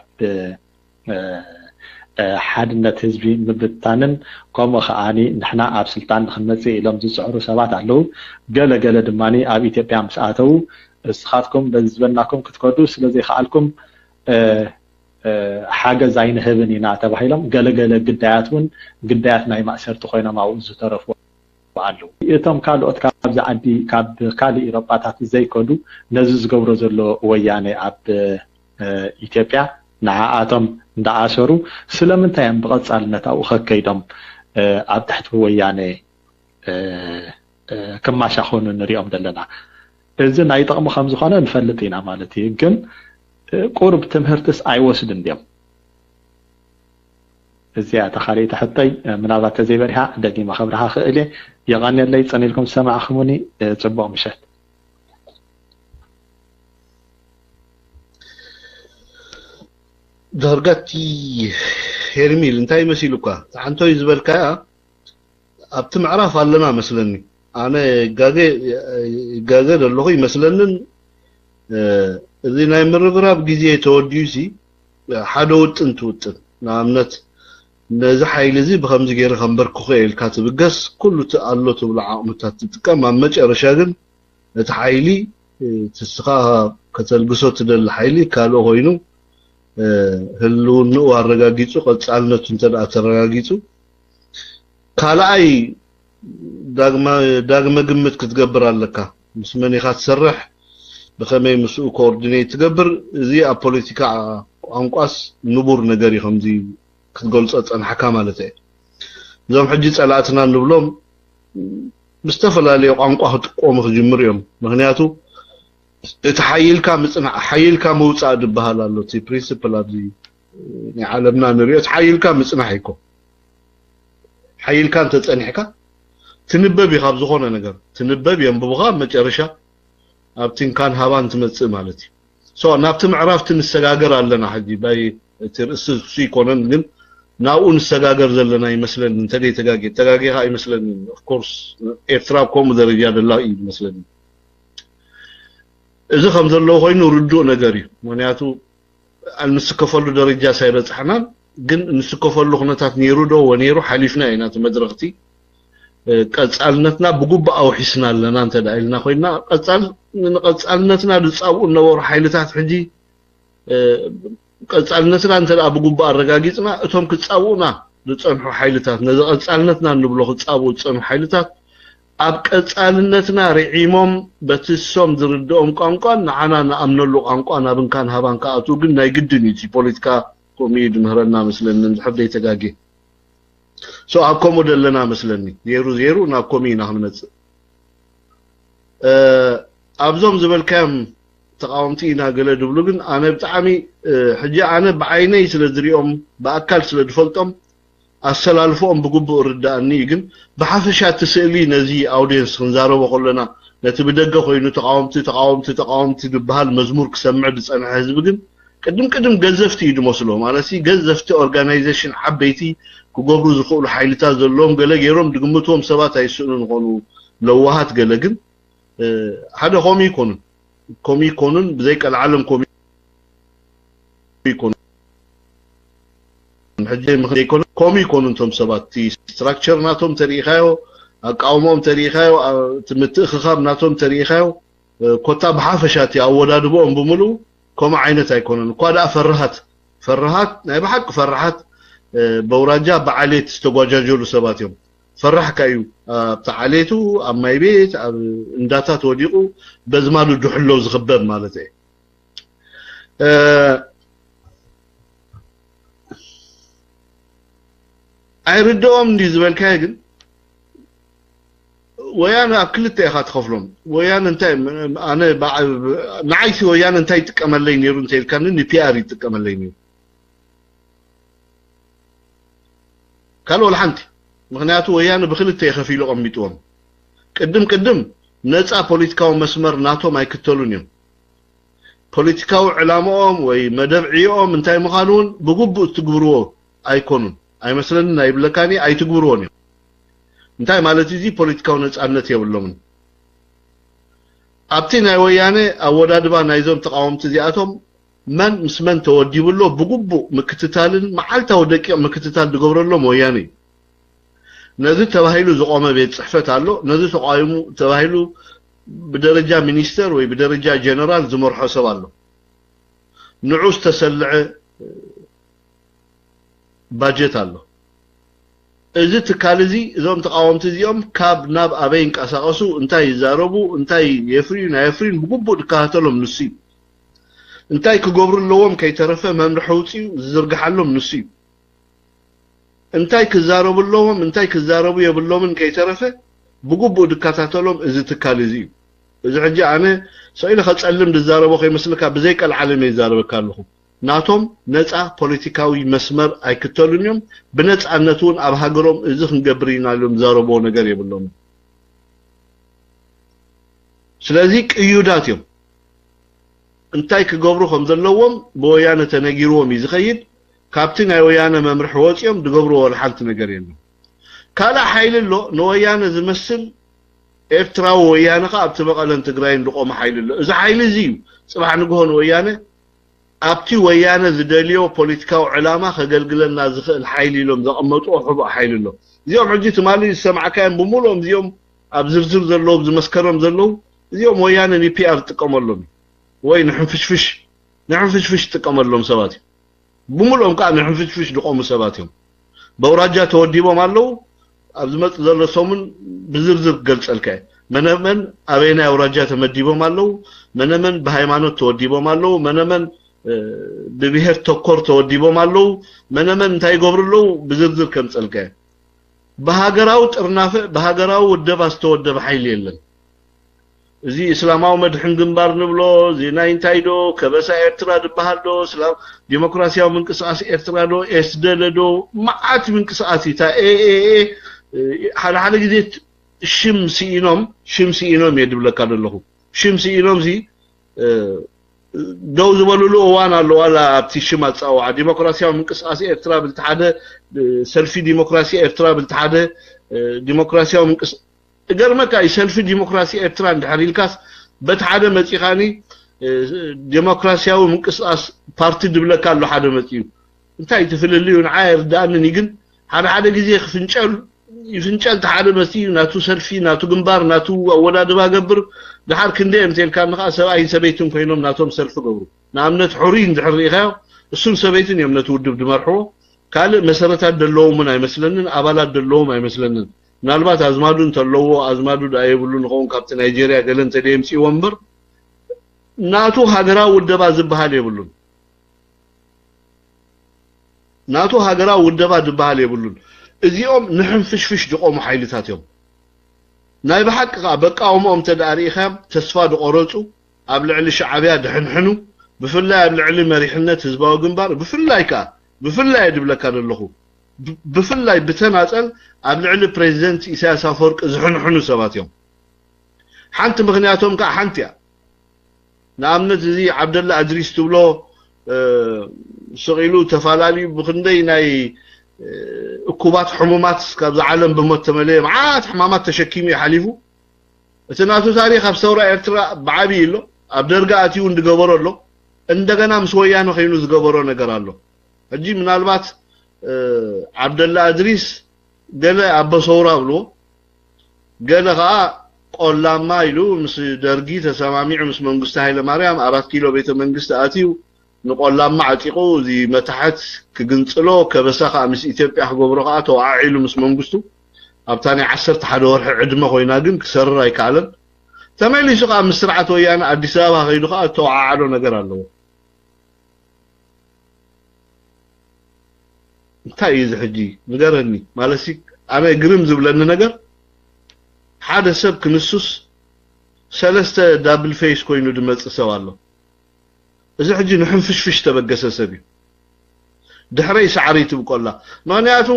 ሓድነት ህዝቢ ምብትታንን ከምኡ ከዓኒ ንሕና ኣብ ስልጣን ንክንመፅእ ኢሎም ዝፅዕሩ ሰባት ኣለዉ። ገለ ገለ ድማ ኣብ ኢትዮጵያ ምስ ኣተዉ እስኻትኩም በዚ ዝበልናኩም ክትከዱ ስለዘይከኣልኩም ሓገዝ ኣይንህብን ኢና ተባሂሎም ገለገለ ግዳያት እውን ግዳያት ናይ ማእሰርቲ ኮይኖም ኣብኡ ዝተረፉ ኣለዉ። እቶም ካልኦት ካብዚ ዓዲ ካብ ካልእ ኢሮጳታት ዘይከዱ ነዚ ዝገብሮ ዘሎ ወያነ ኣብ ኢትዮጵያ ንዓኣቶም እንዳኣሰሩ ስለምንታይ እዮም ብቐጻልነት ኣብኡ ከከይዶም ኣብ ትሕቲ ወያነ ክማሻ ኮኑ ንሪኦም ዘለና። እዚ ናይ ጥቕሚ ከም ዝኾነ ንፈልጥ ኢና ማለት እዩ። ግን ቁሩብ ትምህርትስ ኣይወስድን ድዮም? እዚኣ እታ ካልኣይቲ ሕቶይ ምናልባት ተዘይበሪሃ ደጊመ ከብርሃ ክእል እየ። የቐንየለይ ጸኒልኩም ዝሰማዕኹምኒ። ጽቡቕ ምሸት። ዳርጋ እቲ ሄርሚል እንታይ መሲሉካ? ሓንቶይ ዝበልካያ ኣብቲ ምዕራፍ ኣለና መስለኒ። ኣነ ይጋገ ይጋገ ዘለኹ ይመስለንን እዚ ናይ ምርብራብ ግዜ ተወዲኡ ሲ ሓደ ውጥን ትውጥን ንኣብነት ነዚ ሓይሊ እዚ ብከምዚ ገይረ ከንበርክኾ ኢልካ ትብገስ ኩሉ እቲ ኣሎ ትብሎ ዓቕምታት ትጥቀም ኣብ መጨረሻ ግን እቲ ሓይሊ እቲ እስኻ ከተልግሶ ትደሊ ሓይሊ ካልኦ ኮይኑ ህልውንኡ ኣረጋጊፁ ቀፃልነቱ እንተ ተረጋጊፁ ካልኣይ ዳግመ ግምት ክትገብር ኣለካ። ምስ መን ኢኻ ትሰርሕ፣ ብኸመይ ምስኡ ኮኦርዲኔት ትገብር፣ እዚ ኣብ ፖለቲካ ቋንቋስ ንቡር ነገር እዩ፣ ከምዚ ክትገልጾ ዝጸናሕካ ማለት እየ። እዞም ሕጂ ጸላእትና እንብሎም ብዝተፈላለየ ቋንቋ ክጥቀሙ ክጅምሩ እዮም። ምኽንያቱ እቲ ሓይልካ ምጽናዕ፣ ሓይልካ ምውጻእ ዝበሃል ኣሎ። እቲ ፕሪንስፕል ኣብዚ ናይ ዓለምና ንሪኦ፣ እቲ ሓይልካ ምጽናሕ እዩ እኮ። ሓይልካ እንተጸኒሕካ ትንበብ ኢኻ ኣብ ዝኾነ ነገር ትንበብ የንብቡኻ ኣብ መጨረሻ ኣብ ቲንካን ሃባን ትመጽእ ማለት እዩ። ሶ ናብቲ ምዕራፍቲ ንሰጋገር ኣለና ሕጂ ባይ እቲ ርእሲ እሱ ይኮነን ግን ናብኡ ንሰጋገር ዘለና ይመስለኒ እንተደይ ተጋጌ ተጋጌኻ ይመስለኒ ኦፍኮርስ ኤርትራ ኣብ ከምኡ ደረጃ ደላ እዩ ይመስለኒ እዚ ከም ዘለዎ ኮይኑ ርዱእ ነገር እዩ። ምክንያቱ ኣብ ንስከፈሉ ደረጃ ሳይበጻሕናን፣ ግን ንስከፈሉ ኩነታት ነይሩ ዶ ወነይሩ ሓሊፍና ኢና። እቲ መድረኽቲ ቀጻልነትና ብግቡእ ኣውሒስና ኣለና እንተ ደኣ ኢልና ኮይና፣ ቀጻል ንቐጻልነትና ዝጻብኡ ዝነበሩ ሓይልታት ሕጂ ቀጻልነትና እንተ ደኣ ብግቡእ ኣረጋጊጽና፣ እቶም ክጻብኡና ዝጸንሑ ሓይልታት፣ ነዚ ቀጻልነትና እንብሎ ክጻብኡ ዝጸንሑ ሓይልታት ኣብ ቀጻልነትና ርዒሞም፣ በቲ እሶም ዝርድኦም ቋንቋን ንዓና ንኣምነሉ ቋንቋ ናብ እንካን ሃባን ክኣትዉ ግን ናይ ግድን እዩ። እቲ ፖለቲካ ከምኡ እዩ ዝምህረና መስለኒ፣ እንድሕር ዘይተጋግየ። So ኣብ ከምኡ ደለና መስለኒ። ዜሩ ዜሩ ናብ ከምኡ ኢና ክንመጽእ። ኣብዞም ዝበልካዮም ተቃወምቲ ኢና ገለ ድብሉ፣ ግን ኣነ ብጣዕሚ ሕጂ ኣነ ብዓይነይ ስለ ዝሪኦም፣ ብኣካል ስለ ዝፈልጦም፣ ኣሰላልፎኦም ብግቡእ ርዳእኒ እዩ። ግን ብሓፈሻ እቲ ስእሊ ነዚ ኣውድየንስ ክንዛረቦ ከለና፣ ነቲ ብደገ ኮይኑ ተቃወምቲ ተቃወምቲ ተቃወምቲ ዝበሃል መዝሙር ክሰምዕ ዝጸንሐ ህዝቢ ግን ቅድም ቅድም ገዘፍቲ እዩ ዝመስሎ። ማለት ሲ ገዘፍቲ ኦርጋናይዜሽን ዓበይቲ ክገብሩ ዝኽእሉ ሓይልታት ዘለዎም ገለ ገይሮም ድግምትዎም ሰባት ኣይስእኑን ይኾኑ፣ ለዋሃት ገለ። ግን ሓደ ከምኡ ይኮኑን፣ ከምኡ ይኮኑን፣ ብዘይ ቀልዓለም ከምኡ ይኮኑን። ሕጂ ምኽንያት ይኮኑ፣ ከምኡ ይኮኑን እቶም ሰባት። እቲ ስትራክቸር ናቶም ተሪኢኻዮ፣ ኣቃውሞኦም ተሪኢኻዮ፣ እቲ ምትእኽኻብ ናቶም ተሪኢኻዮ፣ ኮታ ብሓፈሻ እቲ ኣወዳድቦኦም ብምሉኡ ከምኡ ዓይነት ኣይኮነን። እኳ ደኣ ፈርሃት፣ ፈርሃት፣ ናይ ብሓቂ ፈርሃት፣ በውራጃ ብዓሌት ዝተጓጃጀሉ ሰባት እዮም። ፈራሕካ እዩ ኣብቲ ዓሌቱ፣ ኣብ ማይ ቤት፣ ኣብ እንዳታት ወዲቑ በዝማዱ ድሕሎ ዝኽበብ ማለት እየ። ኣይርድኦም እንዲ ዝበልካዮ ግን ወያነ ኣብ ክልተ ኢኻ ትኸፍሎም። ወያነ እንታይ፣ ኣነ ንዓይሲ ወያነ እንታይ ይጥቀመለይ ነይሩ እንተ ኢልካኒ ንፒኣር ይጥቀመለይ ነይሩ። ካልእ ወላ ሓንቲ። ምክንያቱ ወያነ ብክልተ እዩ ከፊሉ ቀሚጥዎም። ቅድም ቅድም ነፃ ፖለቲካዊ መስመር ናቶም ኣይክተሉን እዮም። ፖለቲካዊ ዕላምኦም ወይ መደብ ዕዮኦም እንታይ ምዃኑ እውን ብግቡእ እትግብርዎ ኣይኮኑን። ኣይመስለንን ኣይብለካን እየ፣ ኣይትግብርዎን እዮም። እንታይ ማለት እዚ ፖለቲካዊ ነፃነት የብሎምን። ኣብቲ ናይ ወያነ ኣወዳድባ ናይዞም ተቃወምቲ እዚኣቶም መን ምስ መን ተወዲቡ ኣሎ ብግቡእ ምክትታልን መዓልታዊ ደቂቕ ምክትታል ዝገብረሎም ወያነ እዩ። ነዚ ተባሂሉ ዝቆመ ቤት ጽሕፈት ኣሎ። ነዚ ተቃዊሙ ተባሂሉ ብደረጃ ሚኒስተር ወይ ብደረጃ ጀነራል ዝመርሖ ሰብ ኣሎ። ንዑ ዝተሰልዐ ባጀት ኣሎ። እዚ ትካል እዚ እዞም ተቃወምቲ እዚኦም ካብ ናብ ኣበይ ይንቀሳቀሱ፣ እንታይ ይዛረቡ፣ እንታይ የፍርዩ ናይ የፍርዩን ብግቡእ ዝከታተሎም ንሱ እዩ። እንታይ ክገብሩ ኣለዎም ከይተረፈ መምርሒ ውፅኡ ዝዝርግሓሎም ንሱ እዩ። እንታይ ክዛረቡ ኣለዎም እንታይ ክዛረቡ የብሎምን ከይተረፈ ብግቡእ ዝከታተሎም እዚ ትካል እዚ እዩ። እዚ ሕጂ ኣነ ሰኢለ ከፀልም ዝዛረቦ ከይመስልካ ብዘይ ቀልዓለም እየ ዝዛረበካ ኣለኹ። ናቶም ነፃ ፖለቲካዊ መስመር ኣይክተሉን እዮም። ብነፃነት እውን ኣብ ሃገሮም እዚ ክንገብር ኢና ኢሎም ዝዛረብዎ ነገር የብሎምን። ስለዚ ቅዩዳት እዮም። እንታይ ክገብሩ ከም ዘለዎም ብወያነ ተነጊርዎም እዩ ዝኸይድ። ካብቲ ናይ ወያነ መምርሒ ወፂኦም ዝገብርዎ ወላ ሓንቲ ነገር የለን። ካልእ ሓይሊ ኣሎ ንወያነ ዝመስል ኤርትራዊ ወያነ ከኣ ኣብቲ መቐለን ትግራይን ዝቆመ ሓይሊ ኣሎ። እዚ ሓይሊ እዚ እዩ ፅባሕ ንግሆ ንወያነ ኣብቲ ወያነ ዝደልዮ ፖለቲካዊ ዕላማ ከገልግለና ዝኽእል ሓይሊ ኢሎም ዘቐመጥዎ ሕቡእ ሓይሊ ኣሎ። እዚኦም ሕጂ ትማሊ ዝሰማዕካዮም ብምሉኦም እዚኦም ኣብ ዝርዝር ዘለዉ ዝመስከሮም ዘለዉ እዚኦም ወያነ ንፒኣር ዝጥቀመሎም ወይ ንሕንፍሽፍሽ ንሕንፍሽፍሽ ዝጥቀመሎም ሰባት እዮም። ብምሉኦም ከዓ ንሕንፍሽፍሽ ዝቆሙ ሰባት እዮም። በውራጃ ተወዲቦም ኣለዉ። ኣብ ዝመጽእ ዘሎ ሰሙን ብዝርዝር ክገልጸልካ እየ። መነመን ኣበየናይ ኣውራጃ ተመዲቦም ኣለዉ፣ መነመን ብሃይማኖት ተወዲቦም ኣለዉ፣ መነመን ብብሄር ተኮር ተወዲቦም ኣለዉ፣ መነመን እንታይ ይገብሩ ኣለዉ ብዝርዝር ከምጸልካ እየ። ብሃገራዊ ጥርናፈ ብሃገራዊ ውደባ ዝተወደበ ሓይሊ የለን። እዚ እስላማዊ መድሕን ግንባር ንብሎ እዚ ናይ እንታይ ዶ ከበሳ ኤርትራ ዝበሃል ዶ እስላም ዲሞክራሲያዊ ምንቅስቃስ ኤርትራ ዶ ኤስደለ ዶ መዓት ምንቅስቃስ እዩ። እታ ኤኤኤ ሓደ ሓደ ግዜ ሽም ስኢኖም ሽም ስኢኖም እየ ድብለካ ዘለኹ። ሽም ስኢኖም እዚ ደው ዝበሉሉ እዋን ኣሎ። ዋላ ኣብቲ ሽም ኣፀዋውዓ ዲሞክራሲያዊ ምንቅስቃስ ኤርትራ ብልቲ ሓደ ሰልፊ ዲሞክራሲ ኤርትራ ብልቲ ሓደ ዲሞክራሲያዊ ምንቅስ እገርመካ እዩ ሰልፊ ዲሞክራሲ ኤርትራ እንድሕር ኢልካስ በቲ ሓደ መፂኻኒ ዴሞክራሲያዊ ምንቅስቃስ ፓርቲ ድብለካ ኣሎ ሓደ መፅዩ። እንታይ እቲ ፍልልዩ ንዓይ ኣይርድኣንን እዩ፣ ግን ሓደ ሓደ ግዜ ክፍንጨል ይፍንጨል። እቲ ሓደ መፅዩ ናቱ ሰልፊ፣ ናቱ ግንባር፣ ናቱ ኣወዳድባ ገብር። ድሓር ክንደይ እዮም ተልካ ንኸዓ ሰብኣይን ሰበይትን ኮይኖም ናቶም ሰልፊ ገብሩ። ንኣብነት ሕሩይ እንድሕር ርኢኻዮ እሱን ሰበይትን እዮም ነቲ ውድብ ድመርሕዎ። ካልእ መሰረታት ደለዎም እውን ኣይመስለንን፣ ኣባላት ደለዎም ኣይመስለንን። ምናልባት ኣዝማዱ እንተለዎ ኣዝማዱ ደኣ የብሉ ንኸውን ካብቲ ናይጄርያ ገለ እንተደየምፅእዎ እምበር ናቱ ሃገራዊ ውደባ ዝበሃል የብሉን። ናቱ ሃገራዊ ውደባ ዝበሃል የብሉን። እዚኦም ንሕንፍሽፍሽ ዝቆሙ ሓይልታት እዮም። ናይ ብሓቂ ከዓ በቃውሞኦም እንተ ደኣ ርኢኻዮም ተስፋ ዝቆረፁ፣ ኣብ ልዕሊ ሻዕብያ ድሕንሕኑ፣ ብፍላይ ኣብ ልዕሊ መሪሕነት ህዝባዊ ግንባር፣ ብፍላይ ከዓ ብፍላይ ድብለካ ዘለኹ ብፍላይ ብተናፀል ኣብ ልዕሊ ፕሬዚደንት ኢሳያስ ኣፈወርቂ ዝሕንሕኑ ሰባት እዮም። ሓንቲ ምኽንያቶም ከዓ ሓንቲ እያ። ንኣብነት እዚ ዓብደላ ኣድሪስ ትብሎ ስቕ ኢሉ ተፈላለዩ ብክንደይ ናይ እኩባት ሕሙማት ካብዚ ዓለም ብሞት ተመለየ መዓት ሕማማት ተሸኪሙ እዩ ሓሊፉ። እቲ ናቱ ታሪክ ኣብ ሰውራ ኤርትራ ብዓብይ ኣሎ። ኣብ ደርጋ ኣትዩ እውን ዝገበሮ ኣሎ። እንደገና ምስ ወያነ ኮይኑ ዝገበሮ ነገር ኣሎ። ሕጂ ምናልባት ዓብደላ ኣድሪስ ገለ ኣቦ ሰውራ ብልዎ፣ ገለ ከዓ ቆላማ ኢሉ ምስ ደርጊ ተሰማሚዑ ምስ መንግስቱ ሃይለማርያም ኣራት ኪሎ ቤተ መንግስቲ ኣትዩ ንቆላማ ዓጢቑ እዚ መታሕት ክግንፅሎ ከበሳ ከዓ ምስ ኢትዮጵያ ክገብሮ ከዓ ተወዓዒሉ ምስ መንግስቱ ኣብታ ናይ ዓሰርተ ሓደ ወርሒ ዕድመ ኮይና ግን ክሰርር ኣይከኣለን። ተመሊሱ ከዓ ምስ ስርዓት ወያነ ኣዲስ ኣበባ ከይዱ ከዓ ዝተወዓዓሎ ነገር ኣለዎ። እንታይ እዩ እዚ ሕጂ ንገረኒ። ማለትሲ ኣነ ግርም ዝብለኒ ነገር ሓደ ሰብ ክንሱስ ሰለስተ ዳብል ፌስ ኮይኑ ዝመፅእ ሰብ ኣሎ። እዚ ሕጂ ንሕንፍሽፍሽ ተበገሰ ሰብ እዩ። ድሕረይ ሳዕሪ ትብቆላ። ምክንያቱ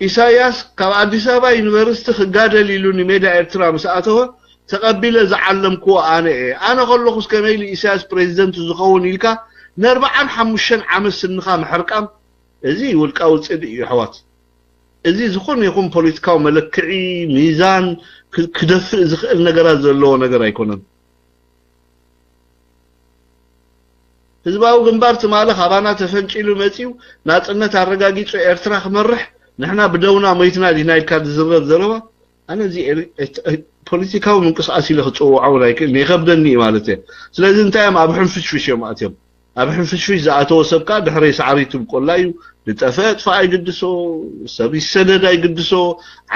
ኢሳያስ ካብ ኣዲስ ኣበባ ዩኒቨርሲቲ ክጋደል ኢሉ ንሜዳ ኤርትራ ምስ ኣተወ ተቐቢለ ዝዓለምክዎ ኣነ እየ። ኣነ ከለኹስ ከመይ ኢሉ ኢሳያስ ፕሬዚደንት ዝኸውን ኢልካ ንኣርባዓን ሓሙሽተን ዓመት ስንኻ ምሕርቃም እዚ ውልቃዊ ፅልኢ እዩ ኣሕዋት። እዚ ዝኾነ ይኹን ፖለቲካዊ መለክዒ ሚዛን ክደፍእ ዝኽእል ነገራት ዘለዎ ነገር ኣይኮነን። ህዝባዊ ግንባር ትማሊ ካባና ተፈንጪሉ መፂኡ ናፅነት ኣረጋጊፁ ኤርትራ ክመርሕ ንሕና ብደውና ሞይትና ዲና ኢልካ ዝዝረብ ዘረባ ኣነ እዚ ፖለቲካዊ ምንቅስቃስ ኢለ ክፅውዖ እውን ኣይክእልን ይከብደኒ እዩ ማለት እየ። ስለዚ እንታይ እዮም ኣብ ሕንፍሽፍሽ እዮም ኣትዮም። ኣብ ሕንፍሽፍሽ ዝኣተወ ሰብ ከዓ ድሕረይ ሳዕሪ ትብቆላ እዩ። ዝጠፈ ጥፋ ኣይግድሶ፣ ሰብ ይሰደድ ኣይግድሶ፣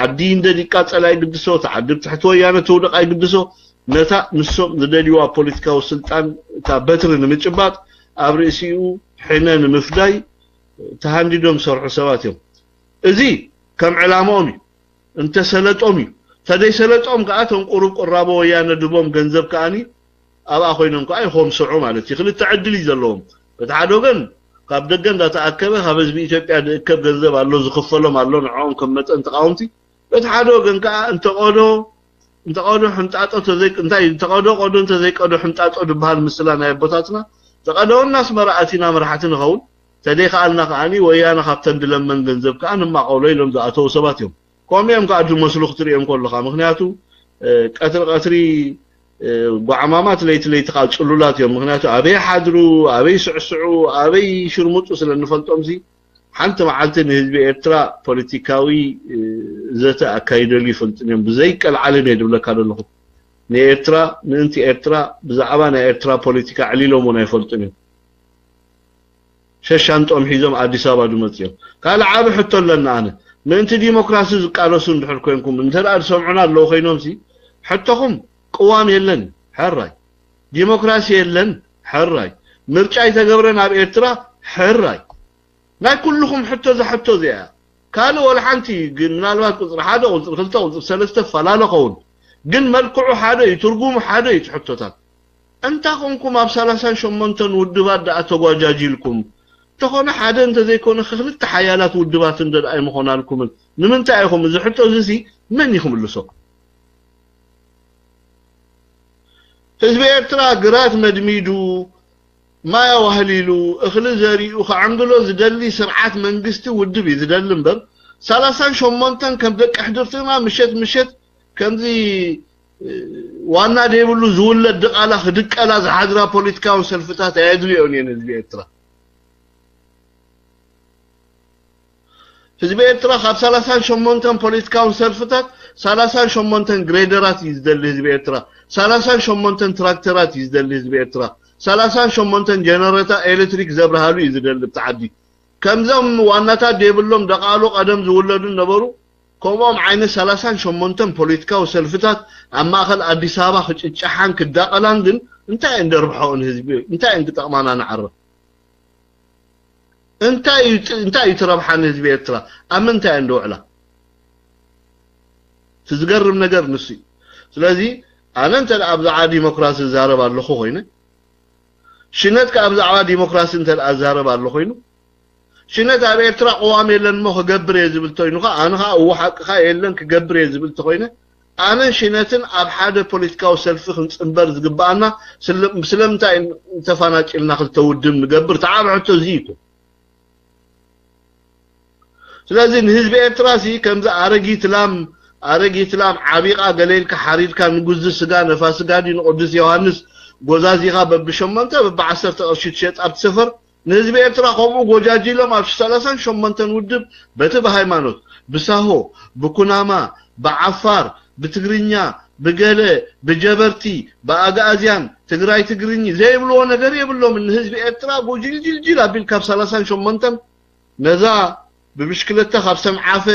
ዓዲ እንደድ ይቃፀል ኣይግድሶ፣ እቲ ዓዲ ብትሕቲ ወያነ ትውደቕ ኣይግድሶ። ነታ ንሶም ዝደልይዋ ፖለቲካዊ ስልጣን እታ በትሪ ንምጭባጥ ኣብ ርእሲኡ ሕነ ንምፍዳይ ተሃንዲዶም ዝሰርሑ ሰባት እዮም። እዚ ከም ዕላምኦም እዩ። እንተሰለጦም እዩ። ተደይሰለጦም ከዓ እቶም ቁሩብ ቁራቦ ወያነ ድቦም ገንዘብ ከዓኒ ኣብኣ ኮይኖም ከዓ ይኾምስዑ ማለት እዩ። ክልተ ዕድል እዩ ዘለዎም። በቲ ሓደ ወገን ካብ ደገ እንዳተኣከበ ካብ ህዝቢ ኢትዮጵያ ዝእከብ ገንዘብ ኣሎ ዝኽፈሎም ኣሎ ንዕኦም ከም መጠን ተቃወምቲ። በቲ ሓደ ወገን ከዓ እንተቀዶ እንተቀዶ ሕንጣጦ ተዘይ እንታይ እንተቀዶ ቀዶ እንተዘይቀዶ ሕንጣጦ ዝበሃል ምስላ ናይ ኣቦታትና ተቀደወና ኣስመራ ኣቲና መራሕቲ ንኸውን ተደይከኣልና ከዓኒ ወያነ ካብተን ድለመን ገንዘብ ከዓ ንማቀሎ ኢሎም ዝኣተዉ ሰባት እዮም። ከምኡ እዮም ከዓ ዝመስሉ ክትሪኦም ከለኻ ምክንያቱ ቀትሪ ቀትሪ ጓዕማማት ለይቲ ለይቲ ከዓ ፅሉላት እዮም። ምክንያቱ ኣበይ ሓድሩ ኣበይ ስዕስዑ ኣበይ ሽርሙጡ ስለ እንፈልጦም ሲ ሓንቲ መዓልቲ ንህዝቢ ኤርትራ ፖለቲካዊ ዘተ ኣካይደሉ ይፈልጥን እዮም። ብዘይቀልዓለም እየ ድብለካ ዘለኹ። ንኤርትራ ምእንቲ ኤርትራ ብዛዕባ ናይ ኤርትራ ፖለቲካ ዕሊሎም እውን ኣይፈልጡን እዮም። ሸሻንጦም ሒዞም ኣዲስ ኣበባ ድመፅኦም ካልእ ዓብ ሕቶ ኣለና። ኣነ ምእንቲ ዲሞክራሲ ዝቃለሱ እንድሕር ኮንኩም እንተ ደኣ ዝሰምዑና ኣለዉ ኮይኖም ሲ ሕቶኹም ቅዋም የለን ሕራይ፣ ዲሞክራሲ የለን ሕራይ፣ ምርጫ ኣይተገብረን ኣብ ኤርትራ ሕራይ። ናይ ኩልኹም ሕቶ እዛ ሕቶ እዚኣ እያ። ካልእ ወላ ሓንቲ ግን ምናልባት ቁፅሪ ሓደ ቁፅሪ ክልተ ቁፅሪ ሰለስተ ፈላለ ኸውን ግን መልክዑ ሓደ እዩ፣ ትርጉሙ ሓደ እዩ። እቲ ሕቶታት እንታ ኮንኩም ኣብ ሰላሳን ሸሞንተን ውድባት ደኣ ተጓጃጂልኩም እንተኾነ ሓደ እንተዘይኮነ ክልተ ሓያላት ውድባት እንደ ደኣ ኣይምኾናልኩምን ንምንታይ ኢኹም እዚ ሕቶ እዚ ሲ መን ይክምልሶ? ህዝቢ ኤርትራ ግራት መድሚዱ ማይ ኣዋህሊሉ እኽሊ ዘሪኡ ከዕንግሎ ዝደሊ ስርዓት መንግስቲ ውድብ እዩ ዝደሊ እምበር ሰላሳን ሸሞንተን ከም ደቂ ሕድርትና ምሸት ምሸት ከምዚ ዋና ዘይብሉ ዝውለድ ድቓላ ክድቀላ ዝሓድራ ፖለቲካዊ ሰልፍታት ኣየድልዮን እየን ህዝቢ ኤርትራ። ህዝቢ ኤርትራ ካብ ሰላሳን ሸሞንተን ፖለቲካዊ ሰልፍታት ሰላሳን ሸሞንተን ግሬደራት እዩ ዝደሊ ህዝቢ ኤርትራ። ሰላሳን ሸሞንተን ትራክተራት እዩ ዝደሊ ህዝቢ ኤርትራ። ሰላሳን ሸሞንተን ጀነረታ ኤሌክትሪክ ዘብርሃሉ እዩ ዝደሊ ብቲ ዓዲ። ከምዞም ዋናታት ዘይብሎም ደቓሉ ቀደም ዝውለዱ ነበሩ። ከምኦም ዓይነት ሰላሳን ሸሞንተን ፖለቲካዊ ሰልፍታት ኣብ ማእኸል ኣዲስ ኣበባ ክጭጫሓን ክዳቐላን ግን እንታይ እየን ደርብሐኦን ህዝቢ? እንታይ እየን ክጠቕማና ንዓረብ? እንታይ እዩ ጥ- እንታይ እዩ ትረብሓ ንህዝቢ ኤርትራ? ኣብ ምንታይ እየን ደውዕላ? እቲ ዝገርም ነገር ንሱ እዩ። ስለዚ ኣነ እንተ ደኣ ብዛዕባ ዲሞክራሲ ዝዛረብ ኣለኹ ኮይነ፣ ሽነት ከኣ ብዛዕባ ዲሞክራሲ እንተ ደኣ ዝዛረብ ኣሎ ኮይኑ፣ ሽነት ኣብ ኤርትራ ቅዋም የለን እሞ ክገብር እየ ዝብል ተኮይኑ ከኣ፣ ኣነ ከኣ እወ ሓቅኻ የለን ክገብር እየ ዝብል ተኮይነ፣ ኣነን ሽነትን ኣብ ሓደ ፖለቲካዊ ሰልፊ ክንጽንበር ዝግብኣና ስለ- ስለምንታይ ተፋናጭልና ክልተ ውድብ ንገብር? ተዓብ ሕቶ እዚ እዩ። ስለዚ ንህዝቢ ኤርትራ ሲ ከምዚ ኣረጊት ላም ኣረጊት ላም ዓቢቓ ገለ ኢልካ ሓሪድካ ንጉዚ ስጋ ነፋስጋ ድዩ ንቅዱስ ዮሃንስ ጎዛዚኻ በብሸሞንተ በብዓሰርተ ቅርሺ ትሸጥ ኣብቲ ሰፈር ንህዝቢ ኤርትራ ከምኡ ጎጃጂሎም ኣብ ሰላሳን ሸሞንተን ውድብ በቲ ብሃይማኖት ብሳሆ ብኩናማ ብዓፋር ብትግርኛ ብገለ ብጀበርቲ ብኣግኣዝያን ትግራይ ትግርኝ ዘይብልዎ ነገር የብሎምን። ንህዝቢ ኤርትራ ጎጅልጅልጅል ኣቢል ካብ ሰላሳን ሸሞንተን ነዛ ብብሽክለታ ካብ ሰንዓፈ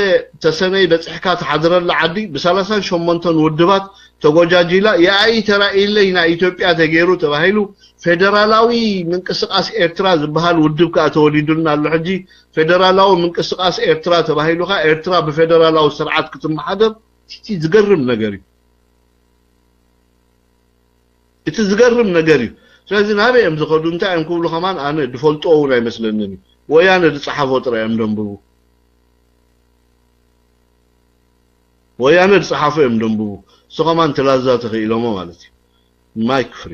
ተሰነይ በጺሕካ ትሓድረላ ዓዲ ብሰላሳን ሸሞንተን ውድባት ተጎጃጂላ ያኢ ተራእይለይ ናይ ኢትዮጵያ ተገይሩ ተባሂሉ ፌደራላዊ ምንቅስቃስ ኤርትራ ዝበሃል ውድብ ከኣ ተወሊዱልና ኣሎ። ሕጂ ፌደራላዊ ምንቅስቃስ ኤርትራ ተባሂሉ ከኣ ኤርትራ ብፌደራላዊ ስርዓት ክትመሓደር እቲ ዝገርም ነገር እዩ። እቲ ዝገርም ነገር እዩ። ስለዚ ናበይ እዮም ዝኸዱ እንታይ እዮም ክብሉ ከማን ኣነ ድፈልጦ እውን ኣይመስለንን እዩ። ወያነ ዝፀሓፎ ጥራይ እዮም ደንብቡ። ወያነ ዝፀሓፎ እዮም ደንብቡ። እሱ ከማን ትላዛ ተኽኢሎሞ ማለት እዩ። ማይክ ፍሪ።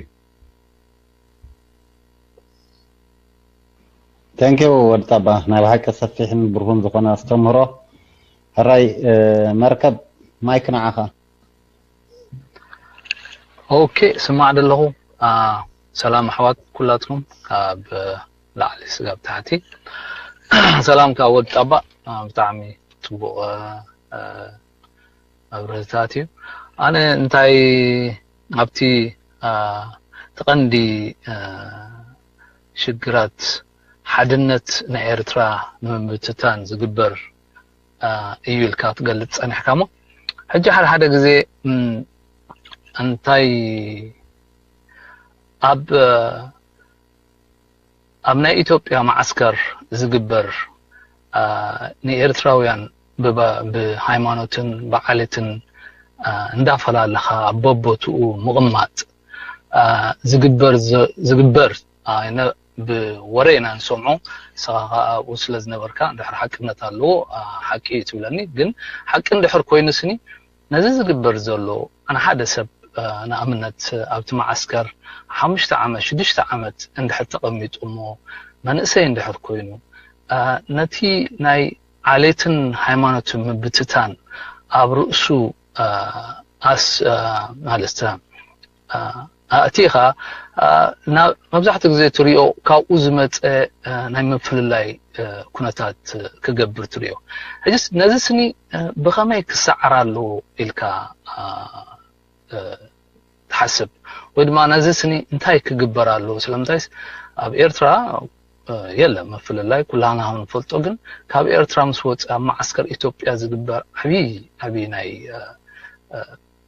Thank you ወዲ ጣባ፣ ናይ ብሓቂ ሰፊሕን ብሩህን ዝኾነ ኣስተምህሮ። ሕራይ መርከብ፣ ማይክ ንዓኻ። ኦኬ፣ ስማዕ ደለኹ። ሰላም ኣሕዋት ኩላትኩም፣ ካብ ላዕሊ ስጋብ ታሕቲ። ሰላም ካብ ወዲ ጣባ። ብጣዕሚ ፅቡቕ መብርህታት እዩ። ኣነ እንታይ ኣብቲ ተቐንዲ ሽግራት ሓድነት ናይ ኤርትራ ንምብትታን ዝግበር እዩ ኢልካ ትገልጽ ጸኒሕካ እሞ፣ ሕጂ ሓደ ሓደ ግዜ እንታይ ኣብ ኣብ ናይ ኢትዮጵያ መዓስከር ዝግበር ንኤርትራውያን ብሃይማኖትን ብዓሌትን እንዳፈላለኻ በቦትኡ ምቕማጥ ዝግበር ዝግበር ብወረ ኢና ንሰምዖ። ንስኻ ከዓ ኣብኡ ስለ ዝነበርካ እንድሕር ሓቅነት ኣለዎ ሓቂ እዩ ትብለኒ። ግን ሓቂ እንድሕር ኮይኑ ስኒ ነዚ ዝግበር ዘሎ ንሓደ ሰብ ንኣብነት ኣብቲ መዓስከር ሓሙሽተ ዓመት ሽዱሽተ ዓመት እንድሕር ተቐሚጡ እሞ መንእሰይ እንድሕር ኮይኑ ነቲ ናይ ዓሌትን ሃይማኖትን ምብትታን ኣብ ርእሱ ኣስ ማለት ኣእቲኻ መብዛሕትኡ ግዜ ትሪኦ ካብኡ ዝመፀ ናይ ምፍልላይ ኩነታት ክገብር ትሪኦ። ሕጅስ ነዚ ስኒ ብኸመይ ክሰዓር ኣለዎ ኢልካ ትሓስብ? ወይ ድማ ነዚ ስኒ እንታይ ክግበር ኣለዎ? ስለምንታይስ ኣብ ኤርትራ የለ ምፍልላይ ኩላና ንፈልጦ፣ ግን ካብ ኤርትራ ምስ ወፀ ኣብ መዓስከር ኢትዮጵያ ዝግበር ዓብዪ ዓብዪ ናይ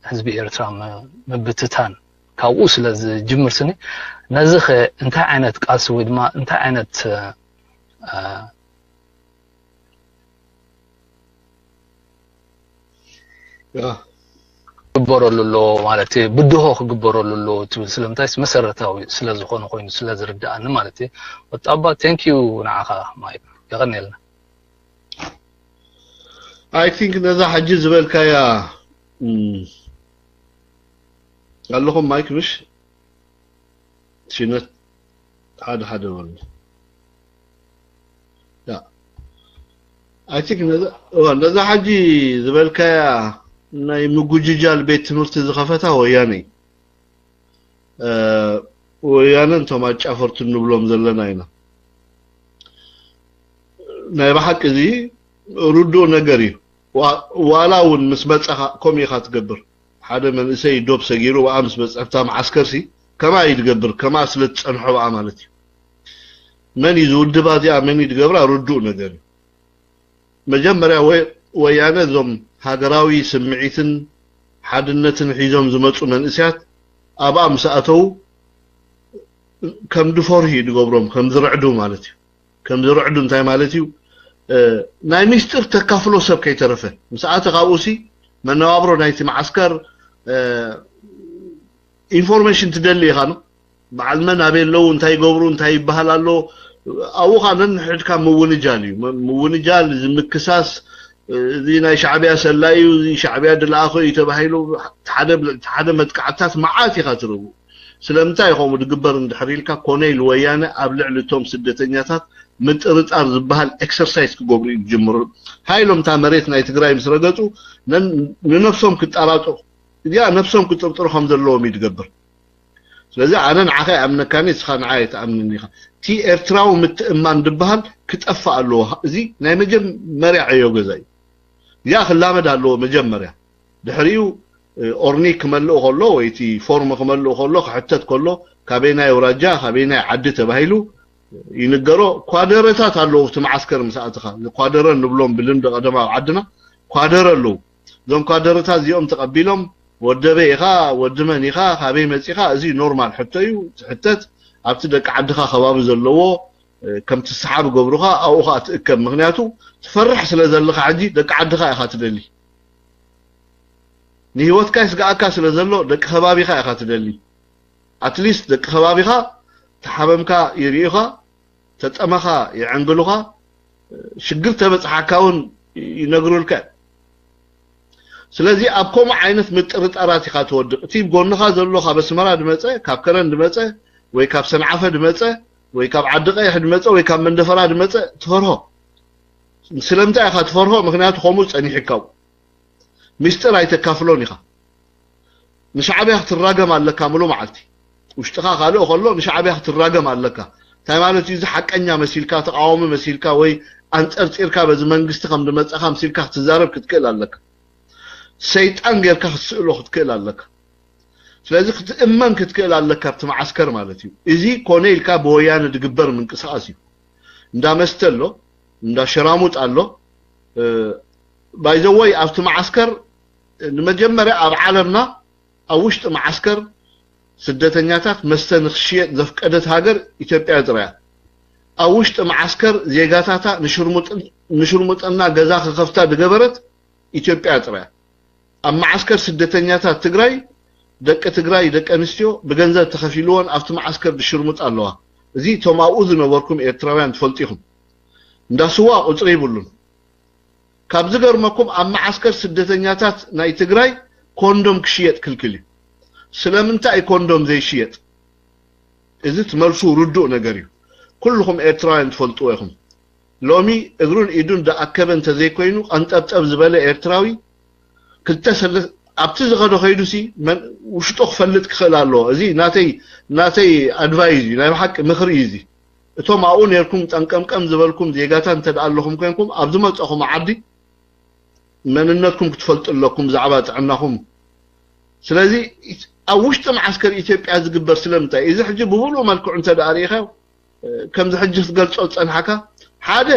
ህዝቢ ኤርትራ ምብትታን ካብኡ ስለ ዝጅምር ስኒ ነዚ ኸ እንታይ ዓይነት ቃልሲ ወይ ድማ እንታይ ዓይነት ክግበረሉ ኣለዎ ማለት ብድሆ ክግበረሉ ኣለዎ ትብል ስለምንታይ መሰረታዊ ስለ ዝኾነ ኮይኑ ስለ ዝርድኣኒ ማለት ወጣባ thank you ንዓኻ ማይ የቐንየልና። I think ነዛ ሕጂ ዝበልካያ ኣለኹም ማይክ ምሽ ሽነት ሓደ ሓደ በሉ I think ነዛ ሕጂ ዝበልካያ ናይ ምጉጅጃል ቤት ትምህርቲ ዝኸፈታ ወያነ እዩ። ወያነ እንቶም ኣጫፈርቱ እንብሎም ዘለና ኢና። ናይ ብሓቂ እዚ ርዱእ ነገር እዩ። ዋላ እውን ምስ መፀኻ ከምኡ ኢኻ ትገብር። ሓደ መንእሰይ ዶብ ሰጊሩ ብኣ ምስ በፅሐ ኣብታ መዓስከርሲ ከማ እዩ ትገብር፣ ከማ ስለ ትፀንሖ ብኣ ማለት እዩ። መን እዩ ዝውድባ እዚኣ፣ መን እዩ ዝገብራ፣ ርዱእ ነገር እዩ። መጀመርያ ወያነ እዞም ሃገራዊ ስምዒትን ሓድነትን ሒዞም ዝመፁ መንእስያት ኣብኣ ምስ ኣተዉ ከም ድፈርሁ እዩ ዝገብሮም፣ ከም ዝርዕዱ ማለት እዩ። ከም ዝርዕዱ እንታይ ማለት እዩ? ናይ ሚስጥር ተካፍሎ ሰብ ከይተረፈ ምስ ኣተ ካብኡሲ መነባብሮ ናይቲ መዓስከር ኢንፎርሜሽን ትደሊ ኢኻ ነው። በዓል መን ኣበይ ኣለዉ፣ እንታይ ይገብሩ፣ እንታይ ይበሃል ኣሎ፣ ኣብኡ ኸዓ ነንሕድካ ምውንጃል እዩ። ምውንጃል፣ እዚ ምክሳስ፣ እዚ ናይ ሻዕብያ ሰላዩ፣ እዚ ሻዕብያ ድለኣኾ እዩ ተባሂሉ ሓደ ብልዕቲ ሓደ መጥቃዕትታት መዓት ኢኻ ትረቡ። ስለምንታይ ከምኡ ድግበር እንድሕር ኢልካ፣ ኮነ ኢሉ ወያነ ኣብ ልዕሊ እቶም ስደተኛታት ምጥርጣር ዝበሃል ኤክሰርሳይዝ ክገብሩ እዩ ዝጅምሩ። ሃይሎም እታ መሬት ናይ ትግራይ ምስ ረገፁ ንነብሶም ክጠራጥሩ፣ እዚኣ ነብሶም ክጥርጥሩ ከም ዘለዎም እዩ ዝገብር። ስለዚ ኣነ ንዓኻ ይኣምነካኒ፣ እስኻ ንዓ ኣይትኣምንን ኢኻ። እቲ ኤርትራዊ ምትእማን ዝበሃል ክጠፍእ ኣለዎ። እዚ ናይ መጀመርያ ዕዮ ገዛ እዩ። እዚኣ ክላመድ ኣለዎ መጀመርያ። ድሕሪኡ ኦርኒ ክመልእ ከሎ ወይ እቲ ፎርም ክመልእ ከሎ ክሕተት ከሎ ካበይናይ ኣውራጃ ካበይናይ ዓዲ ተባሂሉ ይንገሮ። ኳደረታት ኣለዉ። እቲ መዓስከር ምስ ኣተኻ ኳደረ ንብሎም ብልምዲ ቀደማዊ ዓድና ኳደረ ኣለዉ። እዞም ኳደረታት እዚኦም ተቐቢሎም ወደበይ ኢኻ፣ ወዲ መን ኢኻ፣ ካበይ መጺኻ፣ እዚ ኖርማል ሕቶ እዩ ትሕተት። ኣብቲ ደቂ ዓድኻ ከባቢ ዘለዎ ከም ትስሓብ ገብሩኻ ኣብኡ ኸኣ ትእከብ። ምኽንያቱ ትፈርሕ ስለ ዘለኻ ሕጂ ደቂ ዓድኻ ኢኻ ትደሊ። ንህይወትካ ይስግኣካ ስለ ዘሎ ደቂ ከባቢኻ ኢኻ ትደሊ። ኣትሊስት ደቂ ከባቢኻ ተሓመምካ ይርእዩኻ፣ ተጠመኻ ይዕንግሉኻ፣ ሽግር ተበጽሓካ እውን ይነግሩልካ እዮም። ስለዚ ኣብ ከምኡ ዓይነት ምጥርጣራት ኢኻ ትወድቕ። እቲ ጎንኻ ዘሎ ካብ ኣስመራ ድመጸ፣ ካብ ከረን ድመጸ፣ ወይ ካብ ሰንዓፈ ድመጸ፣ ወይ ካብ ዓዲ ቀይሕ ድመጸ፣ ወይ ካብ መንደፈራ ድመጸ ትፈርሆ። ስለምንታይ ኢኻ ትፈርሆ? ምኽንያቱ ከምኡ ጸኒሑካ። ሚስጥር ኣይተካፍሎን ኢኻ። ንሻዕብያ ክትራገም ኣለካ ምሉ መዓልቲ። ውሽጥኻ ካልእ ከሎ ንሻዕብያ ክትራገም ኣለካ። እንታይ ማለት እዩ? እዚ ሓቀኛ መሲልካ፣ ተቃዋሚ መሲልካ ወይ ኣንጸርጺርካ በዚ መንግስቲ ከም ዝመጻኻ መሲልካ ክትዛረብ ክትክእል ኣለካ። ሰይጣን ጌርካ ክትስእሎ ክትክእል ኣለካ። ስለዚ ክትእመን ክትክእል ኣለካ ኣብቲ መዓስከር ማለት እዩ። እዚ ኮነ ኢልካ ብወያነ ዝግበር ምንቅስቃስ እዩ። እንዳ መስተ ኣሎ፣ እንዳ ሸራሙጥ ኣሎ። ባይዘወይ ኣብቲ መዓስከር ንመጀመርያ ኣብ ዓለምና ኣብ ውሽጢ መዓስከር ስደተኛታት መስተ ንክሽየጥ ዘፍቀደት ሃገር ኢትዮጵያ ጥራያ። ኣብ ውሽጢ መዓስከር ዜጋታታ ንሽርሙጥና ገዛ ክኸፍታ ዝገበረት ኢትዮጵያ ጥራያ። ኣብ መዓስከር ስደተኛታት ትግራይ ደቂ ትግራይ ደቂ ኣንስትዮ ብገንዘብ ተኸፊልወን ኣብቲ መዓስከር ዝሽርሙጥ ኣለዋ። እዚ እቶም ኣብኡ ዝነበርኩም ኤርትራውያን ትፈልጡ ኢኹም። እንዳ ስዋ ቁፅሪ ይብሉን። ካብ ዝገርመኩም ኣብ መዓስከር ስደተኛታት ናይ ትግራይ ኮንዶም ክሽየጥ ክልክል እዩ። ስለምንታይ እዩ ኮንዶም ዘይሽየጥ? እዚ ትመልሱ ርዱእ ነገር እዩ። ኩልኹም ኤርትራውያን ትፈልጥዎ ኢኹም። ሎሚ እግሩን ኢዱን ዝኣከበ እንተዘይኮይኑ ቀንጠብጠብ ዝበለ ኤርትራዊ ክልተ ሰለ ኣብቲ ዝኸዶ ከይዱሲ ውሽጡ ክፈልጥ ክኽእል ኣለዎ። እዚ ናተይ ናተይ ኣድቫይዝ እዩ፣ ናይ ብሓቂ ምኽሪ እዩ እዚ። እቶም ኣብኡ ነርኩም ጠንቀምቀም ዝበልኩም ዜጋታት እንተ ደኣ ኣለኹም ኮንኩም ኣብ ዝመጸኹም ዓዲ መንነትኩም ክትፈልጡ ኣለኩም ብዛዕባ ጥዕናኹም። ስለዚ ኣብ ውሽጢ መዓስከር ኢትዮጵያ ዝግበር ስለምንታይ እዚ ሕጂ ብብሉእ መልክዑ እንተ ደኣ ርኢኻዮ ከምዚ ሕጂ ክትገልጾ ዝጸንሓካ ሓደ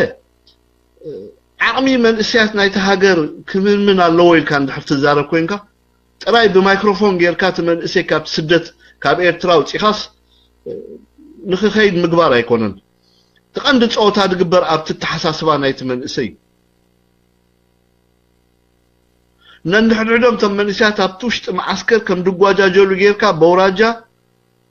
ዓቕሚ መንእሰያት ናይቲ ሃገር ክምንምን ኣለዎ ኢልካ እንድሕር ትዛረብ ኮንካ ጥራይ ብማይክሮፎን ጌርካ እቲ መንእሰይ ካብ ስደት ካብ ኤርትራ ኣውጺኻስ ንክኸይድ ምግባር ኣይኮነን። እቲ ቀንዲ ጸወታ ዝግበር ኣብቲ ኣተሓሳስባ ናይቲ መንእሰይ። ነንሕድሕዶም እቶም መንእሰያት ኣብቲ ውሽጢ መዓስከር ከም ድጓጃጀሉ ጌርካ በውራጃ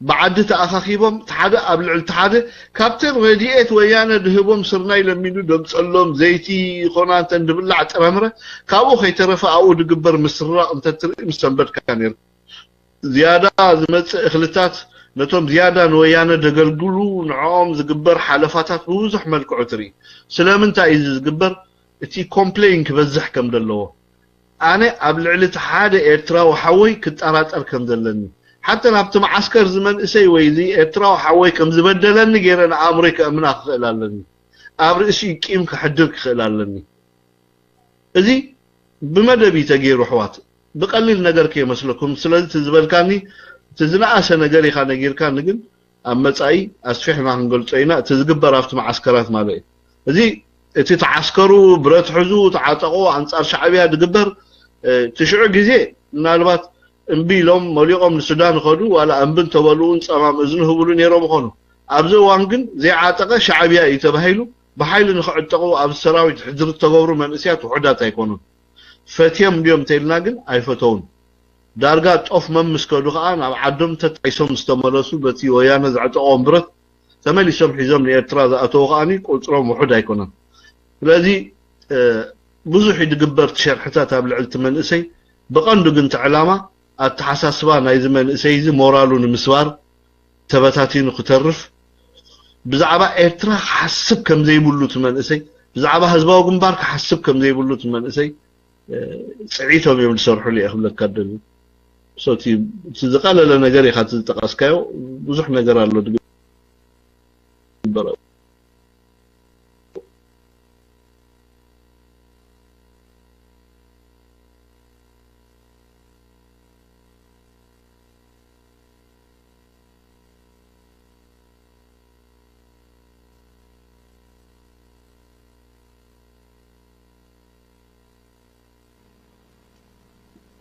ብዓዲ ተኣኻኺቦም እቲ ሓደ ኣብ ልዕሊ እቲ ሓደ ካብተን ረድኤት ወያነ ድህቦም ስርናይ ለሚኑ ደምጸሎም ዘይቲ ይኾና እንተን ድብላዕ ጥረምረ ካብኡ ከይተረፈ ኣብኡ ድግበር ምስርራቕ እንተትርኢ ምሰንበድካ ነይርካ። ዝያዳ ዝመጽእ እኽልታት ነቶም ዝያዳ ንወያነ ደገልግሉ ንዕኦም ዝግበር ሓለፋታት ብብዙሕ መልክዑ ትርኢ። ስለምንታይ እዩ እዚ ዝግበር? እቲ ኮምፕሌን ክበዝሕ ከም ዘለዎ ኣነ ኣብ ልዕሊ እቲ ሓደ ኤርትራዊ ሓወይ ክጠራጠር ከም ዘለኒ፣ ሓተ ናብቲ መዓስከር እዚ መንእሰይ ወይ እዚ ኤርትራዊ ሓወይ ከም ዝበደለኒ ገይረ ንኣእምሮይ ከእምና ክኽእል ኣለኒ። ኣብ ርእሲኡ ቂም ክሕድር ክኽእል ኣለኒ። እዚ ብመደብ እዩ ተገይሩ ኣሕዋት፣ ብቐሊል ነገር ከይመስለኩም። ስለዚ እቲ ዝበልካኒ እቲ ዝነኣሰ ነገር ኢኻ ነጊርካኒ፣ ግን ኣብ መጻኢ ኣስፊሕና ክንገልጾ ኢና። እቲ ዝግበር ኣብቲ መዓስከራት ማለት እዩ። እዚ እቲ ተዓስከሩ፣ ብረት ሕዙ፣ ተዓጠቑ፣ ኣንጻር ሻዕብያ ዝግበር፣ እ፣ እቲ ሽዑ ግዜ ምናልባት እምቢ ኢሎም መሊቖም ንሱዳን ይኸዱ፣ ዋላ እምቢ እንተበሉ እውን ጸማም እዝኒ ህብሉ ነይሮም ይኾኑ። ኣብዚ እዋን ግን ዘይዓጠቐ ሻዕብያ እዩ ተባሂሉ ብሓይሊ ንኽዕጠቑ ኣብ ሰራዊት ሕድሪ እተገብሩ መንእሰያት ውሑዳት ኣይኮኑን። ፈትዮም ድዮም እንተኢልና ግን ኣይፈተውን። ዳርጋ ጦፍ መምስ ከዱ ከኣ ናብ ዓዶም ተጣይሶም ምስ ተመለሱ በቲ ወያነ ዘዕጠቖም ብረት ተመሊሶም ሒዞም ንኤርትራ ዝኣተዉ ከኣኒ ቁጽሮም ውሑድ ኣይኮነን። ስለዚ፣ እ፣ ብዙሕ እዩ ዝግበር እቲ ሸርሕታት ኣብ ልዕሊ እቲ መንእሰይ። ብቐንዱ ግን እቲ ዕላማ ኣተሓሳስባ ናይዚ መንእሰይ እዚ ሞራሉ ንምስባር፣ ተበታቲኑ ክተርፍ፣ ብዛዕባ ኤርትራ ክሓስብ ከም ዘይብሉ እቲ መንእሰይ፣ ብዛዕባ ህዝባዊ ግንባር ክሓስብ ከም ዘይብሉ እቲ መንእሰይ፣ እ፣ ጽዒቶም እዮም ዝሰርሕሉ እየ ክብለካ ደሊ። So እቲ፣ እቲ ዝቐለለ ነገር ኢኻ እቲ ዝጠቐስካዮ፣ ብዙሕ ነገር ኣሎ ዝግበር።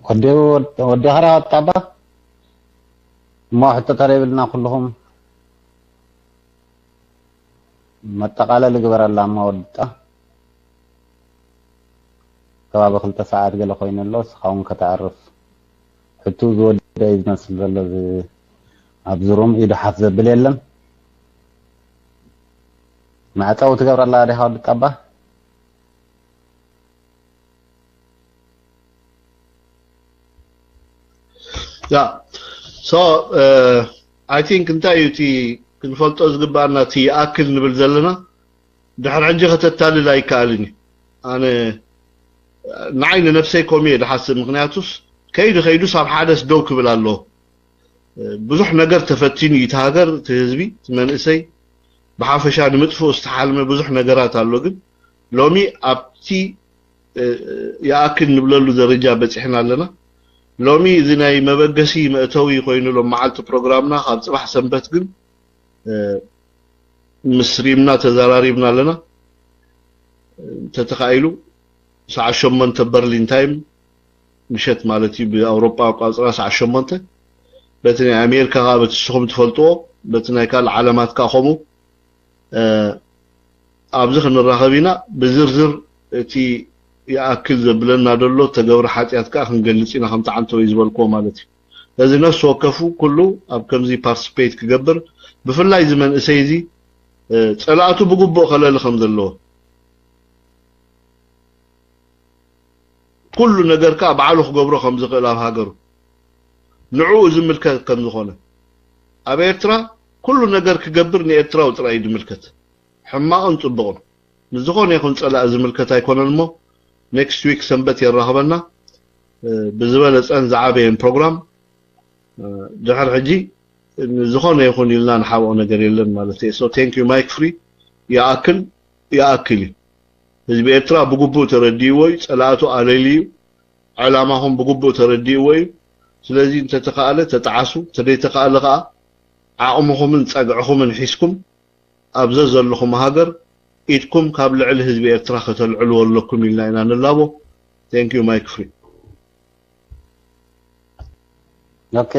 ወዲ፣ ወዲ ኸራ ወጣባ እሞ ሕቶ ተረይብልና ኩልኹም መጠቓለሊ ግበረላ እሞ ወድጣ ከባቢ ክልተ ሰዓት ገለ ኮይኑ ኣሎ። እስኻ እውን ከተዕርፍ። ሕቱ ዝወደአ እዩ ዝመስል ዘሎ። እዚ ኣብዚ ሩም ኢዱ ሓፍ ዘብል የለን። መዕጸዊ ትገብረላ ዲኻ ወዲ ጣባ? ያ፣ so I think እንታይ እዩ እቲ ክንፈልጦ ዝግባኣና፣ እቲ ይኣክል ንብል ዘለና ድሕሪ ሕጂ ከተታልል ኣይከኣልን እዩ። ኣነ ንዓይ ንነብሰይ ኮም እየ ዝሓስብ። ምክንያቱስ ከይዱ ከይዱስ ኣብ ሓደስ ደው ክብል ኣለዎ። ብዙሕ ነገር ተፈቲኑ እዩ እቲ ሃገር፣ እቲ ህዝቢ፣ እቲ መንእሰይ ብሓፈሻ ንምጥፍኡ ዝተሓልመ ብዙሕ ነገራት ኣሎ። ግን ሎሚ ኣብቲ፣ እ፣ ይኣክል ንብለሉ ደረጃ በጺሕና ኣለና። ሎሚ እዚ ናይ መበገሲ መእተዊ ኮይኑ ሎም መዓልቲ ፕሮግራምና ካብ ጽባሕ ሰንበት ግን፣ እ፣ ምስ ሪምና ተዘራሪብና ኣለና። እንተተኻኢሉ ሰዓት ሸሞንተ በርሊን ታይም ምሸት ማለት እዩ፣ ብኣውሮጳ ኣቋጽራ ሰዓት ሸሞንተ። በቲ ናይ ኣሜሪካ ከኣ በቲ ንስኹም ትፈልጥዎ፣ በቲ ናይ ካልእ ዓለማት ከኣ ከምኡ፣ እ፣ ኣብዚ ክንራኸብ ኢና። ብዝርዝር እቲ ይኣክል ዘብለና ዘሎ ተገብረ ሓጢኣት ከኣ ክንገልጽ ኢና፣ ከምቲ ዓንተወይ ዝበልክዎ ማለት እዩ። ስለዚ ነፍሲ ወከፉ ኩሉ ኣብ ከምዚ ፓርቲስፔት ክገብር፣ ብፍላይ እዚ መንእሰይ እዚ፣ እ፣ ጸላእቱ ብግቡእ ከለሊ ከም ዘለዎ፣ ኩሉ ነገር ከኣ ባዕሉ ክገብሮ ከም ዝኽእል ኣብ ሃገሩ ንዕኡ ዝምልከት ከም ዝኾነ፣ ኣብ ኤርትራ ኩሉ ነገር ክገብር ንኤርትራዊ ጥራይ እዩ ዝምልከት፣ ሕማቕን ጽቡቕን። ንዝኾነ ይኹን ጸላኢ ዝምልከት ኣይኮነን። እሞ ኔክስት ዊክ ሰንበት የራኽበና፣ እ፣ ብዝበለጸን ዝዓበየን ፕሮግራም። እ፣ ድሕሪ ሕጂ ንዝኾነ ይኹን ኢልና ንሓብኦ ነገር የለን ማለት እየ። So thank you ማይክ ፍሪ። ይኣክል፣ ይኣክል እዩ። ህዝቢ ኤርትራ ብግቡእ ተረዲእዎ እዩ። ጸላእቱ ኣለልዩ እዩ። ዕላማኹም ብግቡእ ተረዲእዎ እዩ። ስለዚ እንተተኻእለ ተጣዓሱ፣ እንተደይተኻእለ ከኣ ዓቕምኹምን ጸግዕኹምን ሒዝኩም ኣብ ዘዘለኹም ሃገር ኢድኩም ካብ ልዕሊ ህዝቢ ኤርትራ ከተልዕልዎ ኣለኩም ኢልና ኢና ንላቦ። Thank you ማይክ ፍሪ። ኦኬ፣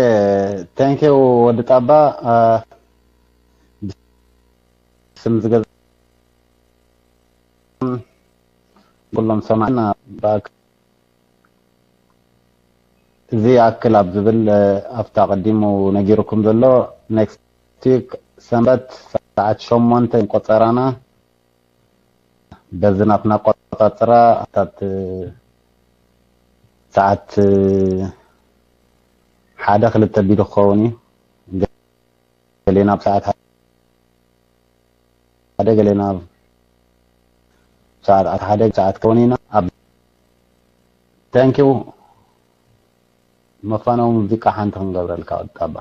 thank you ወዲ ጣባ። እ፣ ብስም ዝገዛ ኩሎም ሰማዕና ብኣክ-፣ እዚ ይኣክል ኣብ ዝብል፣ እ፣ ኣብታ ቀዲሙ ነጊሩኩም ዘሎ ኔክስት ዊክ ሰንበት ሰዓት ሸሞንተ ቆጸራና በዚ ናትና ኣቆጻጽራ ኣታት ሰዓት ሓደ ክልተ ቢሉ ክኸውን እዩ። ገሌና ኣብ ሰዓት ሓደ፣ ገሌና ኣብ ሰዓት ሓደ ሰዓት ክኸውን ኢና። ኣብ Thank you። መፋነዊ ሙዚቃ ሓንቲ ክንገብረልካ ወጣባ።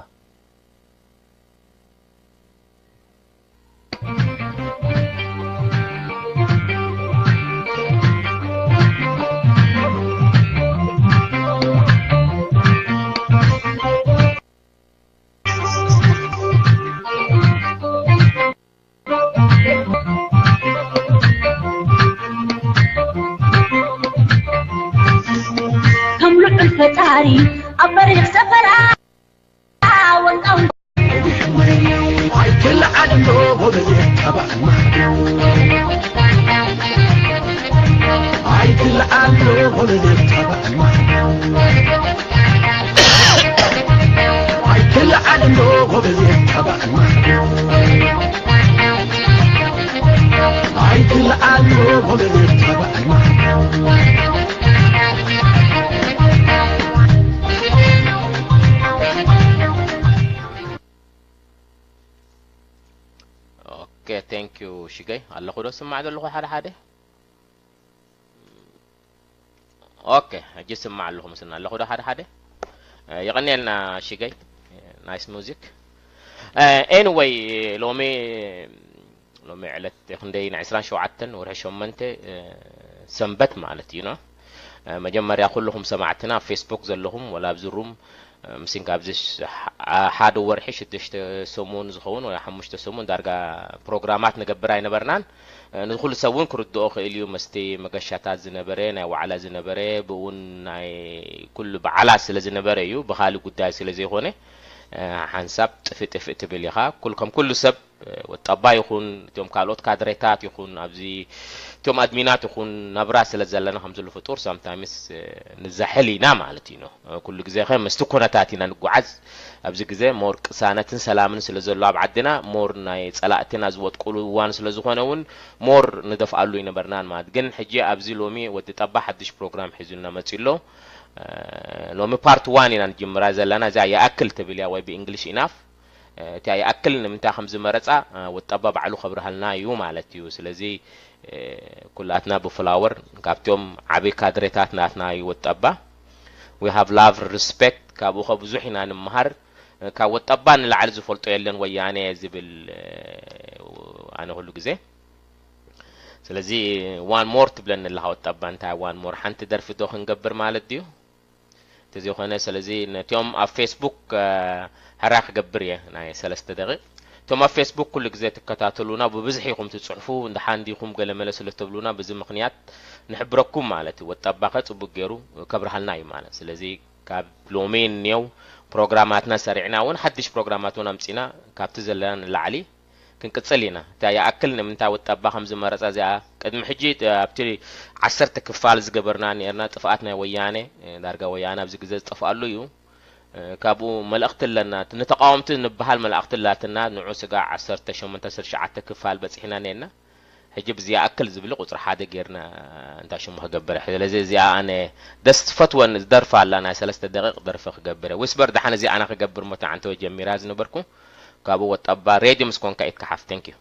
ከም ልዑል ፈጣሪ ኣብ በሪኽ ሰፈራ ወንጣው ኣይትለዓል እንዶ ጎበዝ ተባዕማ ኣይትለዓል እንዶ ጎበዝ ተባዕማ ኣይትለዓል እንዶ ጎበዝ ተባዕማ ኣይትለዓል እንዶ ጎበዝ ተባዕማ Okay, thank you ሽገይ። ኣለኹ ዶ ስማዕ ዘለኹ ሓደ ሓደ? Okay፣ ሕጂ ስማዕ ኣለኹ ምስልና ኣለኹ ዶ ሓደ ሓደ? የቐንየልና ሽገይ። Nice music. Anyway፣ ሎሚ ሎሚ ዕለት ክንደይ ን ዕስራን ሸውዓተን ወርሒ ሸሞንተ ሰንበት ማለት እዩ። መጀመርያ ኩልኹም ሰማዕትና ኣብ ፌስቡክ ዘለኹም ወላ ኣብዚ ሩም ምስን ካብዚ ሓደ ወርሒ ሽዱሽተ ሰሙን ዝኸውን ወይ ሓሙሽተ ሰሙን ዳርጋ ፕሮግራማት ንገብር ኣይነበርናን። ንኩሉ ሰብ እውን ክርድኦ ክእል እዩ። መስቲ መገሻታት ዝነበረ ናይ ዋዕላ ዝነበረ ብእውን ናይ ኩሉ በዓላት ስለ ዝነበረ እዩ፣ ብካሊ ጉዳይ ስለ ዘይኮነ ሓንሳብ ጥፍእ ጥፍእ ትብል ኢኻ። ኩል ከም ኩሉ ሰብ ወጣባ ይኹን እቶም ካልኦት ካድሬታት ይኹን ኣብዚ እቶም ኣድሚናት ይኹን ናብራ ስለ ዘለና ከም ዝሉ ፍጡር ሳምታይምስ ንዛሕል ኢና ማለት እዩ። ኩሉ ግዜ ከ ምስቲ ኩነታት ኢና ንጓዓዝ። ኣብዚ ግዜ ሞር ቅሳነትን ሰላምን ስለ ዘሎ ኣብ ዓድና ሞር ናይ ጸላእትና ዝወጥቁሉ እዋን ስለ ዝኾነ እውን ሞር ንደፍኣሉ ይነበርናን ማለት ግን ሕጂ ኣብዚ ሎሚ ወዲ ጠባ ሓድሽ ፕሮግራም ሒዙልና መጺ ኣሎ። ሎሚ ፓርት ዋን ኢና ንጅምራ ዘለና እዚኣ ይኣክል ትብል እያ ወይ ብእንግሊሽ ኢናፍ እቲኣ ይኣክል ንምንታይ ከም ዝመረጻ ወጣባ ባዕሉ ከብርሃልና እዩ ማለት እዩ። ስለዚ ኩላትና ብፍላወር ካብቶም ዓቢ ካድሬታት ናትና እዩ ወጣባ። We have love, respect፣ ካብኡ ከ ብዙሕ ኢና ንምሃር። ካብ ወጣባ ንላዕሊ ዝፈልጦ የለን ወያነ ዝብል ኣነ ኩሉ ግዜ። ስለዚ one more ትብለኒ ኣለኻ ወጣባ። እንታይ one more ሓንቲ ደርፊ ዶ ክንገብር ማለት ድዩ? ተዘይኮነ ስለዚ ነቲኦም ኣብ ፌስቡክ ሕራይ ክገብር እየ ናይ ሰለስተ ደቂቕ። እቶም ኣብ ፌስቡክ ኩሉ ግዜ ትከታተሉና ብብዝሒ ኢኹም ትጽሕፉ፣ እንድሓን ዲኹም ገለመለ ስለ ተብሉና በዚ ምኽንያት ንሕብረኩም ማለት እዩ። ወጣባኸ ጽቡቅ ገይሩ ከብርሃልና እዩ ማለት። ስለዚ ካብ ሎሚ እንየው ፕሮግራማትና ሰሪዕና እውን ሓድሽ ፕሮግራማት እውን ኣምጺና ካብቲ ዘለና ንላዕሊ ክንቅጽል ኢና። እታ ይኣክል ንምንታይ ወጣባ ከም ዝመረጻ እዚኣ ቅድሚ ሕጂ ኣብቲ ዓሰርተ ክፋል ዝገበርና ነርና ጥፍኣት ናይ ወያነ ዳርጋ ወያነ ኣብዚ ግዜ ዝጠፍኣሉ እዩ። ካብኡ መልእኽቲ ኣለና ንተቃወምቲ ንበሃል መልእኽቲ ኣላትና ንዑ ስጋ ዓሰርተ ሸሞንተ ዓሰርተ ትሽዓተ ክፋል በጺሕና ነርና። ሕጂ ብዚ ይኣክል ዝብል ቁጽሪ ሓደ ጌርና እንታ ሽሙ ክገብር ስለዚ እዚኣ ኣነ ደስ ትፈትወን ዝደርፋ ኣላ ናይ ሰለስተ ደቂቕ ደርፊ ክገብር ዊስበር ደሓን እዚ ኣነ ክገብር ሞተ ዓንተወ ጀሚራ ዝነበርኩ ካብኡ ወጣባ ሬድዮ ምስ ኮንካ ኢትካ ሓፍ thank you።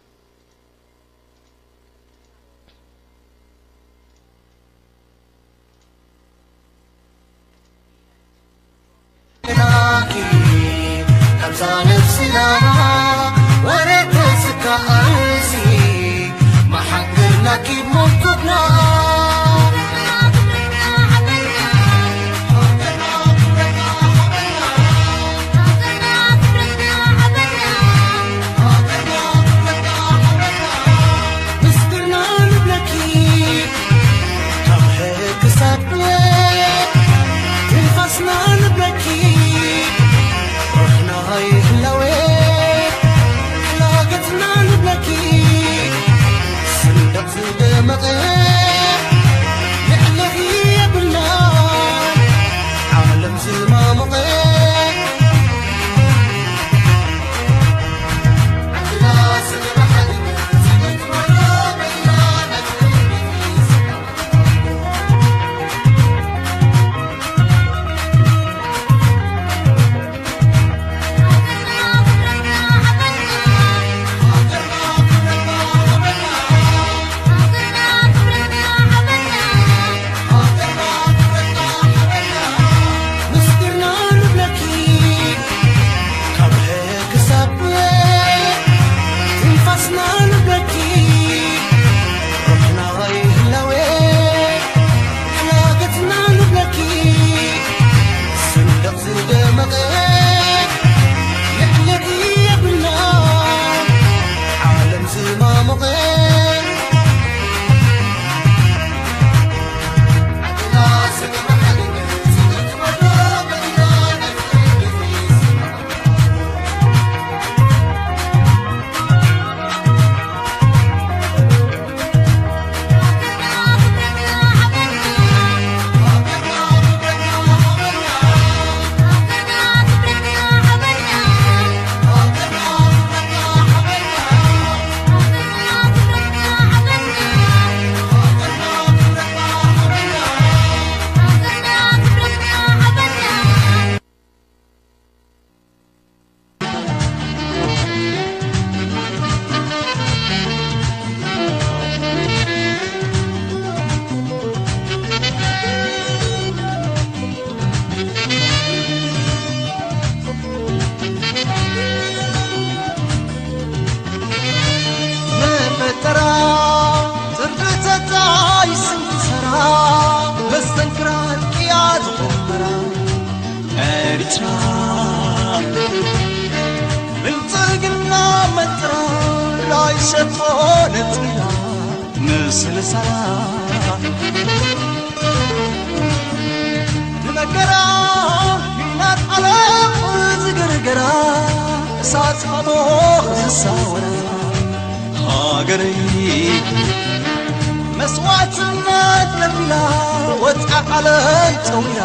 ጾነት ኢላ ምስልሳላ ንመከራ ኲናት ዓለም ዝግርግራ እሳት ሓሞኽ ዝሳወራ ሃገረይ መስዋዕትነት ከፊላ ወጻ ዓለም ጸዊራ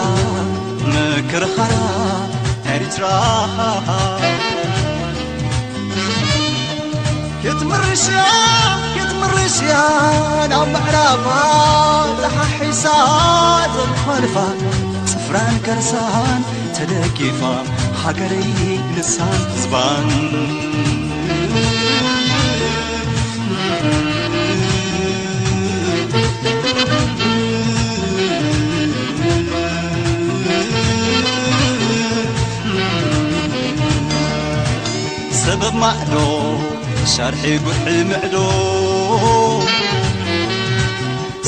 ምክርኻራ ኤርትራ ክትምርሽያ ክትምርሽያ ናብ ምዕራባ ተሓሒሳ ዘንኳልፋ ጽፍራን ከርሳን ተደጊፋ ሃገረይ ልሳን ህዝባን ሰበብ ማዕዶ ሻርሒ ጉድሒ ምዕዶ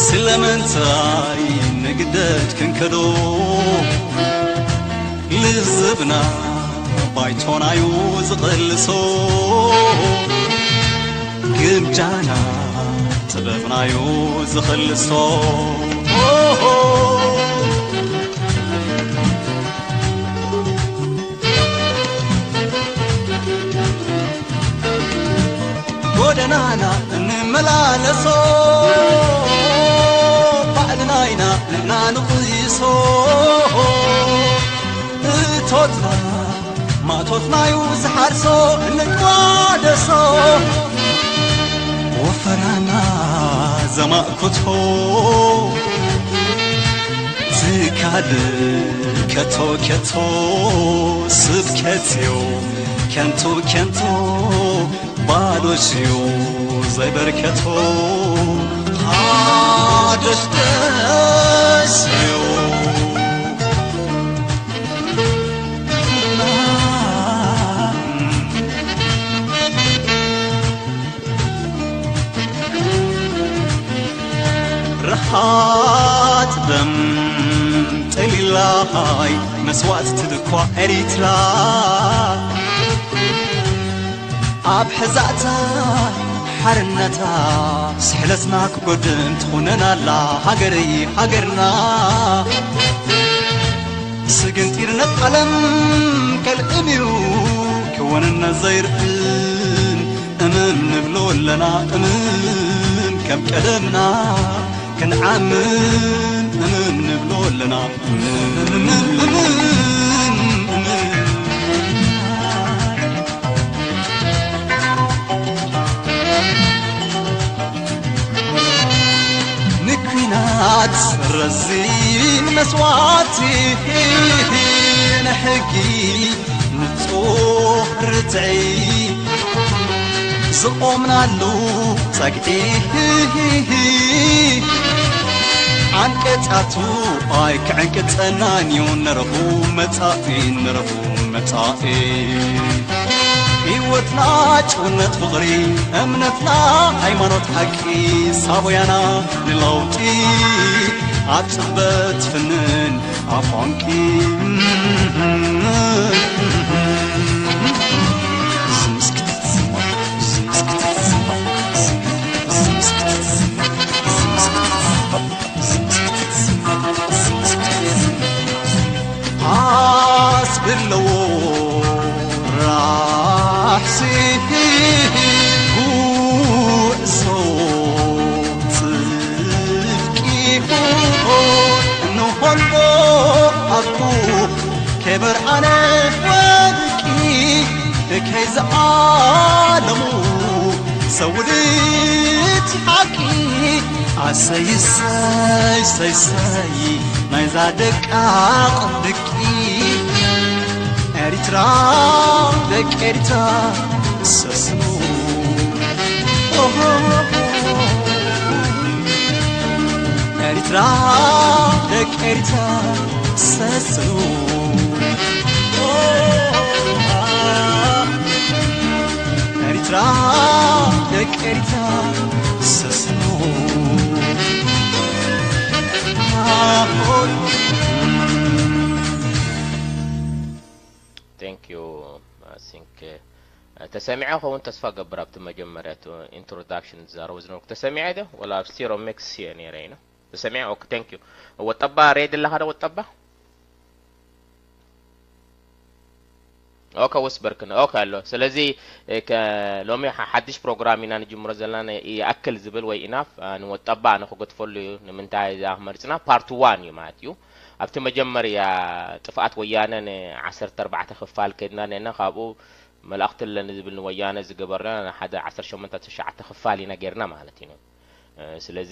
ስለምንታይ ንግደድ ክንከዶ ልዝብና ባይቶናዩ ዝቕልሶ ግምጃና ጥበብናዩ ዝኽልሶ ጎደናና እንመላለሶ ባዕልና ኢና ንሕና ንቕይሶ እቶትና ማእቶትናዩ ዝሓርሶ እንቋደሶ ወፈራና ዘማእኩቶ ትካል ከቶ ከቶ ስብከትዮ ከንቱ ከንቱ ባዶሽዮ ዘይበርከቶ ሓደሽ ደስዮ ረሃት ደም ጠሊላይ መስዋዕቲ ትድኳ ኤሪትራ ኣብ ሕዛእታ ሓርነታ ስሕለትና ክጎድም ትኹነና ኣላ ሃገረይ ሃገርና ስግንጢር ነቐለም ከልእም እዩ ክወነና ዘይርእን እምም ንብሎ ኣለና እምም ከም ቀደምና ክንዓምም እምም ንብሎ ኣለና እምም እምም እምም ንኲናት ረዚን መስዋዕቲ ንሕጊ ንጹህ ርትዒ ዝቖምናሉ ጸግዒ ዓንቀጻቱ ኣይክዕንቅጸናን እዩ ነረፉ መጻኢ ነረፉ መጻኢ ህይወትና ጭውነት ፍቕሪ እምነትና ሃይማኖት ሓቂ ሳቦያና ንለውጢ ኣብ ጽበት ፍንን ኣፎንቂ ኣስብለዎ ራሕሲ ጉዕዞ ጽፍቂፉ እንሆሎ ኣኩ ከይበርኣነ ወርቂ ከይዝዓለሙ ሰውልት ሓቂ ኣሰይሰይ ሰይሰይ ናይዛ ደቃቕ ድቂ ኤሪትራ ደቂ ኤሪትራ ሰስኑ ኦሆ ኤሪትራ ደቂ ኤሪትራ ሰስኑ ኤሪትራ ደቂ ኤሪትራ ሰስኑ Thank you. I think uh, ተሰሚዐ ኸውን ተስፋ ገብር ኣብቲ መጀመርያ ኢንትሮዳክሽን ዝዛረቡ ዝነበርኩ ተሰሚዐ ዶ ወላ ኣብ ስቴሮ ሜክስ እየ ነይረ ኢነ ተሰሚዐ። ኦኬ፣ ቴንክ ዩ። ወጠባ ሬድ ኣለኻ ዶ ወጠባ? ኦኬ፣ ወስበርክን ኦኬ ኣሎ። ስለዚ ሎሚ ሓድሽ ፕሮግራም ኢና ንጅምሮ ዘለና። ይኣክል ዝብል ወይ ኢናፍ ንወጠባ ንክገድፈሉ እዩ። ንምንታይ እዛ ክመርፅና ፓርት ዋን እዩ ማለት እዩ። ኣብቲ መጀመርያ ጥፍኣት ወያነ ን14 ክፋል ከድና ነና ካብኡ መልእኽቲ ኣለኒ ዝብል ንወያነ ዝገበርና ሓደ ዓሰርተ ሸሞንተ ትሽዓተ ክፋል ኢና ጌርና ማለት እዩ። ስለዚ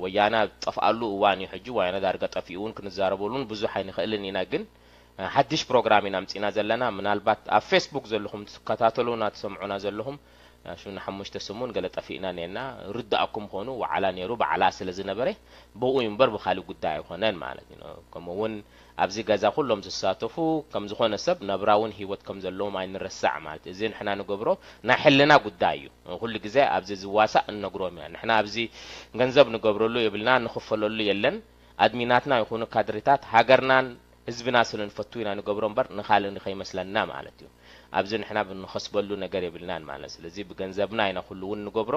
ወያነ ኣብ ጠፍኣሉ እዋን እዩ ሕጂ። ወያነ ዳርጋ ጠፊኡ እውን ክንዛረበሉን ብዙሕ ኣይንኽእልን ኢና። ግን ሓድሽ ፕሮግራም ኢና ምፅና ዘለና። ምናልባት ኣብ ፌስቡክ ዘለኹም ትከታተሉና ትሰምዑና ዘለኹም ሽና ሓሙሽተ ሰሙን ገለ ጠፊእና ነና ርዳእኩም ኾኑ ወዓላ ነይሩ በዓላ ስለ ዝነበረ ብኡ እምበር ብካሊእ ጉዳይ ኣይኮነን ማለት እዩ። ከምኡ እውን ኣብዚ ገዛ ኩሎም ዝሳተፉ ከም ዝኾነ ሰብ ነብራውን ህይወት ከም ዘለዎም ኣይንረሳዕ ማለት እዩ። እዚ ንሕና ንገብሮ ናይ ሕልና ጉዳይ እዩ። ኩሉ ግዜ ኣብዚ ዝዋሳእ እነግሮም ኢና። ንሕና ኣብዚ ገንዘብ ንገብረሉ የብልና፣ ንኽፈለሉ የለን። ኣድሚናትና ይኹኑ ካድሬታት ሃገርናን ህዝብና ስለ ንፈቱ ኢና ንገብሮ እምበር ንኻልእ ንኸይመስለና ማለት እዩ። ኣብዚ ንሕና ብንኸስበሉ ነገር የብልናን ማለት። ስለዚ ብገንዘብና ኢና ኩሉ እውን ንገብሮ፣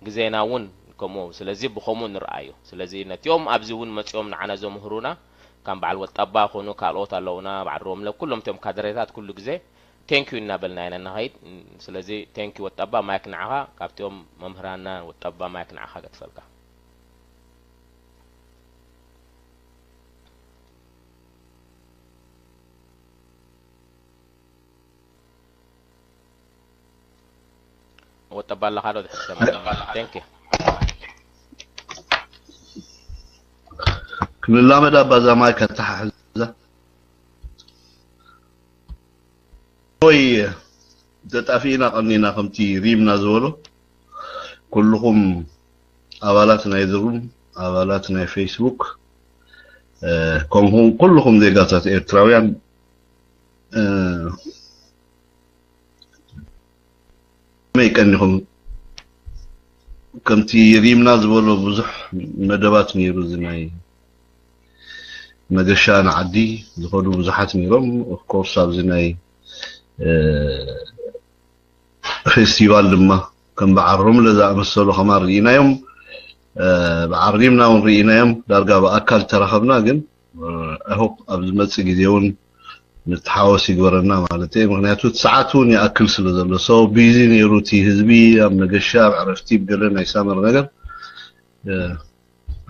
ግዜና እውን ከምኡ። ስለዚ ብኸምኡ ንርኣዮ። ስለዚ ነቲኦም ኣብዚ እውን መፂኦም ንዓና ዘምህሩና ከም በዓል ወጣባ ኮኑ ካልኦት ኣለውና፣ በዓል ሮምለ፣ ኩሎም እቶም ካድሬታት ኩሉ ግዜ ቴንኪዩ እናበልና ኢና ንኸይድ። ስለዚ ቴንኪዩ ወጣባ፣ ማይክ ንዓኻ። ካብቲኦም መምህራንና ወጣባ ማይክ ንዓኻ ገጥፈልካ። ወጠባ ኣለኻ ዶ? ትሰማዕ? ቴንክ ዩ። ክንላመድ ኣባ እዛ ማይክ ኣተሓሕዛ። ወይ ተጣፊእና ቀኒና ከምቲ ሪምና ዝበሎ ኩልኹም ኣባላት ናይ ዝሩም ኣባላት ናይ ፌስቡክ እ፣ ከምኹም ኩልኹም ዜጋታት ኤርትራውያን እ፣ ከመይ ቀኒኹም? ከምቲ ሪምና ዝበሎ ብዙሕ መደባት ነይሩ። እዚ ናይ መገሻ ንዓዲ ዝኸዱ ብዙሓት ነይሮም። ኦፍኮርስ ኣብዚ ናይ እ፣ ፌስቲቫል ድማ ከም በዓል ሮምለ ዝኣመሰሉ ከማን ርኢናዮም። እ፣ በዓል ሪምና እውን ርኢናዮም። ዳርጋ ብኣካል ተራኸብና፣ ግን I hope ኣብ ዝመጽእ ግዜ እውን ንተሓወስ ይግበረና ማለት እየ። ምክንያቱ እቲ ሰዓት እውን ይኣክል ስለ ዘሎ፣ so ቢዚ ነይሩ እቲ ህዝቢ ኣብ መገሻ፣ ኣብ ዕረፍቲ፣ ብገለ ናይ ሳመር ነገር። እ፣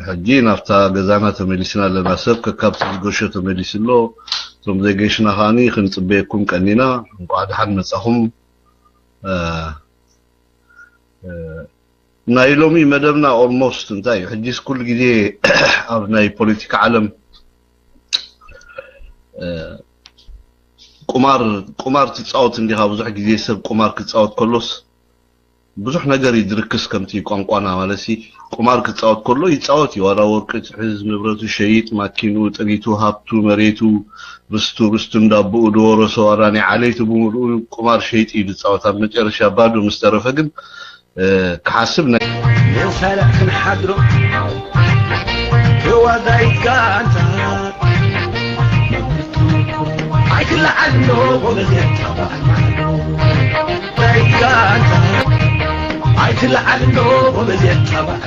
ሕጂ ናብታ ገዛና ተመሊስና ኣለና። ሰብ ከካብቲ ዝገሾ ተመሊሱ ኣሎ። እቶም ዘይገሽና ከዓኒ ክንጽበየኩም ቀኒና። እንቋዕ ደሓን መጻኹም። እ፣ እ፣ ናይ ሎሚ መደብና ኦልሞስት እንታይ እዩ? ሕጂስ ኩሉ ግዜ ኣብ ናይ ፖለቲካ ዓለም እ፣ ቁማር ቁማር ትጻወት እንዲኻ። ብዙሕ ግዜ ሰብ ቁማር ክጻወት ከሎስ ብዙሕ ነገር ይድርክስ፣ ከምቲ ቋንቋና ማለት ሲ ቁማር ክጻወት ከሎ ይጻወት እዩ። ዋላ ወርቂ ትሕዝ፣ ንብረቱ ሸይጥ፣ ማኪኑ፣ ጥሪቱ፣ ሃብቱ፣ መሬቱ፣ ርስቱ፣ ርስቱ እንዳቦኡ ዝወረሶ፣ ዋላ ናይ ዓለይቱ ብምሉኡ ቁማር ሸይጥ እዩ ዝጻወት። ኣብ መጨረሻ ባዶ ምስ ተረፈ ግን እ፣ ክሓስብ ናይ ንሳልዕ ክንሓድሮ ተዋዳይት ጋንታ ኣይትለዓል እንዶ ጎበዝ ተባዕ ተዋዳይት ጋንታ ኣይትለዓል እንዶ ጎበዝ ተባዕ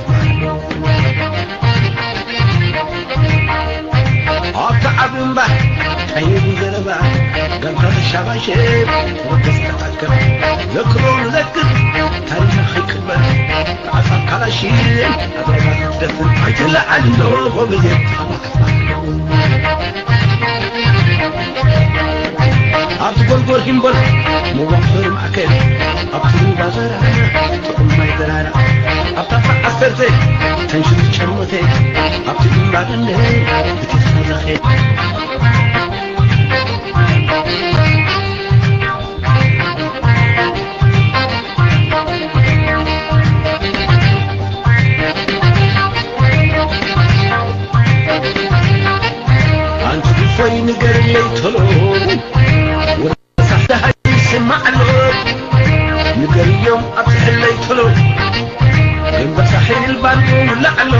ኣብቲ ዓቢ እምባ ቀይሩ ዘረባ ገምካ ተሻባሸ ወደስ ተኣከብ ዘክሮ ንዘክር ታሪኻ ከይቅበር ብዓጻም ካላሽን ኣድረጋ ክትደፍን ኣይትለዓል እንዶ ጎበዝ ኣብቲ ጎልጎል ሂምቦል መዋፈሪ ማእከል ኣብቲ ሩባ ዘራ ጥዑም ማይ ደራራ ኣብታ ዓሰርተ ተንሽቲ ጨርሞተ ኣብቲ ግንባር እንደ ብቴስታ ዘኸ ኣንቲ ድፎይ ንገርለይ ቶሎ ወሳሕቲ ሃይ ይስማዕ ኣሎ ንገርዮም ኣብ ትሕለይ ቶሎ ገንበሳ ሒል ባንዱ ውላዕ ኣሎ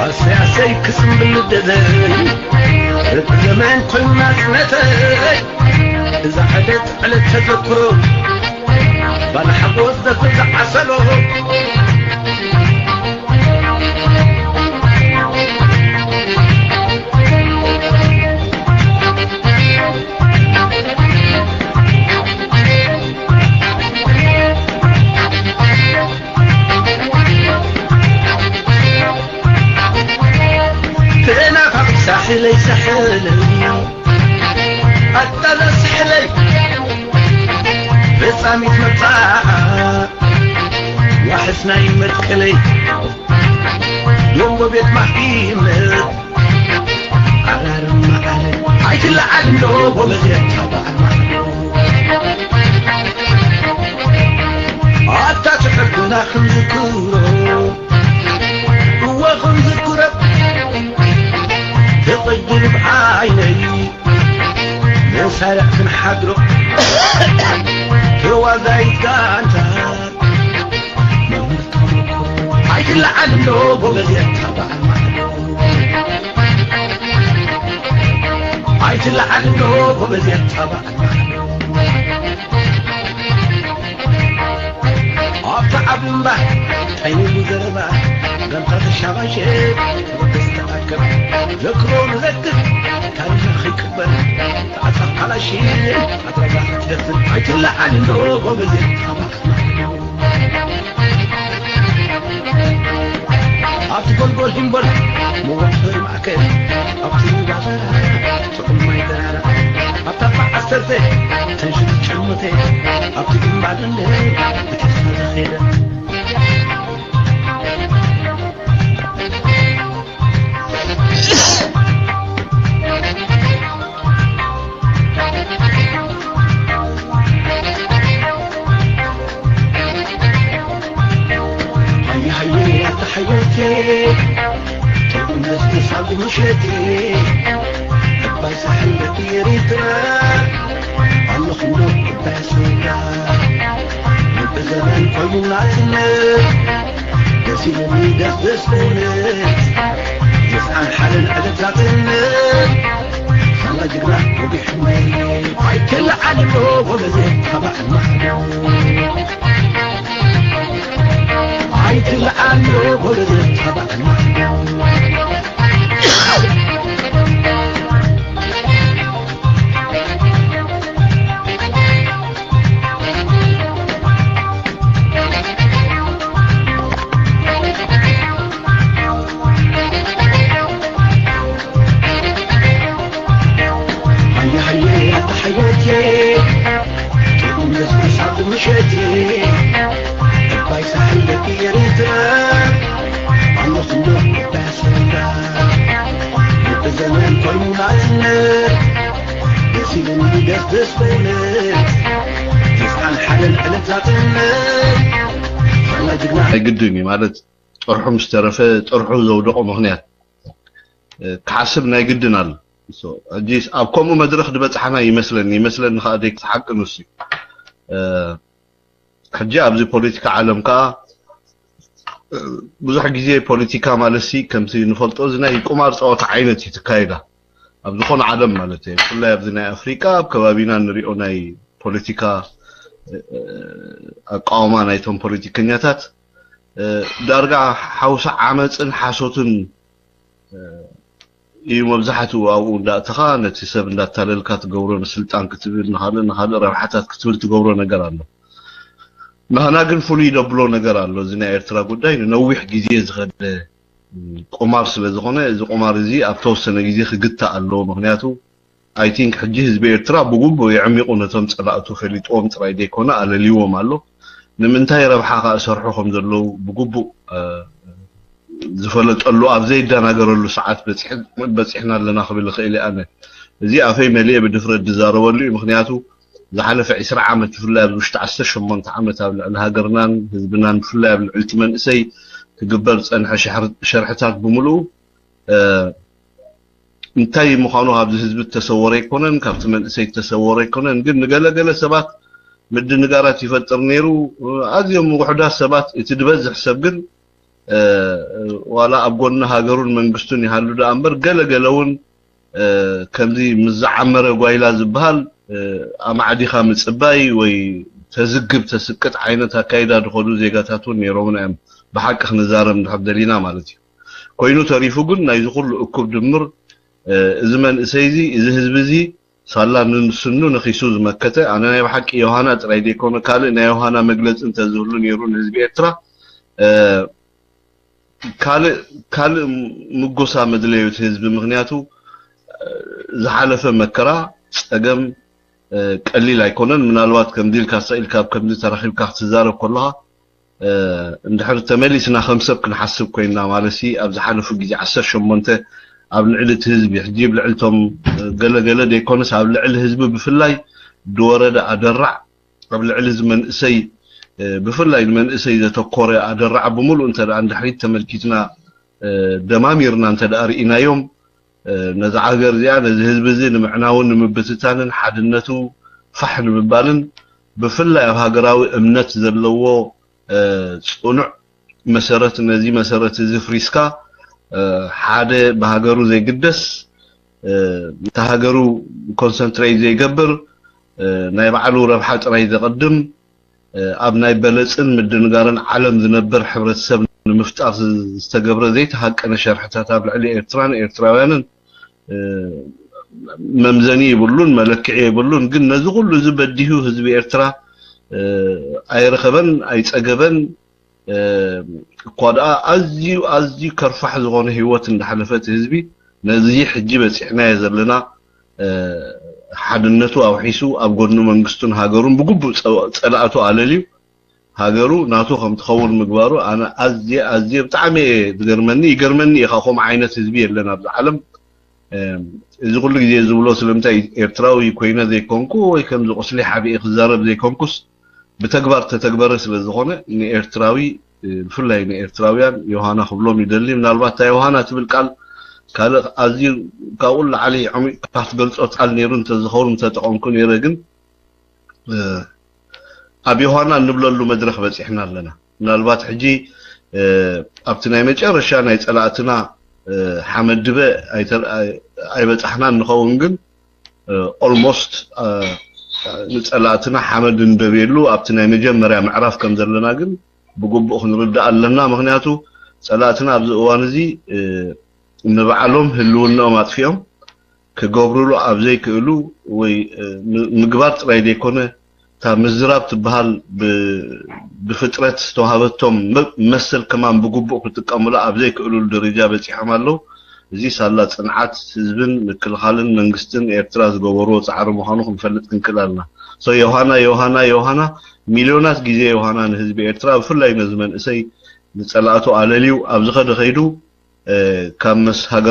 ኣሰይ ኣሰይ ዘይክስም ብልደተይ፣ ርብዒ ዘመን ኮይኑ ናጽነተይ፣ እዛ ዕለት ዕለት ተዘክሮ፣ ባና ሓጎስ ዘፍር ዝዓሰሎ። ተናፋቕ ሳሕለይ ሳሕለይ ኣጣለ ሳሕለይ ፈጻሚት መብጻዓ ዋሕስ ናይ መትከለይ ሎምቦ ቤት ማሕኪመት ኣራርም መዓለይ ኣይትለዓል እንዶ ጎበዝ የታ በዓል ማዕዶ ኣታ ትሕብና ክንዝክሮ እወ ክንዝክሮ ተቐይር ብዓይነይ መሳርዕ ክንሓድሮ ተዋዛይት ጋንታ መምህር ተመክሮ ኣይትለዓል እንዶ ጎበዝ የታ በዓል ማዕዶ ኣይትለዓል እንዶ ጎበዝ የታ በዓል ማዕዶ ኣብቲ ዓቢ እምባ ጠይሙ ዘረባ ጋንታ ተሻባሸ ተበገስ ተኣከብ ዘክሮ ንዘክር ታሪኽና ከይቅበር ተዓጻፍ ካላሽን ኣድረጋ ክትደፍር ኣይትለዓል እንዶ ጎበዝ የታ በዓል ማዕዶ ኣብቲ ጎልጎል ሂምቦል መወፈሪ ማእከል ኣብቲ ሩባ ጥዑም ማይ ተራራ ኣብታ ዓሰርተ ተንሽቲ ጨመተ ኣብቲ ግንባር እንደ ብተስፋ ዘኸደ ሃየ ሃየ ኣታ ሓየውቴ ተጉነስ ተሳጉ ምሸቴ ኣባይ ሳሕል ደቂ ኤሪትራ ኣለኹም ዶ ጉዳይ ስጋ ምንቂ ዘመን ኮይኑ ናጽነት ደስ ኢሉኒ ደስ ደስ ክብለት የስዓን ሓደን ዕለት ናጽነት ሳላ ጅግና ወጊሕመይ ኣይትለዓል ዶ ጎበዜ ተባዕ ማዕዶ ኣይትለዓል ዶ ጎበዜ ተባዕ ማዕዶ ሃየ ሃየ ኣታ ሓየቴ ጥዑም ለስለሳ ብምሸቴ ዕባይ ሳሕል ደቂ ኤሪትራ ኣሎኹም ዶ ዕባይ ኣስመራ ምቂ ዘመን ኮይኑ ናጽነት ደስ ኢሉኒ ደስ ደስ በለ ተስዓን ሓደን ዕለት ናጽነት ሳላ ጅግና ናይ ግድን እዩ ማለት ጥርሑ ምስ ተረፈ ጥርሑ ዘውደቖ ምኽንያት ክሓስብ ናይ ግድን ኣሎ። ሕጂ ኣብ ከምኡ መድረኽ ዝበፅሓና ይመስለኒ ይመስለኒ ከዓ ደይ ሓቂ ንሱ እዩ። ሕጂ ኣብዚ ፖለቲካ ዓለም ከዓ ብዙሕ ግዜ ፖለቲካ ማለት ሲ ከምቲ ንፈልጦ እዚ ናይ ቁማር ፀወታ ዓይነት እዩ ትካየዳ ኣብ ዝኾነ ዓለም ማለት እዩ ብፍላይ ኣብዚ ናይ ኣፍሪቃ ኣብ ከባቢና ንሪኦ ናይ ፖለቲካ ኣቃውማ ናይቶም ፖለቲከኛታት ዳርጋ ሓውሲ ዓመፅን ሓሶትን እዩ መብዛሕትኡ ኣብኡ እንዳእተኻ ነቲ ሰብ እንዳታለልካ ትገብሮ ንስልጣን ክትብል ንካልእ ንካልእ ረብሓታት ክትብል ትገብሮ ነገር ኣሎ። ናህና ግን ፍሉይ ደብሎ ነገር ኣሎ። እዚ ናይ ኤርትራ ጉዳይ ንነዊሕ ግዜ ዝኸደ ቁማር ስለ ዝኾነ እዚ ቁማር እዚ ኣብ ተወሰነ ግዜ ክግታእ ኣለዎ። ምክንያቱ I think ሕጂ ህዝቢ ኤርትራ ብጉቡእ የዕሚቑ ነቶም ጸላእቱ ፈሊጥዎም ጥራይ ዘይኮነ ኣለልይዎም ኣሎ። ንምንታይ ረብሓ ከኣ እሰርሑ ከም ዘለዉ ብጉቡእ ዝፈለጠሉ ኣብ ዘይደናገረሉ ሰዓት በጺሕና ኣለና ክብል እኽእል እየ ኣነ። እዚ ኣፈይ መሊኤ ብድፍረት ዝዛረበሉ እዩ። ምኽንያቱ ዝሓለፈ ዕስራ ዓመት ብፍላይ ኣብዚ ውሽጢ ዓሰርተ ሸሞንተ ዓመት ኣብ ልዕሊ ሃገርናን ህዝብናን ብፍላይ ኣብ ልዕሊ እቲ መንእሰይ ክግበር ዝጸንሐ ሸርሕታት ብምልኡ እንታይ ምዃኑ ካብዚ ህዝቢ እተሰወረ ኣይኮነን፣ ካብቲ መንእሰይ እተሰወረ ኣይኮነን። ግን ንገለ ገለ ሰባት ምድንጋራት ይፈጥር ነይሩ። ኣዝዮም ውሑዳት ሰባት፣ እቲ ዝበዝሕ ሰብ ግን ዋላ ኣብ ጎኒ ሃገሩን መንግስቱን ይሃሉ ደኣ እምበር፣ ገለ ገለ እውን ከምዚ ምስ ዝዓመረ ጓይላ ዝበሃል ኣማዕዲኻ ምጽባይ ወይ ተዝግብ ተስቅጥ ዓይነት ኣካይዳ ዝኸዱ ዜጋታት እውን ነይሮምና እዮም፣ ብሓቂ ክንዛረብ እንድሕር ደሊና ማለት እዩ። ኮይኑ ተሪፉ ግን ናይዚ ኩሉ እኩብ ድምር እዚ መንእሰይ እዚ፣ እዚ ህዝቢ እዚ ሳላ ንስኑ ነኺሱ ዝመከተ፣ ኣነ ናይ ብሓቂ ዮሃና ጥራይ ዘይኮነ፣ ካልእ ናይ ዮሃና መግለጺ እንተዝህሉ ነይሩ ንህዝቢ ኤርትራ፣ ካልእ፣ ካልእ ምጎሳ መድለዩ እቲ ህዝቢ። ምኽንያቱ ዝሓለፈ መከራ፣ ጸገም ቀሊል ኣይኮነን። ምናልባት ከምዚ ኢልካ ስቕ ኢልካ ኣብ ከምዚ ተራኺብካ ክትዛረብ ከለኻ፣ እንድሕር ተመሊስና ከም ሰብ ክንሓስብ ኮይንና፣ ማለትሲ ኣብ ዝሓለፉ ግዜ ዓሰርተ ሸሞንተ ኣብ ልዕሊ እቲ ህዝቢ፣ ሕጂ ኣብ ልዕሊ እቶም ገለ ገለ ዘይኮነስ ኣብ ልዕሊ ህዝቢ ብፍላይ ዝወረደ ኣደራዕ፣ ኣብ ልዕሊ እዚ መንእሰይ፣ ብፍላይ ንመንእሰይ ዘተኮረ ኣደራዕ ብምሉእ እንተ ደኣ ንድሕሪት ተመልኪትና፣ ደማሚርና እንተ ደኣ ርኢናዮም፣ ነዛ ሃገር እዚኣ፣ ነዚ ህዝቢ እዚ ንምዕናውን ንምብትታንን ሓድነቱ ፋሕ ንምባልን ብፍላይ ኣብ ሃገራዊ እምነት ዘለዎ ጽኑዕ መሰረት፣ ነዚ መሰረት እዚ ፍሪስካ ሓደ ብሃገሩ ዘይግደስ፣ እታ ሃገሩ ኮንሰንትሬት ዘይገብር፣ ናይ ባዕሉ ረብሓ ጥራይ ዘቐድም፣ ኣብ ናይ በለጽን ምድንጋርን ዓለም ዝነብር ሕብረተሰብ ንምፍጣር ዝተገብረ ዘይተሃቀነ ሸርሕታት ኣብ ልዕሊ ኤርትራን ኤርትራውያንን መምዘኒ የብሉን፣ መለክዒ የብሉን። ግን ነዚ ኩሉ እዚ በዲሁ ህዝቢ ኤርትራ ኣይረኸበን፣ ኣይጸገበን። እኳ ደኣ ኣዝዩ፣ ኣዝዩ ከርፋሕ ዝኾነ ህይወት እንዳሓለፈ እቲ ህዝቢ፣ ነዚ ሕጂ በጺሕናዮ ዘለና ሓድነቱ ኣውሒሱ ኣብ ጎድኒ መንግስቱን ሃገሩን ብግቡእ ጸ-፣ ጸላእቱ ኣለልዩ ሃገሩ ናቱ ከም ትኸውን ምግባሩ ኣነ ኣዝየ፣ ኣዝየ ብጣዕሚ እየ ዝገርመኒ፣ ይገርመኒ እዩ። ካብ ከምኡ ዓይነት ህዝቢ የለን ኣብዚ ዓለም። እዚ ኩሉ ግዜ ዝብሎ ስለምንታይ ኤርትራዊ ኮይነ ዘይኮንኩ ወይ ከምዚ ቁስሊ ሓቢኤ ክዛረብ ዘይኮንኩስ ብተግባር ተተግበረ ስለ ዝኾነ ንኤርትራዊ፣ ብፍላይ ንኤርትራውያን ዮሃና ክብሎም ይደሊ። ምናልባት እታ ዮሃና ትብል ቃል ካልእ ኣዝዩ ካብኡ ንላዕሊ ዓሚቕ ክትገልጾ ትኽእል ነይሩ እንተዝኸውን ምተጠቐምኩ ነይረ፣ ግን ኣብ ዮሃና እንብለሉ መድረኽ በጺሕና ኣለና። ምናልባት ሕጂ ኣብቲ ናይ መጨረሻ ናይ ጸላእትና ሓመድ ድበ ኣይተ-፣ ኣይ-፣ ኣይበጻሕናን ንኸውን፣ ግን ኦልሞስት ንጸላእትና ሓመድ እንደብየሉ ኣብቲ ናይ መጀመርያ ምዕራፍ ከም ዘለና ግን ብግቡእ ክንርዳእ ኣለና። ምኽንያቱ ጸላእትና ኣብዚ እዋን እዚ ንባዕሎም ህልውናኦም ኣጥፊኦም ክገብርሉ ኣብ ዘይክእሉ ወይ ም-፣ ምግባር ጥራይ ዘይኮነ እታ ምዝራብ ትበሃል ብ-፣ ብፍጥረት ዝተዋሃበቶም መ-፣ መሰል ከማን ብግቡእ ክጥቀሙላ ኣብ ዘይክእሉሉ ደረጃ በጺሖም ኣለዉ። እዚ ሳላ ጽንዓት ህዝብን ምክልኻልን መንግስትን ኤርትራ ዝገበርዎ ጻዕሪ ምዃኑ ክንፈልጥ ክንክእል ኣለና። ሶ ዮሃና፣ ዮሃና፣ ዮሃና፣ ሚልዮናት ግዜ ዮሃና ንህዝቢ ኤርትራ፣ ብፍላይ ነዚ መንእሰይ ንጸላእቱ ኣለልዩ ኣብ ዝኸደ ከይዱ፣ እ፣ ካብ መስ-፣ ሃገር